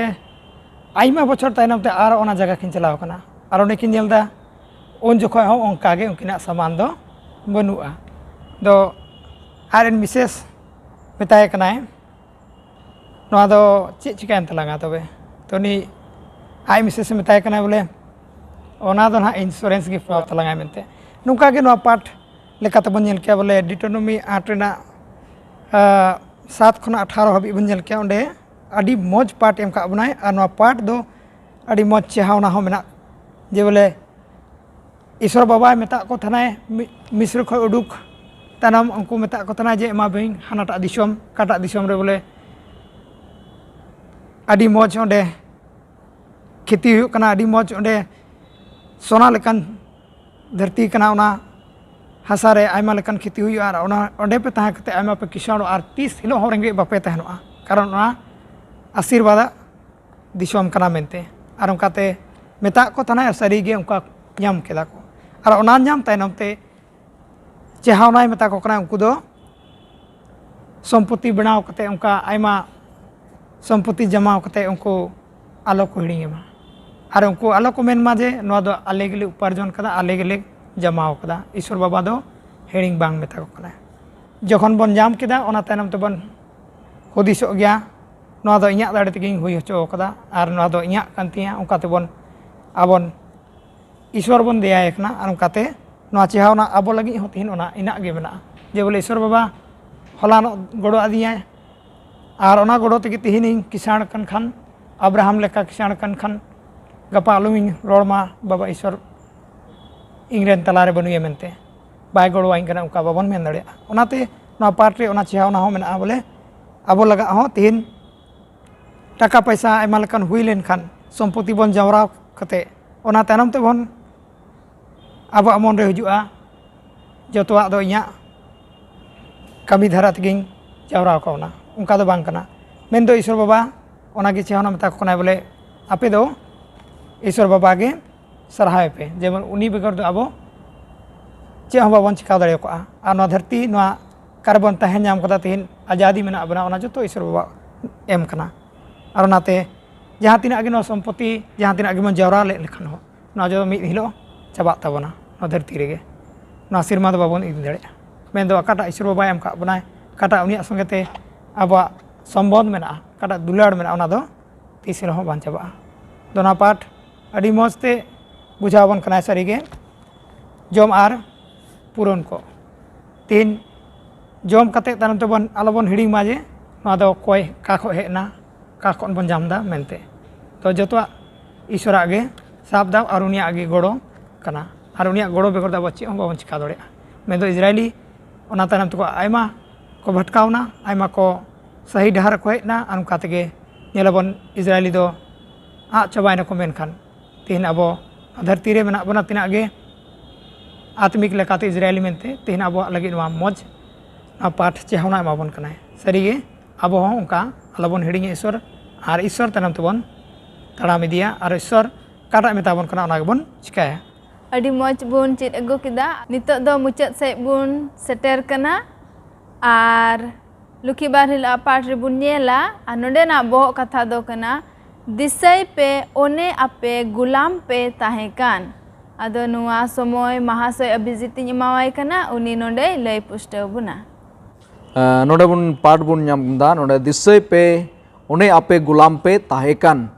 ᱟᱭᱢᱟ ᱵᱚᱪᱷᱚᱨ ᱛᱟᱭᱱᱚᱢ ᱛᱮ ᱟᱨ ᱚᱱᱟ ᱡᱟᱭᱜᱟ ᱠᱤᱱ ᱪᱟᱞᱟᱣ ᱠᱟᱱᱟ ᱟᱨ ᱚᱸᱰᱮ ᱠᱤᱱ ᱧᱮᱞ ᱮᱫᱟ ᱩᱱ ᱡᱚᱠᱷᱚᱱ ᱦᱚᱸ ᱚᱱᱠᱟ ᱜᱮ ᱩᱱᱠᱤᱱᱟᱜ ᱥᱟᱢᱟᱱ ᱫᱚ ᱵᱟᱹᱱᱩᱜᱼᱟ᱾ ᱫᱚ ᱟᱡ ᱨᱮᱱ ᱢᱤᱥᱮᱥ ᱢᱮᱛᱟᱭ ᱠᱟᱱᱟᱭ, ᱱᱚᱣᱟ ᱫᱚ ᱪᱮᱫ ᱪᱤᱠᱟᱹᱭᱮᱱ ᱛᱟᱞᱟᱝᱟ ᱛᱚᱵᱮ? ᱛᱚ ᱩᱱᱤ ᱟᱡ ᱢᱤᱥᱮᱥ ᱮ ᱢᱮᱛᱟᱭ ᱠᱟᱱᱟ ᱵᱚᱞᱮ ᱚᱱᱟ ᱫᱚ ᱱᱟᱦᱟᱜ ᱤᱱᱥᱩᱨᱮᱱᱥ ᱜᱮ ᱯᱟᱲᱟᱣ ᱛᱟᱞᱟᱝᱟᱭ ᱢᱮᱱᱛᱮ᱾ ᱱᱚᱝᱠᱟ ᱜᱮ ᱱᱚᱣᱟ ᱯᱟᱴ ᱞᱮᱠᱟᱛᱮ ᱵᱚᱱ ᱧᱮᱞ ᱠᱮᱭᱟ ᱵᱚᱞᱮ ᱰᱤᱴᱳᱱᱚᱢᱤ ᱟᱴ ᱨᱮᱱᱟᱜ ᱥᱟᱛ ᱠᱷᱚᱱᱟᱜ ᱟᱴᱷᱟᱨᱚ ᱦᱟᱹᱵᱤᱡ ᱵᱚᱱ ᱧᱮᱞ ᱠᱮᱭᱟ᱾ ᱚᱸᱰᱮ ᱟᱹᱰᱤ ᱢᱚᱡᱽ ᱯᱟᱴ ᱮᱢ ᱠᱟᱜ ᱵᱚᱱᱟᱭ ᱟᱨ ᱱᱚᱣᱟ ᱯᱟᱴ ᱫᱚ ᱟᱹᱰᱤ ᱢᱚᱡᱽ ᱪᱮᱦᱟᱣᱱᱟ ᱦᱚᱸ ᱢᱮᱱᱟᱜ ᱡᱮ ᱵᱚᱞᱮ ᱤᱥᱚᱨ ᱵᱟᱵᱟᱭ ᱢᱮᱛᱟᱜ ᱠᱚ ᱛᱟᱦᱮᱱᱟᱭ ᱢᱤᱥᱨᱚ ᱠᱷᱚᱱ ᱩᱰᱩᱠ ᱛᱟᱭᱱᱚᱢ ᱩᱱᱠᱩ ᱢᱮᱛᱟᱜ ᱠᱚ ᱛᱟᱦᱮᱱᱟ ᱡᱮ ᱮᱢᱟ ᱵᱟᱹᱧ ᱦᱟᱱᱟᱴᱟᱜ ᱫᱤᱥᱚᱢ ᱚᱠᱟᱴᱟᱜ ᱫᱤᱥᱚᱢ ᱨᱮ ᱵᱚᱞᱮ ᱟᱹᱰᱤ ᱢᱚᱡᱽ ᱚᱸᱰᱮ ᱠᱷᱮᱛᱤ ᱦᱩᱭᱩᱜ ᱠᱟᱱᱟ, ᱟᱹᱰᱤ ᱢᱚᱡᱽ ᱚᱸᱰᱮ ᱥᱚᱱᱟ ᱞᱮᱠᱟᱱ ᱫᱷᱟᱹᱨᱛᱤ ᱠᱟᱱᱟ ᱚᱱᱟ᱾ ᱦᱟᱥᱟ ᱨᱮ ᱟᱭᱢᱟ ᱞᱮᱠᱟᱱ ᱠᱷᱮᱛᱤ ᱦᱩᱭᱩᱜᱼᱟ, ᱟᱨ ᱚᱱᱟ ᱚᱸᱰᱮ ᱯᱮ ᱛᱟᱦᱮᱸ ᱠᱟᱛᱮ ᱟᱭᱢᱟ ᱯᱮ ᱠᱤᱥᱟᱹᱬᱚᱜᱼᱟ, ᱟᱨ ᱛᱤᱥ ᱦᱤᱞᱳᱜ ᱦᱚᱸ ᱨᱮᱸᱜᱮᱡ ᱵᱟᱯᱮ ᱛᱟᱦᱮᱱᱚᱜᱼᱟ, ᱠᱟᱨᱚᱱ ᱚᱱᱟ ᱟᱥᱤᱨᱵᱟᱫᱟᱜ ᱫᱤᱥᱚᱢ ᱠᱟᱱᱟ ᱢᱮᱱᱛᱮ᱾ ᱟᱨ ᱚᱱᱠᱟᱛᱮ ᱢᱮᱛᱟᱜ ᱠᱚ ᱛᱟᱦᱮᱱᱟᱭ, ᱟᱨ ᱥᱟᱹᱨᱤᱜᱮ ᱚᱱᱠᱟ ᱧᱟᱢ ᱠᱮᱫᱟ ᱠᱚ᱾ ᱟᱨ ᱚᱱᱟ ᱧᱟᱢ ᱛᱟᱭᱱᱚᱢ ᱛᱮ ᱪᱮᱦᱟᱣᱱᱟᱭ ᱢᱮᱛᱟ ᱠᱚ ᱠᱟᱱᱟ, ᱩᱱᱠᱩ ᱫᱚ ᱥᱚᱢᱯᱚᱛᱤ ᱵᱮᱱᱟᱣ ᱠᱟᱛᱮ, ᱚᱱᱠᱟ ᱟᱭᱢᱟ ᱥᱚᱢᱯᱚᱛᱤ ᱡᱟᱢᱟᱣ ᱠᱟᱛᱮ ᱩᱱᱠᱩ ᱟᱞᱚ ᱠᱚ ᱦᱤᱲᱤᱧ ᱢᱟ᱾ ᱟᱨ ᱩᱱᱠᱩ ᱟᱞᱚ ᱠᱚ ᱢᱮᱱ ᱢᱟ ᱡᱮ, "ᱱᱚᱣᱟ ᱫᱚ ᱟᱞᱮ ᱜᱮᱞᱮ ᱩᱯᱟᱨᱡᱚᱱ ᱠᱟᱫᱟ, ᱟᱞᱮ ᱜᱮᱞᱮ ᱡᱟᱢᱟᱣ ᱠᱟᱫᱟ, ᱤᱥᱚᱨ ᱵᱟᱵᱟ ᱫᱚ ᱦᱤᱲᱤᱧ ᱵᱟᱝ", ᱢᱮᱛᱟ ᱠᱚ ᱠᱟᱱᱟ᱾ ᱡᱚᱠᱷᱚᱱ ᱵᱚᱱ ᱧᱟᱢ ᱠᱮᱫᱟ, ᱚᱱᱟ ᱛᱟᱭᱱᱚᱢ ᱛᱮᱵᱚᱱ ᱦᱩᱫᱤᱥᱚᱜ ᱜᱮᱭᱟ, "ᱱᱚᱣᱟ ᱫᱚ ᱤᱧᱟᱹᱜ ᱫᱟᱲᱮ ᱛᱮᱜᱮᱧ ᱦᱩᱭ ᱦᱚᱪᱚ ᱠᱟᱫᱟ ᱟᱨ ᱱᱚᱣᱟ ᱫᱚ ᱤᱧᱟᱹᱜ ᱠᱟᱱ ᱛᱤᱧᱟᱹ", ᱚᱱᱠᱟ ᱛᱮᱵᱚᱱ ᱟᱵᱚᱱ ᱤᱥᱚᱨ ᱵᱚᱱ ᱫᱮᱭᱟᱭᱮ ᱠᱟᱱᱟ᱾ ᱟᱨ ᱚᱱᱠᱟᱛᱮ ᱱᱚᱣᱟ ᱪᱮᱦᱟᱣᱱᱟ ᱟᱵᱚ ᱞᱟᱹᱜᱤᱫ ᱦᱚᱸ ᱛᱮᱦᱮᱧ ᱚᱱᱟ ᱤᱱᱟᱹᱜ ᱜᱮ ᱢᱮᱱᱟᱜᱼᱟ, ᱡᱮ ᱵᱚᱞᱮ ᱤᱥᱚᱨ ᱵᱟᱵᱟ ᱦᱚᱞᱟᱱᱚᱜ ᱜᱚᱲᱚ ᱟᱹᱫᱤᱧᱟᱭ, ᱟᱨ ᱚᱱᱟ ᱜᱚᱲᱚ ᱛᱮᱜᱮ ᱛᱮᱦᱮᱧᱤᱧ ᱠᱤᱥᱟᱹᱬ ᱠᱟᱱ ᱠᱷᱟᱱ, ᱟᱵᱨᱟᱦᱟᱢ ᱞᱮᱠᱟ ᱠᱤᱥᱟᱹᱬ ᱠᱟᱱ ᱠᱷᱟᱱ, ᱜᱟᱯᱟ ᱟᱞᱚᱢᱤᱧ ᱨᱚᱲ ᱢᱟ, "ᱵᱟᱵᱟ ᱤᱥᱚᱨ ᱤᱧ ᱨᱮᱱ ᱛᱟᱞᱟᱨᱮ ᱵᱟᱹᱱᱩᱭᱟ ᱢᱮᱱᱛᱮ, ᱵᱟᱭ ᱜᱚᱲᱚᱣᱟᱹᱧ ᱠᱟᱱᱟ", ᱚᱱᱠᱟ ᱵᱟᱵᱚᱱ ᱢᱮᱱ ᱫᱟᱲᱮᱭᱟᱜᱼᱟ᱾ ᱚᱱᱟᱛᱮ ᱱᱚᱣᱟ ᱯᱟᱴ ᱨᱮ ᱚᱱᱟ ᱪᱮᱦᱟᱣᱱᱟ ᱦᱚᱸ ᱢᱮᱱᱟᱜᱼᱟ, ᱵᱚᱞᱮ ᱟᱵᱚ ᱞᱟᱜᱟᱜ ᱦᱚᱸ ᱛᱮᱦᱮᱧ ᱴᱟᱠᱟ ᱯᱚᱭᱥᱟ ᱟᱭᱢᱟ ᱞᱮᱠᱟᱱ ᱦᱩᱭ ᱞᱮᱱᱠᱷᱟᱱ, ᱥᱚᱢᱯᱚᱛᱤ ᱵᱚᱱ ᱡᱟᱣᱨᱟ ᱠᱟᱛᱮ, ᱚᱱᱟ ᱛᱟᱭᱱᱚᱢ ᱛᱮᱵᱚᱱ, ᱟᱵᱚᱣᱟᱜ ᱢᱚᱱ ᱨᱮ ᱦᱤᱡᱩᱜᱼᱟ, "ᱡᱚᱛᱚᱣᱟᱜ ᱫᱚ ᱤᱧᱟᱹᱜ ᱠᱟᱹᱢᱤ ᱫᱷᱟᱨᱟ ᱛᱮᱜᱮᱧ ᱡᱟᱣᱨᱟ ᱠᱟᱣᱱᱟ", ᱚᱱᱠᱟ ᱫᱚ ᱵᱟᱝ ᱠᱟᱱᱟ᱾ ᱢᱮᱱᱫᱚ ᱤᱥᱚᱨ ᱵᱟᱵᱟ ᱚᱱᱟᱜᱮ ᱪᱮᱦᱟᱣᱱᱟ ᱢᱮᱛᱟ ᱠᱚ ᱠᱟᱱᱟᱭ, ᱵᱚᱞᱮ, ᱟᱯᱮ ᱫᱚ ᱤᱥᱚᱨ ᱵᱟᱵᱟ ᱜᱮ ᱥᱟᱨᱦᱟᱣ ᱮᱯᱮ, ᱡᱮᱢᱚᱱ ᱩᱱᱤ ᱵᱮᱜᱚᱨ ᱫᱚ ᱟᱵᱚ ᱪᱮᱫ ᱦᱚᱸ ᱵᱟᱵᱚᱱ ᱪᱤᱠᱟᱹ ᱫᱟᱲᱮ ᱠᱚᱜᱼᱟ᱾ ᱟᱨ ᱱᱚᱣᱟ ᱫᱷᱟᱹᱨᱛᱤ, ᱱᱚᱣᱟ ᱚᱠᱟᱨᱮ ᱵᱚᱱ ᱛᱟᱦᱮᱸ ᱧᱟᱢ ᱠᱟᱫᱟ, ᱛᱮᱦᱮᱧ ᱟᱡᱟᱫᱤ ᱢᱮᱱᱟᱜ ᱵᱚᱱᱟ, ᱚᱱᱟ ᱡᱚᱛᱚ ᱤᱥᱚᱨ ᱵᱟᱵᱟ ᱮᱢ ᱠᱟᱱᱟ᱾ ᱟᱨ ᱚᱱᱟᱛᱮ ᱡᱟᱦᱟᱸ ᱛᱤᱱᱟᱹᱜ ᱜᱮ ᱱᱚᱣᱟ ᱥᱚᱢᱯᱚᱛᱤ, ᱡᱟᱦᱟᱸ ᱛᱤᱱᱟᱹᱜ ᱜᱮᱵᱚᱱ ᱡᱟᱣᱨᱟ ᱞᱮᱫ ᱞᱮᱠᱷᱟᱱ ᱦᱚᱸ, ᱱᱚᱣᱟ ᱡᱚᱛᱚ ᱢᱤᱫ ᱦᱤᱞᱳᱜ ᱪᱟᱵᱟᱜ ᱛᱟᱵᱚᱱᱟ ᱱᱚᱣᱟ ᱫᱷᱟᱹᱨᱛᱤ ᱨᱮᱜᱮ᱾ ᱱᱚᱣᱟ ᱥᱮᱨᱢᱟ ᱫᱚ ᱵᱟᱵᱚᱱ ᱤᱫᱤ ᱫᱟᱲᱮᱭᱟᱜᱼᱟ᱾ ᱢᱮᱱᱫᱚ ᱚᱠᱟᱴᱟᱜ ᱤᱥᱚᱨ ᱵᱟᱵᱟᱭ ᱮᱢ ᱠᱟᱜ ᱵᱚᱱᱟᱭ, ᱚᱠᱟᱴᱟᱜ ᱩᱱᱤᱭᱟᱜ ᱥᱚᱸᱜᱮ ᱛᱮ ᱟᱵᱚᱣᱟᱜ ᱥᱚᱢᱵᱚᱱᱫᱷ ᱢᱮᱱᱟᱜᱼᱟ, ᱚᱠᱟᱴᱟᱜ ᱫᱩᱞᱟᱹᱲ ᱢᱮᱱᱟᱜᱼᱟ, ᱚᱱᱟ ᱫᱚ ᱛᱤᱥ ᱨᱮᱦᱚᱸ ᱵᱟᱝ ᱪᱟᱵᱟᱜᱼᱟ᱾ ᱫᱚ ᱱᱚᱣᱟ ᱯᱟᱴ ᱟᱹᱰᱤ ᱢᱚᱡᱽ ᱛᱮ ᱵᱩᱡᱷᱟᱹᱣ ᱟᱵᱚᱱ ᱠᱟᱱᱟᱭ ᱥᱟᱹᱨᱤᱜᱮ, ᱡᱚᱢ ᱟᱨ ᱯᱩᱨᱚᱱ ᱠᱚ᱾ ᱛᱮᱦᱮᱧ ᱡᱚᱢ ᱠᱟᱛᱮ ᱛᱟᱭᱱᱚᱢ ᱛᱮᱵᱚᱱ ᱟᱞᱚᱵᱚᱱ ᱦᱤᱲᱤᱧ ᱢᱟ ᱡᱮ ᱱᱚᱣᱟ ᱫᱚ ᱚᱠᱚᱭ ᱚᱠᱟ ᱠᱷᱚᱱ ᱦᱮᱡ ᱮᱱᱟ, ᱚᱠᱟ ᱠᱷᱚᱱ ᱵᱚᱱ ᱧᱟᱢ ᱮᱫᱟ ᱢᱮᱱᱛᱮ᱾ ᱛᱚ ᱡᱚᱛᱚᱣᱟᱜ ᱤᱥᱚᱨᱟᱜ ᱜᱮ ᱥᱟᱵ ᱫᱚ ᱟᱨ ᱩᱱᱤᱭᱟᱜ ᱜᱮ ᱜᱚᱲᱚ ᱠᱟᱱᱟ, ᱟᱨ ᱩᱱᱤᱭᱟᱜ ᱜᱚᱲᱚ ᱵᱮᱜᱚᱨ ᱫᱚ ᱟᱵᱚ ᱪᱮᱫ ᱦᱚᱸ ᱵᱟᱵᱚᱱ ᱪᱤᱠᱟ ᱫᱟᱲᱮᱭᱟᱜᱼᱟ᱾ ᱢᱮᱱᱫᱚ ᱤᱥᱨᱟᱭᱮᱞᱤ ᱚᱱᱟ ᱛᱟᱭᱱᱚᱢ ᱛᱮᱠᱚ ᱟᱭᱢᱟ ᱠᱚ ᱵᱷᱟᱴᱠᱟᱣᱱᱟ, ᱟᱭᱢᱟ ᱠᱚ ᱥᱟᱹᱦᱤ ᱰᱟᱦᱟᱨ ᱨᱮᱠᱚ ᱦᱮᱡ ᱮᱱᱟ, ᱟᱨ ᱚᱱᱠᱟ ᱛᱮᱜᱮ ᱧᱮᱞᱟᱵᱚᱱ ᱤᱥᱨᱟᱭᱮᱞᱤ ᱫᱚ ᱟᱫ ᱪᱟᱵᱟᱭ ᱱᱟᱠᱚ᱾ ᱢᱮᱱᱠᱷᱟᱱ ᱛᱮᱦᱮᱧ ᱟᱵᱚ ᱫᱷᱟᱹᱨᱛᱤ ᱨᱮ ᱢᱮᱱᱟᱜ ᱵᱚᱱᱟ ᱛᱤᱱᱟᱹᱜ ᱜᱮ, ᱟᱛᱢᱤᱠ ᱞᱮᱠᱟᱛᱮ ᱤᱥᱨᱟᱭᱮᱞᱤ ᱢᱮᱱᱛᱮ ᱛᱮᱦᱮᱧ ᱟᱵᱚᱣᱟᱜ ᱞᱟᱹᱜᱤᱫ ᱱᱚᱣᱟ ᱢᱚᱡᱽ, ᱱᱚᱣᱟ ᱯᱟᱴ ᱪᱮᱦᱟᱣᱱᱟ ᱮᱢᱟᱵᱚᱱ ᱠᱟᱱᱟᱭ᱾ ᱥᱟᱹᱨᱤᱜᱮ ᱟᱵᱚ ᱦᱚᱸ ᱚᱱᱠᱟ ᱟᱞᱚᱵᱚᱱ ᱦᱤᱲᱤᱧᱟ ᱤᱥᱚᱨ, ᱟᱨ ᱤᱥᱚᱨ ᱛᱟᱭᱱᱚᱢ ᱛᱮᱵᱚᱱ ᱛᱟᱲᱟᱢ ᱤᱫᱤᱭᱟ, ᱟᱨ ᱤᱥᱚᱨ ᱚᱠᱟᱴᱟᱜ ᱢᱮᱛᱟ ᱵᱚᱱ ᱠᱟᱱᱟ ᱚᱱᱟ ᱜᱮᱵᱚᱱ ᱪᱤᱠᱟᱹᱭᱟ᱾ ᱟᱹᱰᱤ ᱢᱚᱡᱽ ᱵᱚᱱ ᱪᱮᱫ ᱟᱹᱜᱩ ᱠᱮᱫᱟ᱾ ᱱᱤᱛᱚᱜ ᱫᱚ ᱢᱩᱪᱟᱹᱫ ᱥᱮᱫ ᱵᱚᱱ ᱥᱮᱴᱮᱨ ᱠᱟᱱᱟ᱾ ᱟᱨ ᱞᱩᱠᱷᱤ ᱵᱟᱨ ᱦᱤᱞᱳᱜ ᱯᱟᱴ ᱨᱮᱵᱚᱱ ᱧᱮᱞᱟ, ᱟᱨ ᱱᱚᱰᱮᱱᱟᱜ ᱵᱚᱦᱚᱜ ᱠᱟᱛᱷᱟ ᱫᱚ ᱠᱟᱱᱟ, ᱫᱤᱥᱟᱹᱭ ᱯᱮ, ᱚᱱᱮ ᱟᱯᱮ ᱜᱩᱞᱟᱢ ᱯᱮ ᱛᱟᱦᱮᱸ ᱠᱟᱱ᱾ ᱟᱫᱚ ᱱᱚᱣᱟ ᱥᱚᱢᱚᱭ ᱢᱟᱦᱟᱥᱚᱭ ᱚᱵᱷᱤᱡᱤᱛ ᱤᱧ ᱮᱢᱟᱣᱟᱭ ᱠᱟᱱᱟ, ᱩᱱᱤ ᱱᱚᱰᱮᱭ ᱞᱟᱹᱭ ᱯᱩᱥᱴᱟᱹᱣ ᱵᱚᱱᱟ᱾ ᱟᱸ, ᱱᱚᱰᱮ ᱵᱚᱱ ᱯᱟᱴ ᱵᱚᱱ ᱧᱟᱢ ᱮᱫᱟ, ᱱᱚᱰᱮ ᱫᱤᱥᱟᱹᱭ ᱯᱮ, ᱚᱱᱮ ᱟᱯᱮ ᱜᱩᱞᱟᱢ ᱯᱮ ᱛᱟᱦᱮᱸ ᱠᱟᱱ᱾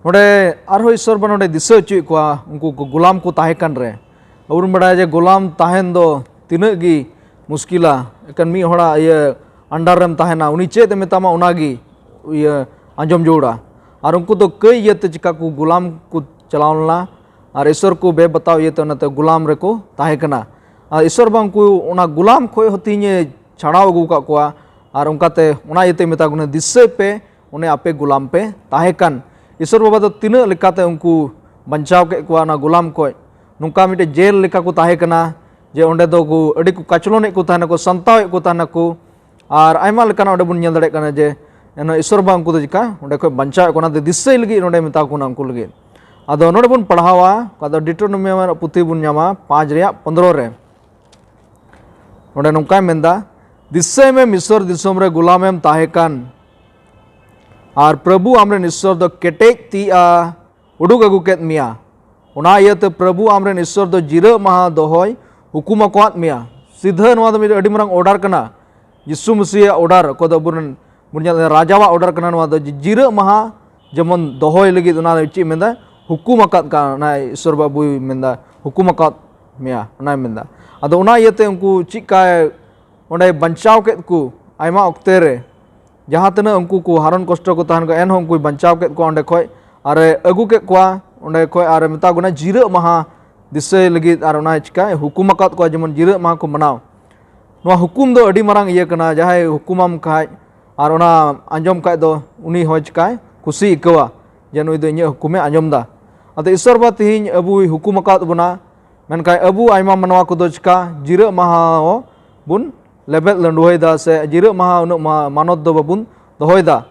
ᱱᱚᱰᱮ ᱟᱨᱦᱚᱸ ᱤᱥᱚᱨ ᱵᱟ ᱱᱚᱰᱮ ᱫᱤᱥᱟᱹ ᱦᱚᱪᱚᱭᱮᱫ ᱠᱚᱣᱟ, ᱩᱱᱠᱩ ᱠᱚ ᱜᱩᱞᱟᱢ ᱠᱚ ᱛᱟᱦᱮᱸ ᱠᱟᱱ ᱨᱮ᱾ ᱟᱵᱚ ᱵᱚᱱ ᱵᱟᱲᱟᱭᱟ ᱡᱮ ᱜᱩᱞᱟᱢ ᱛᱟᱦᱮᱱ ᱫᱚ ᱛᱤᱱᱟᱹᱜ ᱜᱮ ᱢᱩᱥᱠᱤᱞᱟ, ᱮᱠᱮᱱ ᱢᱤᱫ ᱦᱚᱲᱟᱜ ᱤᱭᱟᱹ under ᱨᱮᱢ ᱛᱟᱦᱮᱱᱟ, ᱩᱱᱤ ᱪᱮᱫ ᱮ ᱢᱮᱛᱟᱢᱟ ᱚᱱᱟᱜᱮ ᱤᱭᱟᱹ ᱟᱸᱡᱚᱢ ᱡᱟᱹᱨᱩᱲᱟ᱾ ᱟᱨ ᱩᱱᱠᱩ ᱫᱚ ᱠᱟᱹᱭ ᱤᱭᱟᱹᱛᱮ ᱪᱤᱠᱟ ᱠᱚ ᱜᱩᱞᱟᱢ ᱠᱚ ᱪᱟᱞᱟᱣ ᱞᱮᱱᱟ, ᱟᱨ ᱤᱥᱚᱨ ᱠᱚ ᱵᱮᱵᱟᱛᱟᱣ ᱤᱭᱟᱹᱛᱮ ᱚᱱᱟᱛᱮ ᱜᱩᱞᱟᱢ ᱨᱮᱠᱚ ᱛᱟᱦᱮᱸ ᱠᱟᱱᱟ᱾ ᱟᱨ ᱤᱥᱚᱨ ᱵᱟ ᱩᱱᱠᱩ ᱚᱱᱟ ᱜᱩᱞᱟᱢ ᱠᱷᱚᱡ ᱦᱚᱸ ᱛᱮᱦᱤᱧᱮ ᱪᱷᱟᱲᱟᱣ ᱟᱹᱜᱩ ᱟᱠᱟᱫ ᱠᱚᱣᱟ᱾ ᱟᱨ ᱚᱱᱠᱟᱛᱮ ᱚᱱᱟ ᱤᱭᱟᱹᱛᱮ ᱢᱮᱛᱟ ᱠᱚ ᱠᱟᱱᱟ, ᱫᱤᱥᱟᱹᱭ ᱯᱮ, ᱚᱱᱮ ᱟᱯᱮ ᱜᱩᱞᱟᱢ ᱯᱮ ᱛᱟᱦᱮᱸ ᱠᱟᱱ᱾ ᱤᱥᱚᱨ ᱵᱟᱵᱟ ᱫᱚ ᱛᱤᱱᱟᱹᱜ ᱞᱮᱠᱟᱛᱮ ᱩᱱᱠᱩ ᱵᱟᱧᱪᱟᱣ ᱠᱮᱫ ᱠᱚᱣᱟ ᱚᱱᱟ ᱜᱩᱞᱟᱢ ᱠᱷᱚᱡ᱾ ᱱᱚᱝᱠᱟ ᱢᱤᱫᱴᱮᱡ ᱡᱮᱞ ᱞᱮᱠᱟ ᱠᱚ ᱛᱟᱦᱮᱸ ᱠᱟᱱᱟ, ᱡᱮ ᱚᱸᱰᱮ ᱫᱚ ᱠᱚ ᱟᱹᱰᱤ ᱠᱚ ᱠᱟᱪᱞᱚᱱᱮᱫ ᱠᱚ ᱛᱟᱦᱮᱱᱟᱠᱚ, ᱥᱟᱱᱛᱟᱣᱮᱫ ᱠᱚ ᱛᱟᱦᱮᱱᱟᱠᱚ, ᱟᱨ ᱟᱭᱢᱟ ᱞᱮᱠᱟᱱᱟᱜ ᱚᱸᱰᱮ ᱵᱚᱱ ᱧᱮᱞ ᱫᱟᱲᱮᱭᱟᱜ ᱠᱟᱱᱟ ᱡᱮ ᱮᱱᱦᱚᱸ ᱤᱥᱚᱨ ᱵᱟ ᱩᱱᱠᱩ ᱫᱚ ᱪᱤᱠᱟ ᱚᱸᱰᱮ ᱠᱷᱚᱡ ᱵᱟᱧᱪᱟᱣᱮᱫ ᱠᱚ, ᱚᱱᱟ ᱫᱚ ᱫᱤᱥᱟᱹᱭ ᱞᱟᱹᱜᱤᱫ ᱱᱚᱸᱰᱮ ᱢᱮᱛᱟ ᱠᱚ ᱠᱟᱱᱟ ᱩᱱᱠᱩ ᱞᱟᱹᱜᱤᱫ᱾ ᱟᱫᱚ ᱱᱚᱸᱰᱮ ᱵᱚᱱ ᱯᱟᱲᱦᱟᱣᱟ, ᱚᱠᱟ ᱫᱚ ᱰᱤᱴᱨᱳᱱᱚᱢᱤ ᱨᱮᱱᱟᱜ ᱯᱩᱛᱷᱤ ᱵᱚᱱ ᱧᱟᱢᱟ ᱯᱟᱸᱪ ᱨᱮᱭᱟᱜ ᱯᱚᱱᱫᱽᱨᱚ ᱨᱮ᱾ ᱱᱚᱸᱰᱮ ᱱᱚᱝᱠᱟᱭ ᱢᱮᱱᱫᱟ, ᱫᱤᱥᱟᱹᱭ ᱢᱮ ᱢᱤᱥᱚᱨ ᱫᱤᱥᱚᱢ ᱨᱮ ᱜᱩᱞᱟᱢᱮᱢ ᱛᱟᱦᱮᱸ ᱠᱟᱱ, ᱟᱨ ᱯᱨᱚᱵᱷᱩ ᱟᱢᱨᱮᱱ ᱤᱥᱚᱨ ᱫᱚ ᱠᱮᱴᱮᱡ ᱛᱤ ᱟ ᱩᱰᱩᱠ ᱟᱹᱜᱩ ᱠᱮᱫ ᱢᱮᱭᱟ᱾ ᱚᱱᱟ ᱤᱭᱟᱹᱛᱮ ᱯᱨᱚᱵᱷᱩ ᱟᱢᱨᱮᱱ ᱤᱥᱚᱨ ᱫᱚ ᱡᱤᱨᱟᱹᱜ ᱢᱟᱦᱟ ᱫᱚᱦᱚᱭ ᱦᱩᱠᱩᱢ ᱟᱠᱟᱫ ᱢᱮᱭᱟ᱾ ᱥᱤᱫᱷᱟᱹ ᱱᱚᱣᱟ ᱫᱚ ᱢᱤᱫ ᱟᱹᱰᱤ ᱢᱟᱨᱟᱝ order ᱠᱟᱱᱟ᱾ ᱡᱤᱥᱩ ᱢᱟᱹᱥᱤᱭᱟᱜ order, ᱚᱠᱚᱭ ᱫᱚ ᱟᱵᱚᱨᱮᱱ ᱵᱚᱱ ᱧᱮᱞ ᱨᱟᱡᱟᱣᱟᱜ order ᱠᱟᱱᱟ ᱱᱚᱣᱟ ᱫᱚ, ᱡᱮ ᱡᱤᱨᱟᱹᱜ ᱢᱟᱦᱟ ᱡᱮᱢᱚᱱ ᱫᱚᱦᱚᱭ ᱞᱟᱹᱜᱤᱫ ᱚᱱᱟ ᱪᱮᱫ ᱢᱮᱱᱫᱟ, ᱦᱩᱠᱩᱢ ᱟᱠᱟᱫ ᱠᱟᱱᱟ, ᱚᱱᱟ ᱤᱥᱚᱨ ᱵᱟᱵᱩᱭ ᱢᱮᱱᱫᱟ, ᱦᱩᱠᱩᱢ ᱟᱠᱟᱫ ᱢᱮᱭᱟ, ᱚᱱᱟᱭ ᱢᱮᱱᱫᱟ᱾ ᱟᱫᱚ ᱚᱱᱟ ᱤᱭᱟᱹᱛᱮ ᱩᱱᱠᱩ ᱪᱮᱫ ᱠᱟᱭ ᱚᱸᱰᱮ ᱵᱟᱧᱪᱟᱣ ᱠᱮᱫ ᱠᱚ ᱟᱭᱢᱟ ᱚᱠᱛᱮ ᱨᱮ, ᱡᱟᱦᱟᱸ ᱛᱤᱱᱟᱹᱜ ᱩᱱᱠᱩ ᱠᱚ ᱦᱟᱨᱚᱱ ᱠᱚᱥᱴᱚ ᱠᱚ ᱛᱟᱦᱮᱱ ᱠᱟᱱᱟ, ᱮᱱᱦᱚᱸ ᱩᱱᱠᱩᱭ ᱵᱟᱧᱪᱟᱣ ᱠᱮᱫ ᱠᱚᱣᱟ ᱚᱸᱰᱮ ᱠᱷᱚᱡ, ᱟᱨᱮ ᱟᱹᱜᱩ ᱠᱮᱫ ᱠᱚᱣᱟ ᱚᱸᱰᱮ ᱠᱷᱚᱡ, ᱟᱨᱮ ᱢᱮᱛᱟ ᱠᱚ ᱠᱟᱱᱟ ᱡᱤᱨᱟᱹᱜ ᱢᱟᱦᱟ ᱫᱤᱥᱟᱹᱭ ᱞᱟᱹᱜᱤᱫ, ᱟᱨ ᱚᱱᱟ ᱪᱤᱠᱟᱭ ᱦᱩᱠᱩᱢ ᱟᱠᱟᱫ ᱠᱚᱣᱟ ᱡᱮᱢᱚᱱ ᱡᱤᱨᱟᱹᱜ ᱢᱟᱦᱟ ᱠᱚ ᱢᱟᱱᱟᱣ᱾ ᱱᱚᱣᱟ ᱦᱩᱠᱩᱢ ᱫᱚ ᱟᱹᱰᱤ ᱢᱟᱨᱟᱝ ᱤᱭᱟᱹ ᱠᱟᱱᱟ, ᱡᱟᱦᱟᱸᱭ ᱦᱩᱠᱩᱢᱟᱢ ᱠᱷᱟᱡ ᱟᱨ ᱚᱱᱟ ᱟᱸᱡᱚᱢ ᱠᱷᱟᱡ ᱫᱚ ᱩᱱᱤ ᱦᱚᱸ ᱪᱤᱠᱟᱭ ᱠᱩᱥᱤ ᱟᱹᱭᱠᱟᱹᱣᱟ ᱡᱮ ᱱᱩᱭ ᱫᱚ ᱤᱧᱟᱹᱜ ᱦᱩᱠᱩᱢᱮ ᱟᱸᱡᱚᱢ ᱫᱟ᱾ ᱟᱫᱚ ᱤᱥᱚᱨ ᱵᱟ ᱛᱮᱦᱮᱧ ᱟᱵᱚᱭ ᱦᱩᱠᱩᱢ ᱟᱠᱟᱫ ᱵᱚᱱᱟ, ᱢᱮᱱᱠᱷᱟᱱ ᱟᱵᱚ ᱟᱭᱢᱟ ᱢᱟᱱᱣᱟ ᱠᱚᱫᱚ ᱪᱤᱠᱟ ᱡᱤᱨᱟᱹᱜ ᱢᱟᱦᱟ ᱦᱚᱸ ᱵᱚᱱ ᱞᱮᱵᱮᱫ ᱞᱟᱹᱰᱩᱣᱟᱹᱭᱮᱫᱟ, ᱥᱮ ᱡᱤᱨᱟᱹᱜ ᱢᱟᱦᱟ ᱩᱱᱟᱹᱜ ᱢᱟ-, ᱢᱟᱱᱚᱛ ᱫᱚ ᱵᱟᱵᱚᱱ ᱫᱚᱦᱚᱭᱮᱫᱟ᱾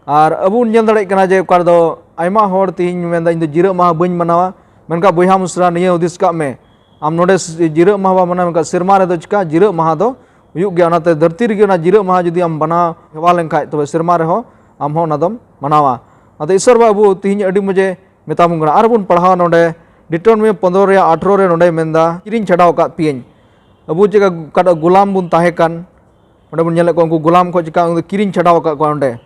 ᱟᱨ ᱟᱵᱚ ᱵᱚᱱ ᱧᱮᱞ ᱫᱟᱲᱮᱭᱟᱜ ᱠᱟᱱᱟ ᱡᱮ ᱚᱠᱟ ᱨᱮᱫᱚ ᱟᱭᱢᱟ ᱦᱚᱲ ᱛᱮᱦᱮᱧ ᱢᱮᱱᱫᱟ, "ᱤᱧ ᱫᱚ ᱡᱤᱨᱟᱹᱜ ᱢᱟᱦᱟ ᱵᱟᱹᱧ ᱢᱟᱱᱟᱣᱟ", ᱢᱮᱱᱠᱷᱟᱱ ᱵᱚᱭᱦᱟ ᱢᱤᱥᱨᱟ, ᱱᱤᱭᱟᱹ ᱦᱩᱫᱤᱥ ᱠᱟᱜ ᱢᱮ, ᱟᱢ ᱱᱚᱰᱮ ᱡᱤᱨᱟᱹᱜ ᱢᱟᱦᱟ ᱵᱟᱢ ᱢᱟᱱᱟᱣᱟ, ᱢᱮᱱᱠᱷᱟᱱ ᱥᱮᱨᱢᱟ ᱨᱮᱫᱚ ᱪᱤᱠᱟ ᱡᱤᱨᱟᱹᱜ ᱢᱟᱦᱟ ᱫᱚ ᱦᱩᱭᱩᱜ ᱜᱮᱭᱟ᱾ ᱚᱱᱟᱛᱮ ᱫᱷᱟᱹᱨᱛᱤ ᱨᱮᱜᱮ ᱚᱱᱟ ᱡᱤᱨᱟᱹᱜ ᱢᱟᱦᱟ ᱡᱩᱫᱤ ᱟᱢ ᱢᱟᱱᱟᱣ ᱦᱮᱣᱟ ᱞᱮᱱᱠᱷᱟᱡ, ᱛᱚᱵᱮ ᱥᱮᱨᱢᱟ ᱨᱮᱦᱚᱸ ᱟᱢ ᱦᱚᱸ ᱚᱱᱟ ᱫᱚᱢ ᱢᱟᱱᱟᱣᱟ᱾ ᱚᱱᱟᱛᱮ ᱤᱥᱚᱨ ᱵᱟᱵᱟ ᱟᱵᱚ ᱛᱮᱦᱮᱧ ᱟᱹᱰᱤ ᱢᱚᱡᱮ ᱢᱮᱛᱟ ᱵᱚᱱ ᱠᱟᱱᱟ᱾ ᱟᱨ ᱵᱚᱱ ᱯᱟᱲᱦᱟᱣᱟ ᱱᱚᱰᱮ, ᱰᱤᱴᱨᱚᱱᱚᱢᱤ ᱯᱚᱱᱫᱽᱨᱚ ᱨᱮᱭᱟᱜ ᱟᱴᱷᱨᱚ ᱨᱮ ᱱᱚᱰᱮ ᱢᱮᱱᱫᱟ, "ᱠᱤᱨᱤᱧ ᱪᱷᱟᱰᱟᱣ ᱟᱠᱟᱫ ᱯᱮᱭᱟᱹᱧ᱾" ᱟᱵᱚ ᱪᱮᱫ ᱞᱮᱠᱟ ᱚᱠᱟᱴᱟᱜ ᱜᱩᱞᱟᱢ ᱵᱚᱱ ᱛᱟᱦᱮᱸ ᱠᱟᱱ, ᱚᱸᱰᱮ ᱵᱚᱱ ᱧᱮᱞᱮᱫ ᱠᱚᱣᱟ ᱩᱱᱠᱩ ᱜᱩᱞᱟᱢ ᱠᱷᱚᱱ ᱪᱮᱠᱟ ᱩᱱᱠᱩ ᱫᱚ ᱠᱤᱨᱤᱧ ᱪᱷᱟᱰᱟᱣ ᱟᱠᱟᱫ ᱠᱚᱣᱟ ᱚᱸᱰᱮ᱾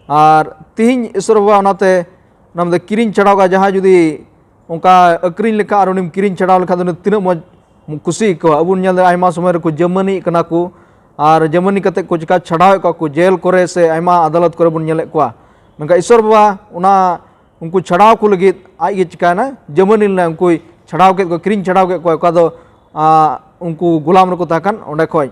ᱟᱨ ᱛᱤᱦᱤᱧ ᱤᱥᱚᱨ ᱵᱟᱵᱟ ᱚᱱᱟᱛᱮ ᱚᱱᱟ ᱢᱮᱱᱫᱟ ᱠᱤᱨᱤᱧ ᱪᱷᱟᱰᱟᱣ ᱠᱟᱜᱼᱟ, ᱡᱟᱦᱟᱸᱭ ᱡᱩᱫᱤ ᱚᱱᱠᱟ ᱟᱹᱠᱷᱨᱤᱧ ᱞᱮᱠᱷᱟᱱ ᱟᱨ ᱩᱱᱤᱢ ᱠᱤᱨᱤᱧ ᱪᱷᱟᱰᱟᱣ ᱞᱮᱠᱷᱟᱱ ᱫᱚ ᱩᱱᱤ ᱛᱤᱱᱟᱹᱜ ᱢᱚᱡᱽ ᱠᱩᱥᱤ ᱟᱹᱭᱠᱟᱹᱣᱟ᱾ ᱟᱵᱚ ᱵᱚᱱ ᱧᱮᱞ ᱫᱟ ᱟᱭᱢᱟ ᱥᱚᱢᱚᱭ ᱨᱮᱠᱚ ᱡᱟᱹᱢᱟᱹᱱᱤᱜ ᱠᱟᱱᱟ ᱠᱚ, ᱟᱨ ᱡᱟᱹᱢᱟᱹᱱᱤ ᱠᱟᱛᱮ ᱠᱚ ᱪᱮᱠᱟ ᱪᱷᱟᱰᱟᱣᱮᱫ ᱠᱚᱣᱟ ᱠᱚ ᱡᱮᱞ ᱠᱚᱨᱮ ᱥᱮ ᱟᱭᱢᱟ ᱟᱫᱟᱞᱚᱛ ᱠᱚᱨᱮ ᱵᱚᱱ ᱧᱮᱞᱮᱫ ᱠᱚᱣᱟ᱾ ᱢᱮᱱᱠᱷᱟᱱ ᱤᱥᱚᱨ ᱵᱟᱵᱟ ᱚᱱᱟ ᱩᱱᱠᱩ ᱪᱷᱟᱰᱟᱣ ᱠᱚ ᱞᱟᱹᱜᱤᱫ ᱟᱡ ᱜᱮ ᱪᱤᱠᱟᱭᱱᱟ, ᱡᱟᱹᱢᱟᱹᱱᱤ ᱞᱮᱱᱟ, ᱩᱱᱠᱩᱭ ᱪᱷᱟᱰᱟᱣ ᱠᱮᱫ ᱠᱚᱣᱟ, ᱠᱤᱨᱤᱧ ᱪᱷᱟᱰᱟᱣ ᱠᱮᱫ ᱠᱚᱣᱟ, ᱚᱠᱟ ᱫᱚ, ᱟ, ᱩᱱᱠᱩ ᱜᱩᱞᱟᱢ ᱨᱮᱠᱚ ᱛᱟᱦᱮᱸ ᱠᱟᱱ ᱚᱸᱰᱮ ᱠᱷᱚᱡ᱾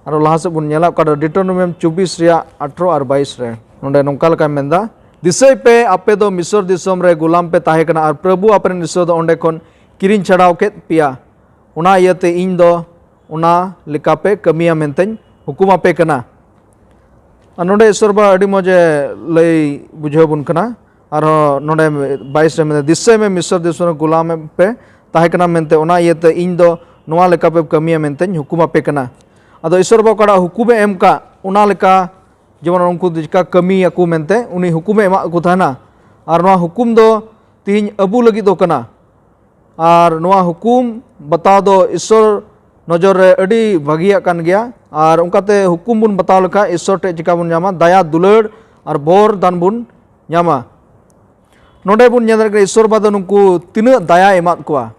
ᱟᱨᱚ ᱞᱟᱦᱟ ᱥᱮᱫ ᱵᱚᱱ ᱧᱮᱞᱟ, ᱚᱠᱟ ᱫᱚ ᱰᱤᱴᱨᱚᱱᱚᱢᱤᱭᱟᱢ ᱪᱚᱵᱵᱤᱥ ᱨᱮᱭᱟᱜ ᱟᱴᱷᱨᱚ ᱟᱨ ᱵᱟᱭᱤᱥ ᱨᱮ, ᱱᱚᱰᱮ ᱱᱚᱝᱠᱟ ᱞᱮᱠᱟᱭ ᱢᱮᱱᱫᱟ, "ᱫᱤᱥᱟᱹᱭ ᱯᱮ, ᱟᱯᱮ ᱫᱚ ᱢᱤᱥᱚᱨ ᱫᱤᱥᱚᱢ ᱨᱮ ᱜᱩᱞᱟᱢ ᱯᱮ ᱛᱟᱦᱮᱸ ᱠᱟᱱᱟ, ᱟᱨ ᱯᱨᱚᱵᱷᱩ ᱟᱯᱮᱨᱮᱱ ᱤᱥᱚᱨ ᱫᱚ ᱚᱸᱰᱮ ᱠᱷᱚᱱ ᱠᱤᱨᱤᱧ ᱪᱷᱟᱰᱟᱣ ᱠᱮᱫ ᱯᱮᱭᱟ᱾ ᱚᱱᱟ ᱤᱭᱟᱹᱛᱮ ᱤᱧ ᱫᱚ ᱚᱱᱟ ᱞᱮᱠᱟ ᱯᱮ ᱠᱟᱹᱢᱤᱭᱟ ᱢᱮᱱᱛᱮᱧ ᱦᱩᱠᱩᱢ ᱟᱯᱮ ᱠᱟᱱᱟ᱾" ᱟᱨ ᱱᱚᱰᱮ ᱤᱥᱚᱨ ᱵᱟ ᱟᱹᱰᱤ ᱢᱚᱡᱽ ᱮ ᱞᱟᱹᱭ ᱵᱩᱡᱷᱟᱹᱣ ᱵᱚᱱ ᱠᱟᱱᱟ᱾ ᱟᱨᱦᱚᱸ ᱱᱚᱰᱮ ᱵᱟᱭᱤᱥ ᱨᱮ ᱢᱮᱱᱫᱟ, "ᱫᱤᱥᱟᱹᱭ ᱢᱮ, ᱢᱤᱥᱚᱨ ᱫᱤᱥᱚᱢ ᱨᱮ ᱜᱩᱞᱟᱢ ᱯᱮ ᱛᱟᱦᱮᱸ ᱠᱟᱱᱟ ᱢᱮᱱᱛᱮ, ᱚᱱᱟ ᱤᱭᱟᱹᱛᱮ ᱤᱧ ᱫᱚ ᱱᱚᱣᱟ ᱞᱮᱠᱟ ᱯᱮ ᱠᱟᱹᱢᱤᱭᱟ ᱢᱮᱱᱛᱮᱧ ᱦᱩᱠᱩᱢ ᱟᱯᱮ ᱠᱟᱱᱟ᱾" ᱟᱫᱚ ᱤᱥᱚᱨ ᱵᱟ ᱚᱠᱟᱴᱟᱜ ᱦᱩᱠᱩᱢᱮ ᱮᱢ ᱠᱟᱜ, ᱚᱱᱟ ᱞᱮᱠᱟ ᱡᱮᱢᱚᱱ ᱩᱱᱠᱩ ᱫᱚ ᱪᱮᱠᱟ ᱠᱟᱹᱢᱤᱭᱟᱠᱚ ᱢᱮᱱᱛᱮ ᱩᱱᱤ ᱦᱩᱠᱩᱢᱮ ᱮᱢᱟᱜ ᱠᱚ ᱛᱟᱦᱮᱱᱟ᱾ ᱟᱨ ᱱᱚᱣᱟ ᱦᱩᱠᱩᱢ ᱫᱚ ᱛᱤᱦᱤᱧ ᱟᱵᱚ ᱞᱟᱹᱜᱤᱫ ᱫᱚ ᱠᱟᱱᱟ᱾ ᱟᱨ ᱱᱚᱣᱟ ᱦᱩᱠᱩᱢ ᱵᱟᱛᱟᱣ ᱫᱚ ᱤᱥᱚᱨ ᱱᱚᱡᱚᱨ ᱨᱮ ᱟᱹᱰᱤ ᱵᱷᱟᱹᱜᱤᱭᱟᱜ ᱠᱟᱱ ᱜᱮᱭᱟ᱾ ᱟᱨ ᱚᱱᱠᱟᱛᱮ ᱦᱩᱠᱩᱢ ᱵᱚᱱ ᱵᱟᱛᱟᱣ ᱞᱮᱠᱷᱟᱱ ᱤᱥᱚᱨ ᱴᱷᱮᱱ ᱪᱮᱠᱟ ᱵᱚᱱ ᱧᱟᱢᱟ? ᱫᱟᱭᱟ ᱫᱩᱞᱟᱹᱲ ᱟᱨ ᱵᱚᱨ ᱫᱟᱱ ᱵᱚᱱ ᱧᱟᱢᱟ᱾ ᱱᱚᱰᱮ ᱵᱚᱱ ᱧᱮᱞ ᱫᱟᱲᱮᱭᱟᱜ ᱠᱟᱱᱟ ᱤᱥᱚᱨ ᱵᱟ ᱫᱚ ᱱᱩᱠᱩ ᱛᱤᱱᱟᱹᱜ ᱫᱟᱭᱟᱭ ᱮᱢᱟᱫ ᱠᱚᱣᱟ᱾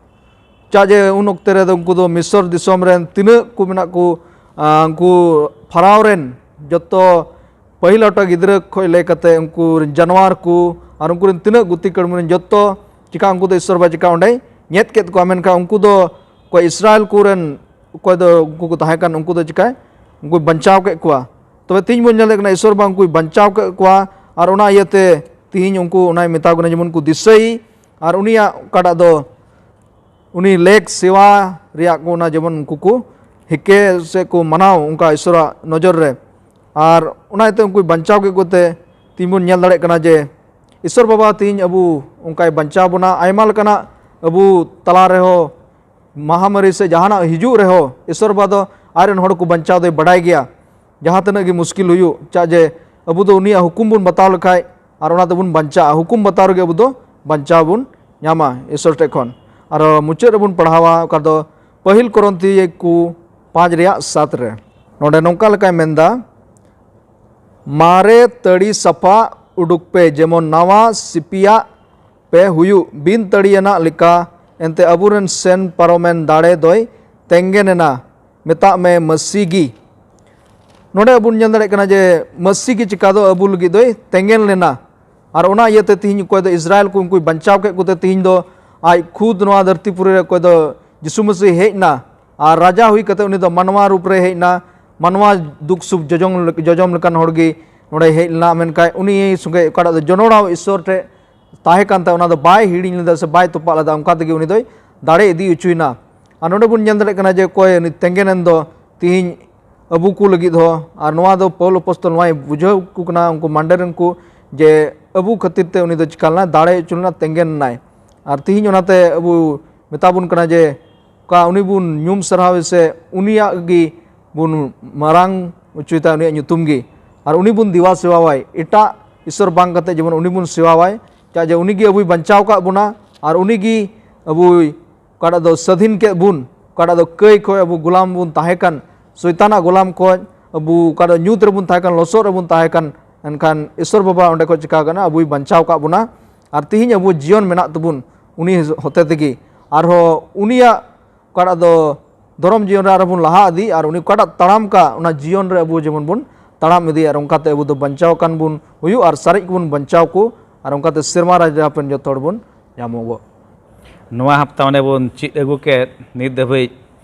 ᱪᱟᱜ ᱡᱮ ᱩᱱ ᱚᱠᱛᱮ ᱨᱮᱫᱚ ᱩᱱᱠᱩ ᱫᱚ ᱢᱤᱥᱚᱨ ᱫᱤᱥᱚᱢ ᱨᱮᱱ ᱛᱤᱱᱟᱹᱜ ᱠᱚ ᱢᱮᱱᱟᱜ ᱠᱚ, ᱟ, ᱩᱱᱠᱩ ᱯᱷᱟᱨᱟᱣ ᱨᱮᱱ ᱡᱚᱛᱚ ᱯᱟᱹᱦᱤᱞ ᱚᱴᱟ ᱜᱤᱫᱽᱨᱟᱹ ᱠᱷᱚᱱ ᱞᱟᱹᱭ ᱠᱟᱛᱮ ᱩᱱᱠᱩ ᱨᱮᱱ ᱡᱟᱱᱣᱟᱨ ᱠᱚ ᱟᱨ ᱩᱱᱠᱩ ᱨᱮᱱ ᱛᱤᱱᱟᱹᱜ ᱜᱩᱛᱤ ᱠᱟᱹᱲᱢᱤ ᱨᱮᱱ ᱡᱚᱛᱚ ᱪᱤᱠᱟ ᱩᱱᱠᱩ ᱫᱚ ᱤᱥᱚᱨ ᱵᱟ ᱪᱤᱠᱟ ᱚᱸᱰᱮᱭ ᱧᱮᱫ ᱠᱮᱫ ᱠᱚᱣᱟ᱾ ᱢᱮᱱᱠᱷᱟᱱ ᱩᱱᱠᱩ ᱫᱚ ᱚᱠᱚᱭ ᱤᱥᱨᱟᱭᱮᱞ ᱠᱚ ᱨᱮᱱ ᱚᱠᱚᱭ ᱫᱚ ᱩᱱᱠᱩ ᱠᱚ ᱛᱟᱦᱮᱸ ᱠᱟᱱ ᱩᱱᱠᱩ ᱫᱚ ᱪᱤᱠᱟᱭ ᱩᱱᱠᱩᱭ ᱵᱟᱧᱪᱟᱣ ᱠᱮᱫ ᱠᱚᱣᱟ᱾ ᱛᱚᱵᱮ ᱛᱤᱦᱤᱧ ᱵᱚᱱ ᱧᱮᱞ ᱫᱟᱲᱮᱭᱟᱜ ᱠᱟᱱᱟ ᱤᱥᱚᱨ ᱵᱟ ᱩᱱᱠᱩᱭ ᱵᱟᱧᱪᱟᱣ ᱠᱮᱫ ᱠᱚᱣᱟ᱾ ᱟᱨ ᱚᱱᱟ ᱤᱭᱟᱹᱛᱮ ᱛᱤᱦᱤᱧ ᱩᱱᱠᱩ ᱚᱱᱟᱭ ᱢᱮᱛᱟ ᱠᱚ ᱠᱟᱱᱟ ᱡᱮᱢᱚᱱ ᱠᱚ ᱫᱤᱥᱟᱹᱭ᱾ ᱟᱨ ᱩᱱᱤᱭᱟᱜ ᱚᱠᱟᱴᱟᱜ ᱫᱚ ᱩᱱᱤ ᱞᱮᱠ ᱥᱮᱣᱟ ᱨᱮᱭᱟᱜ ᱠᱚ ᱚᱱᱟ ᱡᱮᱢᱚᱱ ᱩᱱᱠᱩ ᱠᱚ ᱦᱤᱠᱮ ᱥᱮ ᱠᱚ ᱢᱟᱱᱟᱣ ᱚᱱᱠᱟ ᱤᱥᱚᱨᱟᱜ ᱱᱚᱡᱚᱨ ᱨᱮ᱾ ᱟᱨ ᱚᱱᱟ ᱤᱭᱟᱹᱛᱮ ᱩᱱᱠᱩᱭ ᱵᱟᱧᱪᱟᱣ ᱠᱮᱫ ᱠᱚᱛᱮ ᱛᱮᱦᱮᱧ ᱵᱚᱱ ᱧᱮᱞ ᱫᱟᱲᱮᱭᱟᱜ ᱠᱟᱱᱟ ᱡᱮ ᱤᱥᱚᱨ ᱵᱟᱵᱟ ᱛᱮᱦᱮᱧ ᱟᱵᱚ ᱚᱱᱠᱟᱭ ᱵᱟᱧᱪᱟᱣ ᱵᱚᱱᱟ᱾ ᱟᱭᱢᱟ ᱞᱮᱠᱟᱱᱟᱜ ᱟᱵᱚ ᱛᱟᱞᱟ ᱨᱮᱦᱚᱸ ᱢᱟᱦᱟᱢᱟᱨᱤ ᱥᱮ ᱡᱟᱦᱟᱱᱟᱜ ᱦᱤᱡᱩᱜ ᱨᱮᱦᱚᱸ ᱤᱥᱚᱨ ᱵᱟᱵᱟ ᱫᱚ ᱟᱡ ᱨᱮᱱ ᱦᱚᱲ ᱠᱚ ᱵᱟᱧᱪᱟᱣ ᱫᱚᱭ ᱵᱟᱰᱟᱭ ᱜᱮᱭᱟ᱾ ᱡᱟᱦᱟᱸ ᱛᱤᱱᱟᱹᱜ ᱜᱮ ᱢᱩᱥᱠᱤᱞ ᱦᱩᱭᱩᱜ, ᱪᱟᱜ ᱡᱮ ᱟᱵᱚ ᱫᱚ ᱩᱱᱤᱭᱟᱜ ᱦᱩᱠᱩᱢ ᱵᱚᱱ ᱵᱟᱛᱟᱣ ᱞᱮᱠᱷᱟᱡ ᱟᱨ ᱚᱱᱟ ᱛᱮᱵᱚᱱ ᱵᱟᱧᱪᱟᱜᱼᱟ᱾ ᱦᱩᱠᱩᱢ ᱵᱟᱛᱟᱣ ᱨᱮᱜᱮ ᱟᱵᱚ ᱫᱚ ᱵᱟᱧᱪᱟᱣ ᱵᱚᱱ ᱧᱟᱢᱟ ᱤᱥᱚᱨ ᱴᱷᱮᱡ ᱠᱷᱚᱱ᱾ ᱟᱨ ᱢᱩᱪᱟᱹᱫ ᱨᱮᱵᱚᱱ ᱯᱟᱲᱦᱟᱣᱟ ᱚᱠᱟ ᱫᱚ ᱯᱟᱹᱦᱤᱞ ᱠᱚᱨᱚᱱᱛᱤᱭᱟᱹ ᱠᱚ ᱯᱟᱸᱪ ᱨᱮᱭᱟᱜ ᱥᱟᱛ ᱨᱮ᱾ ᱱᱚᱰᱮ ᱱᱚᱝᱠᱟ ᱞᱮᱠᱟᱭ ᱢᱮᱱᱫᱟ, ᱢᱟᱨᱮ ᱛᱟᱹᱲᱤ ᱥᱟᱯᱷᱟ ᱩᱰᱩᱠ ᱯᱮ, ᱡᱮᱢᱚᱱ ᱱᱟᱣᱟ ᱥᱤᱯᱤᱭᱟᱜ ᱯᱮ ᱦᱩᱭᱩᱜ, ᱵᱤᱱ ᱛᱟᱹᱲᱤᱭᱟᱱᱟᱜ ᱞᱮᱠᱟ᱾ ᱮᱱᱛᱮ ᱟᱵᱚᱨᱮᱱ ᱥᱮᱱ ᱯᱟᱨᱚᱢᱮᱱ ᱫᱟᱲᱮ ᱫᱚᱭ ᱛᱮᱸᱜᱮᱱ ᱮᱱᱟ, ᱢᱮᱛᱟᱜ ᱢᱮ ᱢᱟᱹᱥᱤ ᱜᱮ᱾ ᱱᱚᱰᱮ ᱟᱵᱚ ᱵᱚᱱ ᱧᱮᱞ ᱫᱟᱲᱮᱭᱟᱜ ᱠᱟᱱᱟ ᱡᱮ ᱢᱟᱹᱥᱤ ᱜᱮ ᱪᱤᱠᱟ ᱫᱚ ᱟᱵᱚ ᱞᱟᱹᱜᱤᱫ ᱫᱚᱭ ᱛᱮᱸᱜᱮᱱ ᱞᱮᱱᱟ᱾ ᱟᱨ ᱚᱱᱟ ᱤᱭᱟᱹᱛᱮ ᱛᱤᱦᱤᱧ ᱚᱠᱚᱭ ᱫᱚ ᱤᱥᱨᱟᱭᱮᱞ ᱠᱚ ᱩᱱᱠᱩᱭ ᱵᱟᱧᱪᱟᱣ ᱠᱮᱫ ᱠᱚᱛᱮ ᱛᱤᱦᱤᱧ ᱫᱚ ᱟᱡ ᱠᱷᱩᱫ ᱱᱚᱣᱟ ᱫᱷᱟᱹᱨᱛᱤ ᱯᱩᱨᱤ ᱨᱮ ᱚᱠᱚᱭ ᱫᱚ ᱡᱤᱥᱩ ᱢᱟᱹᱥᱤ ᱦᱮᱡ ᱮᱱᱟ ᱟᱨ ᱨᱟᱡᱟ ᱦᱩᱭ ᱠᱟᱛᱮ ᱩᱱᱤ ᱫᱚ ᱢᱟᱱᱣᱟ ᱨᱩᱯ ᱨᱮ ᱦᱮᱡ ᱮᱱᱟ, ᱢᱟᱱᱣᱟ ᱫᱩᱠ ᱥᱩᱠ ᱡᱚᱡᱚᱢ ᱞᱮᱠᱟᱱ ᱦᱚᱲ ᱜᱮ ᱱᱚᱰᱮ ᱦᱮᱡ ᱞᱮᱱᱟ᱾ ᱢᱮᱱᱠᱷᱟᱱ ᱩᱱᱤ ᱥᱚᱸᱜᱮ ᱚᱠᱟᱴᱟᱜ ᱫᱚ ᱡᱚᱱᱚᱲᱟᱣ ᱤᱥᱚᱨ ᱴᱷᱮᱡ ᱛᱟᱦᱮᱸ ᱠᱟᱱ ᱛᱟᱭ, ᱚᱱᱟ ᱫᱚ ᱵᱟᱭ ᱦᱤᱲᱤᱧ ᱞᱮᱫᱟ ᱥᱮ ᱵᱟᱭ ᱛᱚᱯᱟᱜ ᱞᱮᱫᱟ, ᱚᱱᱠᱟ ᱛᱮᱜᱮ ᱩᱱᱤ ᱫᱚᱭ ᱫᱟᱲᱮ ᱤᱫᱤ ᱦᱚᱪᱚᱭᱮᱱᱟ᱾ ᱟᱨ ᱱᱚᱰᱮ ᱵᱚᱱ ᱧᱮᱞ ᱫᱟᱲᱮᱭᱟᱜ ᱠᱟᱱᱟ ᱡᱮ ᱚᱠᱚᱭ ᱩᱱᱤ ᱛᱮᱸᱜᱮᱱᱮᱱ ᱫᱚ ᱛᱤᱦᱤᱧ ᱟᱵᱚ ᱠᱚ ᱞᱟᱹᱜᱤᱫ ᱦᱚᱸ᱾ ᱟᱨ ᱱᱚᱣᱟ ᱫᱚ ᱯᱟᱹᱣᱩᱞ ᱟᱯᱚᱥᱛᱚᱞ ᱱᱚᱣᱟᱭ ᱵᱩᱡᱷᱟᱹᱣ ᱠᱚ ᱠᱟᱱᱟ ᱩᱱᱠᱩ ᱢᱟᱱᱰᱮ ᱨᱮᱱ ᱠᱚ ᱡᱮ ᱟᱵᱚ ᱠᱷᱟᱹᱛᱤᱨ ᱛᱮ ᱩᱱᱤ ᱫᱚ ᱪᱤᱠᱟ ᱞᱮᱱᱟ, ᱫᱟᱲᱮ ᱦᱚᱪᱚ ᱞᱮᱱᱟ, ᱛᱮᱸᱜᱮᱱ ᱮᱱᱟᱭ᱾ ᱟᱨ ᱛᱤᱦᱤᱧ ᱚᱱᱟᱛᱮ ᱟᱵᱚ ᱢᱮᱛᱟ ᱵᱚᱱ ᱠᱟᱱᱟ ᱡᱮ ᱚᱠᱟ ᱩᱱᱤ ᱵᱚᱱ ᱧᱩᱢ ᱥᱟᱨᱦᱟᱣ ᱥᱮ ᱩᱱᱤᱭᱟᱜ ᱜᱮ ᱵᱚᱱ ᱢᱟᱨᱟᱝ ᱦᱚᱪᱚᱭ ᱛᱟᱭ, ᱩᱱᱤᱭᱟᱜ ᱧᱩᱛᱩᱢ ᱜᱮ, ᱟᱨ ᱩᱱᱤ ᱵᱚᱱ ᱫᱮᱵᱟ ᱥᱮᱵᱟᱣᱟᱭ᱾ ᱮᱴᱟᱜ ᱤᱥᱚᱨ ᱵᱟᱝ ᱠᱟᱛᱮ ᱡᱮᱢᱚᱱ ᱩᱱᱤ ᱵᱚᱱ ᱥᱮᱵᱟᱣᱟᱭ, ᱪᱮᱫᱟᱜ ᱡᱮ ᱩᱱᱤ ᱜᱮ ᱟᱵᱚᱭ ᱵᱟᱧᱪᱟᱣ ᱟᱠᱟᱫ ᱵᱚᱱᱟ ᱟᱨ ᱩᱱᱤ ᱜᱮ ᱟᱵᱚᱭ ᱚᱠᱟᱴᱟᱜ ᱫᱚ ᱥᱟᱹᱫᱷᱤᱱ ᱠᱮᱫ ᱵᱚᱱ, ᱚᱠᱟᱴᱟᱜ ᱫᱚ ᱠᱟᱹᱭ ᱠᱷᱚᱱ ᱟᱵᱚ ᱜᱳᱞᱟᱢ ᱵᱚᱱ ᱛᱟᱦᱮᱸ ᱠᱟᱱ, ᱥᱚᱭᱛᱟᱱᱟᱜ ᱜᱳᱞᱟᱢ ᱠᱷᱚᱱ ᱟᱵᱚ ᱚᱠᱟᱴᱟᱜ ᱧᱩᱛ ᱨᱮᱵᱚᱱ ᱛᱟᱦᱮᱸ ᱠᱟᱱ, ᱞᱚᱥᱚᱫ ᱨᱮᱵᱚᱱ ᱛᱟᱦᱮᱸ ᱠᱟᱱ, ᱮᱱᱠᱷᱟᱱ ᱤᱥᱚᱨ ᱵᱟᱵᱟ ᱚᱸᱰᱮ ᱠᱷᱚᱱ ᱪᱤᱠᱟ ᱠᱟᱱᱟ, ᱟᱵᱚᱭ ᱵᱟᱧᱪᱟᱣ ᱟᱠᱟᱫ ᱵᱚᱱᱟ᱾ ᱟᱨ ᱛᱤᱦᱤᱧ ᱟᱵᱚ ᱡᱤᱭᱚᱱ ᱢᱮᱱᱟᱜ ᱛᱟᱵᱚᱱ ᱩᱱᱤ ᱦᱚᱛᱮ ᱛᱮᱜᱮ᱾ ᱟᱨᱦᱚᱸ ᱩᱱᱤᱭᱟᱜ ᱚᱠᱟᱴᱟᱜ ᱫᱚ ᱫᱷᱚᱨᱚᱢ ᱡᱤᱭᱚᱱ ᱨᱮ ᱟᱨᱦᱚᱸ ᱵᱚᱱ ᱞᱟᱦᱟ ᱤᱫᱤ ᱟᱨ ᱩᱱᱤ ᱚᱠᱟᱴᱟᱜ ᱛᱟᱲᱟᱢ ᱠᱟᱜ, ᱚᱱᱟ ᱡᱤᱭᱚᱱ ᱨᱮ ᱟᱵᱚ ᱡᱮᱢᱚᱱ ᱵᱚᱱ ᱛᱟᱲᱟᱢ ᱤᱫᱤ ᱟᱨ ᱚᱱᱠᱟᱛᱮ ᱟᱵᱚ ᱫᱚ ᱵᱟᱧᱪᱟᱣ ᱟᱠᱟᱱ ᱵᱚᱱ ᱦᱩᱭᱩᱜ ᱟᱨ ᱥᱟᱨᱮᱡ ᱠᱚᱵᱚᱱ ᱵᱟᱧᱪᱟᱣ ᱠᱚ ᱟᱨ ᱚᱱᱠᱟᱛᱮ ᱥᱮᱨᱢᱟ ᱨᱟᱡᱽ ᱨᱮ ᱦᱟᱯᱮᱱ ᱡᱚᱛᱚ ᱦᱚᱲ ᱵᱚᱱ ᱧᱟᱢᱚᱜᱚᱜ᱾ ᱱᱚᱣᱟ ᱦᱟᱯᱛᱟ ᱚᱸᱰᱮ ᱵᱚᱱ ᱪᱮᱫ ᱟᱹᱜᱩ ᱠᱮᱫ, ᱱᱤᱛ ᱫᱷᱟᱹᱵᱤᱡ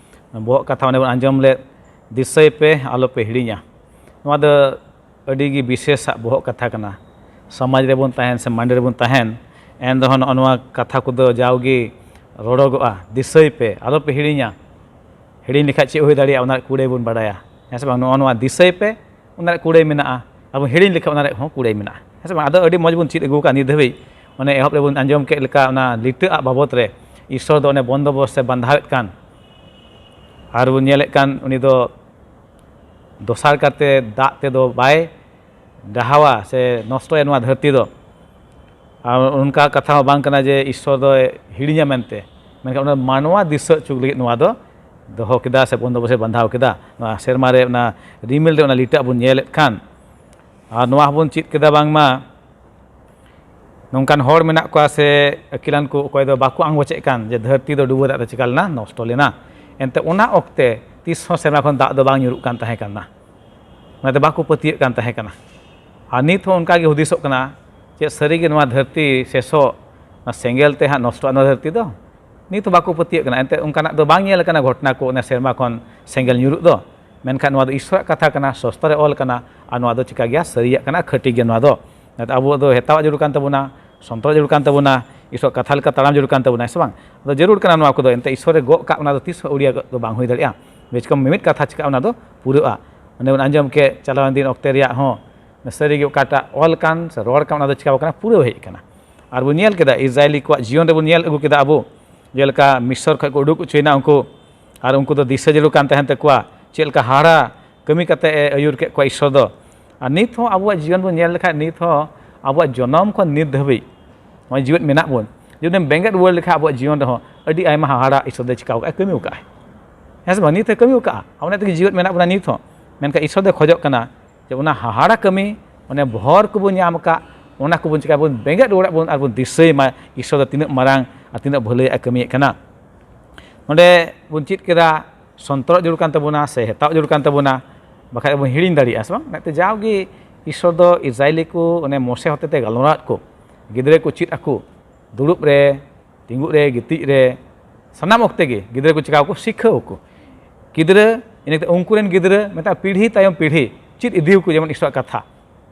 ᱵᱚᱦᱚᱜ ᱠᱟᱛᱷᱟ ᱚᱸᱰᱮ ᱵᱚᱱ ᱟᱸᱡᱚᱢ ᱞᱮᱫ, ᱫᱤᱥᱟᱹᱭ ᱯᱮ ᱟᱞᱚ ᱯᱮ ᱦᱤᱲᱤᱧᱟ᱾ ᱱᱚᱣᱟ ᱫᱚ ᱟᱹᱰᱤ ᱜᱮ ᱵᱤᱥᱮᱥᱟᱜ ᱵᱚᱦᱚᱜ ᱠᱟᱛᱷᱟ ᱠᱟᱱᱟ᱾ ᱥᱚᱢᱟᱡᱽ ᱨᱮᱵᱚᱱ ᱛᱟᱦᱮᱱ ᱥᱮ ᱢᱟᱸᱰᱮ ᱨᱮᱵᱚᱱ ᱛᱟᱦᱮᱱ, ᱮᱱ ᱨᱮᱦᱚᱸ ᱱᱚᱜᱼᱚ ᱱᱚᱣᱟ ᱠᱟᱛᱷᱟ ᱠᱚᱫᱚ ᱡᱟᱣᱜᱮ ᱨᱚᱲᱚᱜᱚᱜᱼᱟ, ᱫᱤᱥᱟᱹᱭ ᱯᱮ, ᱟᱞᱚ ᱯᱮ ᱦᱤᱲᱤᱧᱟ᱾ ᱦᱤᱲᱤᱧ ᱞᱮᱠᱷᱟᱡ ᱪᱮᱫ ᱦᱩᱭ ᱫᱟᱲᱮᱭᱟᱜᱼᱟ, ᱚᱱᱟ ᱨᱮᱭᱟᱜ ᱠᱩᱲᱟᱹᱭ ᱵᱚᱱ ᱵᱟᱰᱟᱭᱟ, ᱦᱮᱸ ᱥᱮ ᱵᱟᱝ? ᱱᱚᱜᱼᱚ ᱱᱚᱣᱟ ᱫᱤᱥᱟᱹᱭ ᱯᱮ, ᱚᱱᱟ ᱨᱮᱭᱟᱜ ᱠᱩᱲᱟᱹᱭ ᱢᱮᱱᱟᱜᱼᱟ᱾ ᱟᱨ ᱵᱚᱱ ᱦᱤᱲᱤᱧ ᱞᱮᱠᱷᱟᱡ ᱚᱱᱟ ᱨᱮᱭᱟᱜ ᱦᱚᱸ ᱠᱩᱲᱟᱹᱭ ᱢᱮᱱᱟᱜᱼᱟ, ᱦᱮᱸ ᱥᱮ ᱵᱟᱝ? ᱟᱫᱚ ᱟᱹᱰᱤ ᱢᱚᱡᱽ ᱵᱚᱱ ᱪᱮᱫ ᱟᱹᱜᱩ ᱟᱠᱟᱫ ᱱᱤᱛ ᱫᱷᱟᱹᱵᱤᱡ᱾ ᱚᱱᱮ ᱮᱦᱚᱵ ᱨᱮᱵᱚᱱ ᱟᱸᱡᱚᱢ ᱠᱮᱫ ᱞᱮᱠᱟ, ᱚᱱᱟ ᱞᱤᱴᱟᱹ ᱟᱜ ᱵᱟᱵᱚᱫ ᱨᱮ ᱤᱥᱥᱚᱨ ᱫᱚ ᱚᱱᱮ ᱵᱚᱱᱫᱚᱵᱚᱥᱛ ᱮ ᱵᱟᱸᱫᱷᱟᱣᱮᱫ ᱠᱟᱱ, ᱟᱨ ᱵᱚᱱ ᱧᱮᱞᱮᱫ ᱠᱟᱱ, ᱩᱱᱤ ᱫᱚ ᱫᱚᱥᱟᱨ ᱠᱟᱨᱛᱮ ᱫᱟᱜ ᱛᱮᱫᱚ ᱵᱟᱭ ᱰᱟᱦᱟᱣᱟ ᱥᱮ ᱱᱚᱥᱴᱚᱭᱟ ᱱᱚᱣᱟ ᱫᱷᱟᱹᱨᱛᱤ ᱫᱚ᱾ ᱟᱨ ᱚᱱᱠᱟ ᱠᱟᱛᱷᱟ ᱦᱚᱸ ᱵᱟᱝ ᱠᱟᱱᱟ ᱡᱮ ᱤᱥᱥᱚᱨ ᱫᱚᱭ ᱦᱤᱲᱤᱧᱟ ᱢᱮᱱᱛᱮ, ᱢᱮᱱᱠᱷᱟᱱ ᱚᱱᱟ ᱢᱟᱱᱣᱟ ᱫᱤᱥᱟᱹ ᱦᱚᱪᱚ ᱞᱟᱹᱜᱤᱫ ᱱᱚᱣᱟ ᱫᱚ ᱫᱚᱦᱚ ᱠᱮᱫᱟ ᱥᱮ ᱵᱚᱱᱫᱚᱵᱚᱥᱮ ᱵᱟᱸᱫᱷᱟᱣ ᱠᱮᱫᱟ᱾ ᱱᱚᱣᱟ ᱥᱮᱨᱢᱟ ᱨᱮ ᱚᱱᱟ ᱨᱤᱢᱤᱞ ᱨᱮ ᱚᱱᱟ ᱞᱤᱴᱟᱹ ᱵᱚᱱ ᱧᱮᱞᱮᱫ ᱠᱷᱟᱱ, ᱟᱨ ᱱᱚᱣᱟ ᱦᱚᱸᱵᱚᱱ ᱪᱮᱫ ᱠᱮᱫᱟ ᱵᱟᱝᱢᱟ ᱱᱚᱝᱠᱟᱱ ᱦᱚᱲ ᱢᱮᱱᱟᱜ ᱠᱚᱣᱟ ᱥᱮ ᱟᱹᱠᱤᱞᱟᱱ ᱠᱚ, ᱚᱠᱚᱭ ᱫᱚ ᱵᱟᱠᱚ ᱟᱸᱜᱚᱪᱮᱫ ᱠᱟᱱ ᱡᱮ ᱫᱷᱟᱹᱨᱛᱤ ᱫᱚ ᱰᱩᱵᱟᱹ ᱫᱟᱜ ᱛᱮ ᱪᱤᱠᱟ ᱞᱮᱱᱟ, ᱱᱚᱥᱴᱚ ᱞᱮᱱᱟ᱾ ᱮᱱᱛᱮ ᱚᱱᱟ ᱚᱠᱛᱮ ᱛᱤᱥ ᱦᱚᱸ ᱥᱮᱨᱢᱟ ᱠᱷᱚᱱ ᱫᱟᱜ ᱫᱚ ᱵᱟᱝ ᱧᱩᱨᱩᱜ ᱠᱟᱱ ᱛᱟᱦᱮᱸ ᱠᱟᱱᱟ, ᱚᱱᱟᱛᱮ ᱵᱟᱠᱚ ᱯᱟᱹᱛᱭᱟᱹᱜ ᱠᱟᱱ ᱛᱟᱦᱮᱸ ᱠᱟᱱᱟ᱾ ᱟᱨ ᱱᱤᱛ ᱦᱚᱸ ᱚᱱᱠᱟ ᱜᱮ ᱦᱩᱫᱤᱥᱚᱜ ᱠᱟᱱᱟ, ᱪᱮᱫ ᱥᱟᱹᱨᱤ ᱜᱮ ᱱᱚᱣᱟ ᱫᱷᱟᱹᱨᱛᱤ ᱥᱮᱥᱚᱜ, ᱱᱚᱣᱟ ᱥᱮᱸᱜᱮᱞ ᱛᱮ ᱦᱟᱸᱜ ᱱᱚᱥᱴᱚᱜᱼᱟ ᱱᱚᱣᱟ ᱫᱷᱟᱹᱨᱛᱤ ᱫᱚ? ᱱᱤᱛ ᱦᱚᱸ ᱵᱟᱠᱚ ᱯᱟᱹᱛᱭᱟᱹᱜ ᱠᱟᱱᱟ᱾ ᱮᱱᱛᱮ ᱚᱱᱠᱟᱱᱟᱜ ᱫᱚ ᱵᱟᱝ ᱧᱮᱞ ᱟᱠᱟᱱᱟ ᱜᱷᱚᱴᱚᱱᱟ ᱠᱚ, ᱚᱱᱟ ᱥᱮᱨᱢᱟ ᱠᱷᱚᱱ ᱥᱮᱸᱜᱮᱞ ᱧᱩᱨᱩᱜ ᱫᱚ᱾ ᱢᱮᱱᱠᱷᱟᱱ ᱱᱚᱣᱟ ᱫᱚ ᱤᱥᱥᱚᱨᱟᱜ ᱠᱟᱛᱷᱟ ᱠᱟᱱᱟ, ᱥᱚᱥᱛᱚ ᱨᱮ ᱚᱞ ᱠᱟᱱᱟ, ᱟᱨ ᱱᱚᱣᱟ ᱫᱚ ᱪᱤᱠᱟ ᱜᱮᱭᱟ, ᱥᱟᱹᱨᱤᱭᱟᱜ ᱠᱟᱱᱟ, ᱠᱷᱟᱹᱴᱤ ᱜᱮᱭᱟ ᱱᱚᱣᱟ ᱫᱚ᱾ ᱚᱱᱟᱛᱮ ᱟᱵᱚ ᱫᱚ ᱦᱮᱛᱟᱣᱟᱜ ᱡᱟᱹᱨᱩᱲ ᱠᱟᱱ ᱛᱟᱵᱚᱱᱟ, ᱥᱚᱱᱛᱚᱨ ᱡᱟᱹᱨᱩᱲ ᱠᱟᱱ ᱛᱟᱵᱚᱱᱟ, ᱤᱥᱥᱚᱨ ᱠᱟᱛᱷᱟ ᱞᱮᱠᱟ ᱛᱟᱲᱟᱢ ᱡᱟᱹᱨᱩᱲ ᱠᱟᱱ ᱛᱟᱵᱚᱱᱟ, ᱦᱮᱸ ᱥᱮ ᱵᱟᱝ? ᱟᱫᱚ ᱡᱟᱹᱨᱩᱲ ᱠᱟᱱᱟ ᱱᱚᱣᱟ ᱠᱚᱫᱚ, ᱮᱱᱛᱮ ᱤᱥᱥᱚᱨᱮ ᱜᱚᱜ ᱠᱟᱜ ᱚᱱᱟ ᱫᱚ ᱛᱤᱥ ᱦᱚᱸ ᱟᱹᱣᱲᱤᱭᱟᱹ ᱫᱚ ᱵᱟᱝ ᱦᱩᱭ ᱫᱟᱲᱮᱭᱟᱜᱼᱟ᱾ ᱵᱮᱥ ᱠᱚᱢ ᱢᱤᱢᱤᱫ ᱠᱟᱛᱷᱟ ᱪᱤᱠᱟᱹᱜᱼᱟ, ᱚᱱᱟ ᱫᱚ ᱯᱩᱨᱟᱹᱜᱼᱟ᱾ ᱚᱱᱮ ᱵᱚᱱ ᱟᱸᱡᱚᱢ ᱠᱮᱫ ᱪᱟᱞᱟᱣᱮᱱ ᱫᱤᱱ ᱚᱠᱛᱮ ᱨᱮᱭᱟᱜ ᱦᱚᱸ, ᱥᱟᱹᱨᱤᱜᱮ ᱚᱠᱟᱴᱟᱜ ᱚᱞ ᱠᱟᱱ ᱥᱮ ᱨᱚᱲ ᱠᱟᱱ, ᱚᱱᱟ ᱫᱚ ᱪᱤᱠᱟᱣ ᱠᱟᱱᱟ, ᱯᱩᱨᱟᱹᱣ ᱦᱮᱡ ᱠᱟᱱᱟ᱾ ᱟᱨ ᱵᱚᱱ ᱧᱮᱞ ᱠᱮᱫᱟ, ᱤᱥᱨᱟᱭᱮᱞᱤ ᱠᱚᱣᱟᱜ ᱡᱤᱭᱚᱱ ᱨᱮᱵᱚᱱ ᱧᱮᱞ ᱟᱹᱜᱩ ᱠᱮᱫᱟ ᱟᱵᱚ, ᱡᱮᱞᱮᱠᱟ ᱢᱤᱥᱚᱨ ᱠᱷᱚᱱ ᱠᱚ ᱩᱰᱩᱠ ᱦᱚᱪᱚᱭᱮᱱᱟ ᱩᱱᱠᱩ, ᱟᱨ ᱩᱱᱠᱩ ᱫᱚ ᱫᱤᱥᱟᱹ ᱡᱟᱹᱨᱩᱲ ᱠᱟᱱ ᱛᱟᱦᱮᱱ ᱛᱟᱠᱚᱣᱟ ᱪᱮᱫ ᱞᱮᱠᱟ ᱦᱟᱦᱟᱲᱟ ᱠᱟᱹᱢᱤ ᱠᱟᱛᱮ ᱮ ᱟᱹᱭᱩᱨ ᱠᱮᱫ ᱠᱚᱣᱟ ᱤᱥᱥᱚᱨ ᱫᱚ᱾ ᱟᱨ ᱱᱤᱛ ᱦᱚᱸ ᱟᱵᱚᱣᱟᱜ ᱡᱤᱭᱚᱱ ᱵᱚᱱ ᱧᱮᱞ ᱞᱮᱠᱷᱟᱱ, ᱱᱤᱛ ᱦᱚᱸ ᱟᱵᱚᱣᱟᱜ ᱡᱚᱱᱚᱢ ᱠᱷᱚᱱ ᱱᱤᱛ ᱫᱷᱟᱹᱵᱤᱡ ᱱᱚᱜᱼᱚᱭ ᱡᱤᱣᱮᱫ ᱢᱮᱱᱟᱜ ᱵᱚᱱ, ᱡᱩᱫᱤᱢ ᱵᱮᱸᱜᱮᱫ ᱨᱩᱣᱟᱹᱲ ᱞᱮᱠᱷᱟᱱ ᱟᱵᱚᱣᱟᱜ ᱡᱤᱭᱚᱱ ᱨᱮᱦᱚᱸ ᱟᱹᱰᱤ ᱟᱭᱢᱟ ᱦᱟᱦᱟᱲᱟ ᱤᱥᱥᱚᱨ ᱫᱚᱭ ᱪᱤᱠᱟᱹᱣ ᱠᱟᱜᱼᱟ, ᱠᱟᱹᱢᱤ ᱠᱟᱜᱼᱟᱭ, ᱦᱮᱸ ᱥᱮ ᱵᱟᱝ? ᱱᱤᱛ ᱦᱚᱸᱭ ᱠᱟᱹᱢᱤ ᱠᱟᱜᱼᱟ, ᱚᱱᱟ ᱛᱮᱜᱮ ᱡᱤᱣᱮᱫ ᱢᱮᱱᱟᱜ ᱵᱚᱱᱟ ᱱᱤᱛ ᱦᱚᱸ᱾ ᱢᱮᱱᱠᱷᱟᱱ ᱤᱥᱥᱚᱨ ᱫᱚᱭ ᱠᱷᱚᱡᱚᱜ ᱠᱟᱱᱟ ᱡᱮ ᱚᱱᱟ ᱦᱟᱦᱟᱲᱟ ᱠᱟᱹᱢᱤ, ᱚᱱᱮ ᱵᱷᱚᱨ ᱠᱚᱵᱚᱱ ᱧᱟᱢ ᱟᱠᱟᱫ, ᱚᱱᱟ ᱠᱚᱵᱚᱱ ᱪᱤᱠᱟᱹ, ᱵᱚᱱ ᱵᱮᱸᱜᱮᱫ ᱨᱩᱣᱟᱹᱲᱟᱜ ᱵᱚᱱ ᱟᱨ ᱵᱚᱱ ᱫᱤᱥᱟᱹᱭ ᱢᱟ ᱤᱥᱥᱚᱨ ᱫᱚ ᱛᱤᱱᱟᱹᱜ ᱢᱟᱨᱟᱝ ᱟᱨ ᱛᱤᱱᱟᱹᱜ ᱵᱷᱟᱹᱞᱟᱹᱭᱟᱜ ᱮ ᱠᱟᱹᱢᱤᱭᱮᱫ ᱠᱟᱱᱟ᱾ ᱱᱚᱰᱮ ᱵᱚᱱ ᱪᱮᱫ ᱠᱮᱫᱟ, ᱥᱚᱱᱛᱚᱨᱚᱜ ᱡᱟᱹᱨᱩᱲ ᱠᱟᱱ ᱛᱟᱵᱚᱱᱟ ᱥᱮ ᱦᱮᱛᱟᱣ ᱡᱟᱹᱨᱩᱲ ᱠᱟᱱ ᱛᱟᱵᱚᱱᱟ, ᱵᱟᱠᱷᱟᱡ ᱵᱚᱱ ᱦᱤᱲᱤᱧ ᱫᱟᱲᱮᱭᱟᱜᱼᱟ, ᱥᱮ ᱵᱟᱝ? ᱚᱱᱟᱛᱮ ᱡᱟᱣᱜᱮ ᱤᱥᱥᱚᱨ ᱫᱚ ᱤᱥᱨᱟᱭᱮᱞᱤ ᱠᱚ ᱚᱱᱮ ᱢᱚᱥᱮ ᱦᱚᱛᱮᱛᱮ ᱜᱟᱞᱢᱟᱨᱟᱣᱮᱫ ᱠᱚ, ᱜᱤᱫᱽᱨᱟᱹ ᱠᱚ ᱪᱮᱫ ᱟᱠᱚ, ᱫᱩᱲᱩᱵ ᱨᱮ, ᱛᱤᱸᱜᱩᱜ ᱨᱮ, ᱜᱤᱛᱤᱡ ᱨᱮ, ᱥᱟᱱᱟᱢ ᱚᱠᱛᱮ ᱜᱮ ᱜᱤᱫᱽᱨᱟᱹ ᱠᱚ ᱪᱤᱠᱟᱹᱣ ᱠᱚ, ᱥᱤᱠᱷᱟᱹᱣ ᱟᱠᱚ᱾ ᱜᱤᱫᱽᱨᱟᱹ, ᱤᱱᱟᱹ ᱠᱟᱛᱮ ᱩᱱᱠᱩ ᱨᱮᱱ ᱜᱤᱫᱽᱨᱟᱹ, ᱢᱮᱛᱟᱜ ᱯᱤᱲᱦᱤ ᱛᱟᱭᱚᱢ ᱯᱤᱲᱦᱤ ᱪᱮᱫ ᱤᱫᱤ ᱟᱠᱚ ᱡᱮᱢᱚᱱ ᱤᱥᱥᱚᱨᱟᱜ ᱠᱟᱛᱷᱟ᱾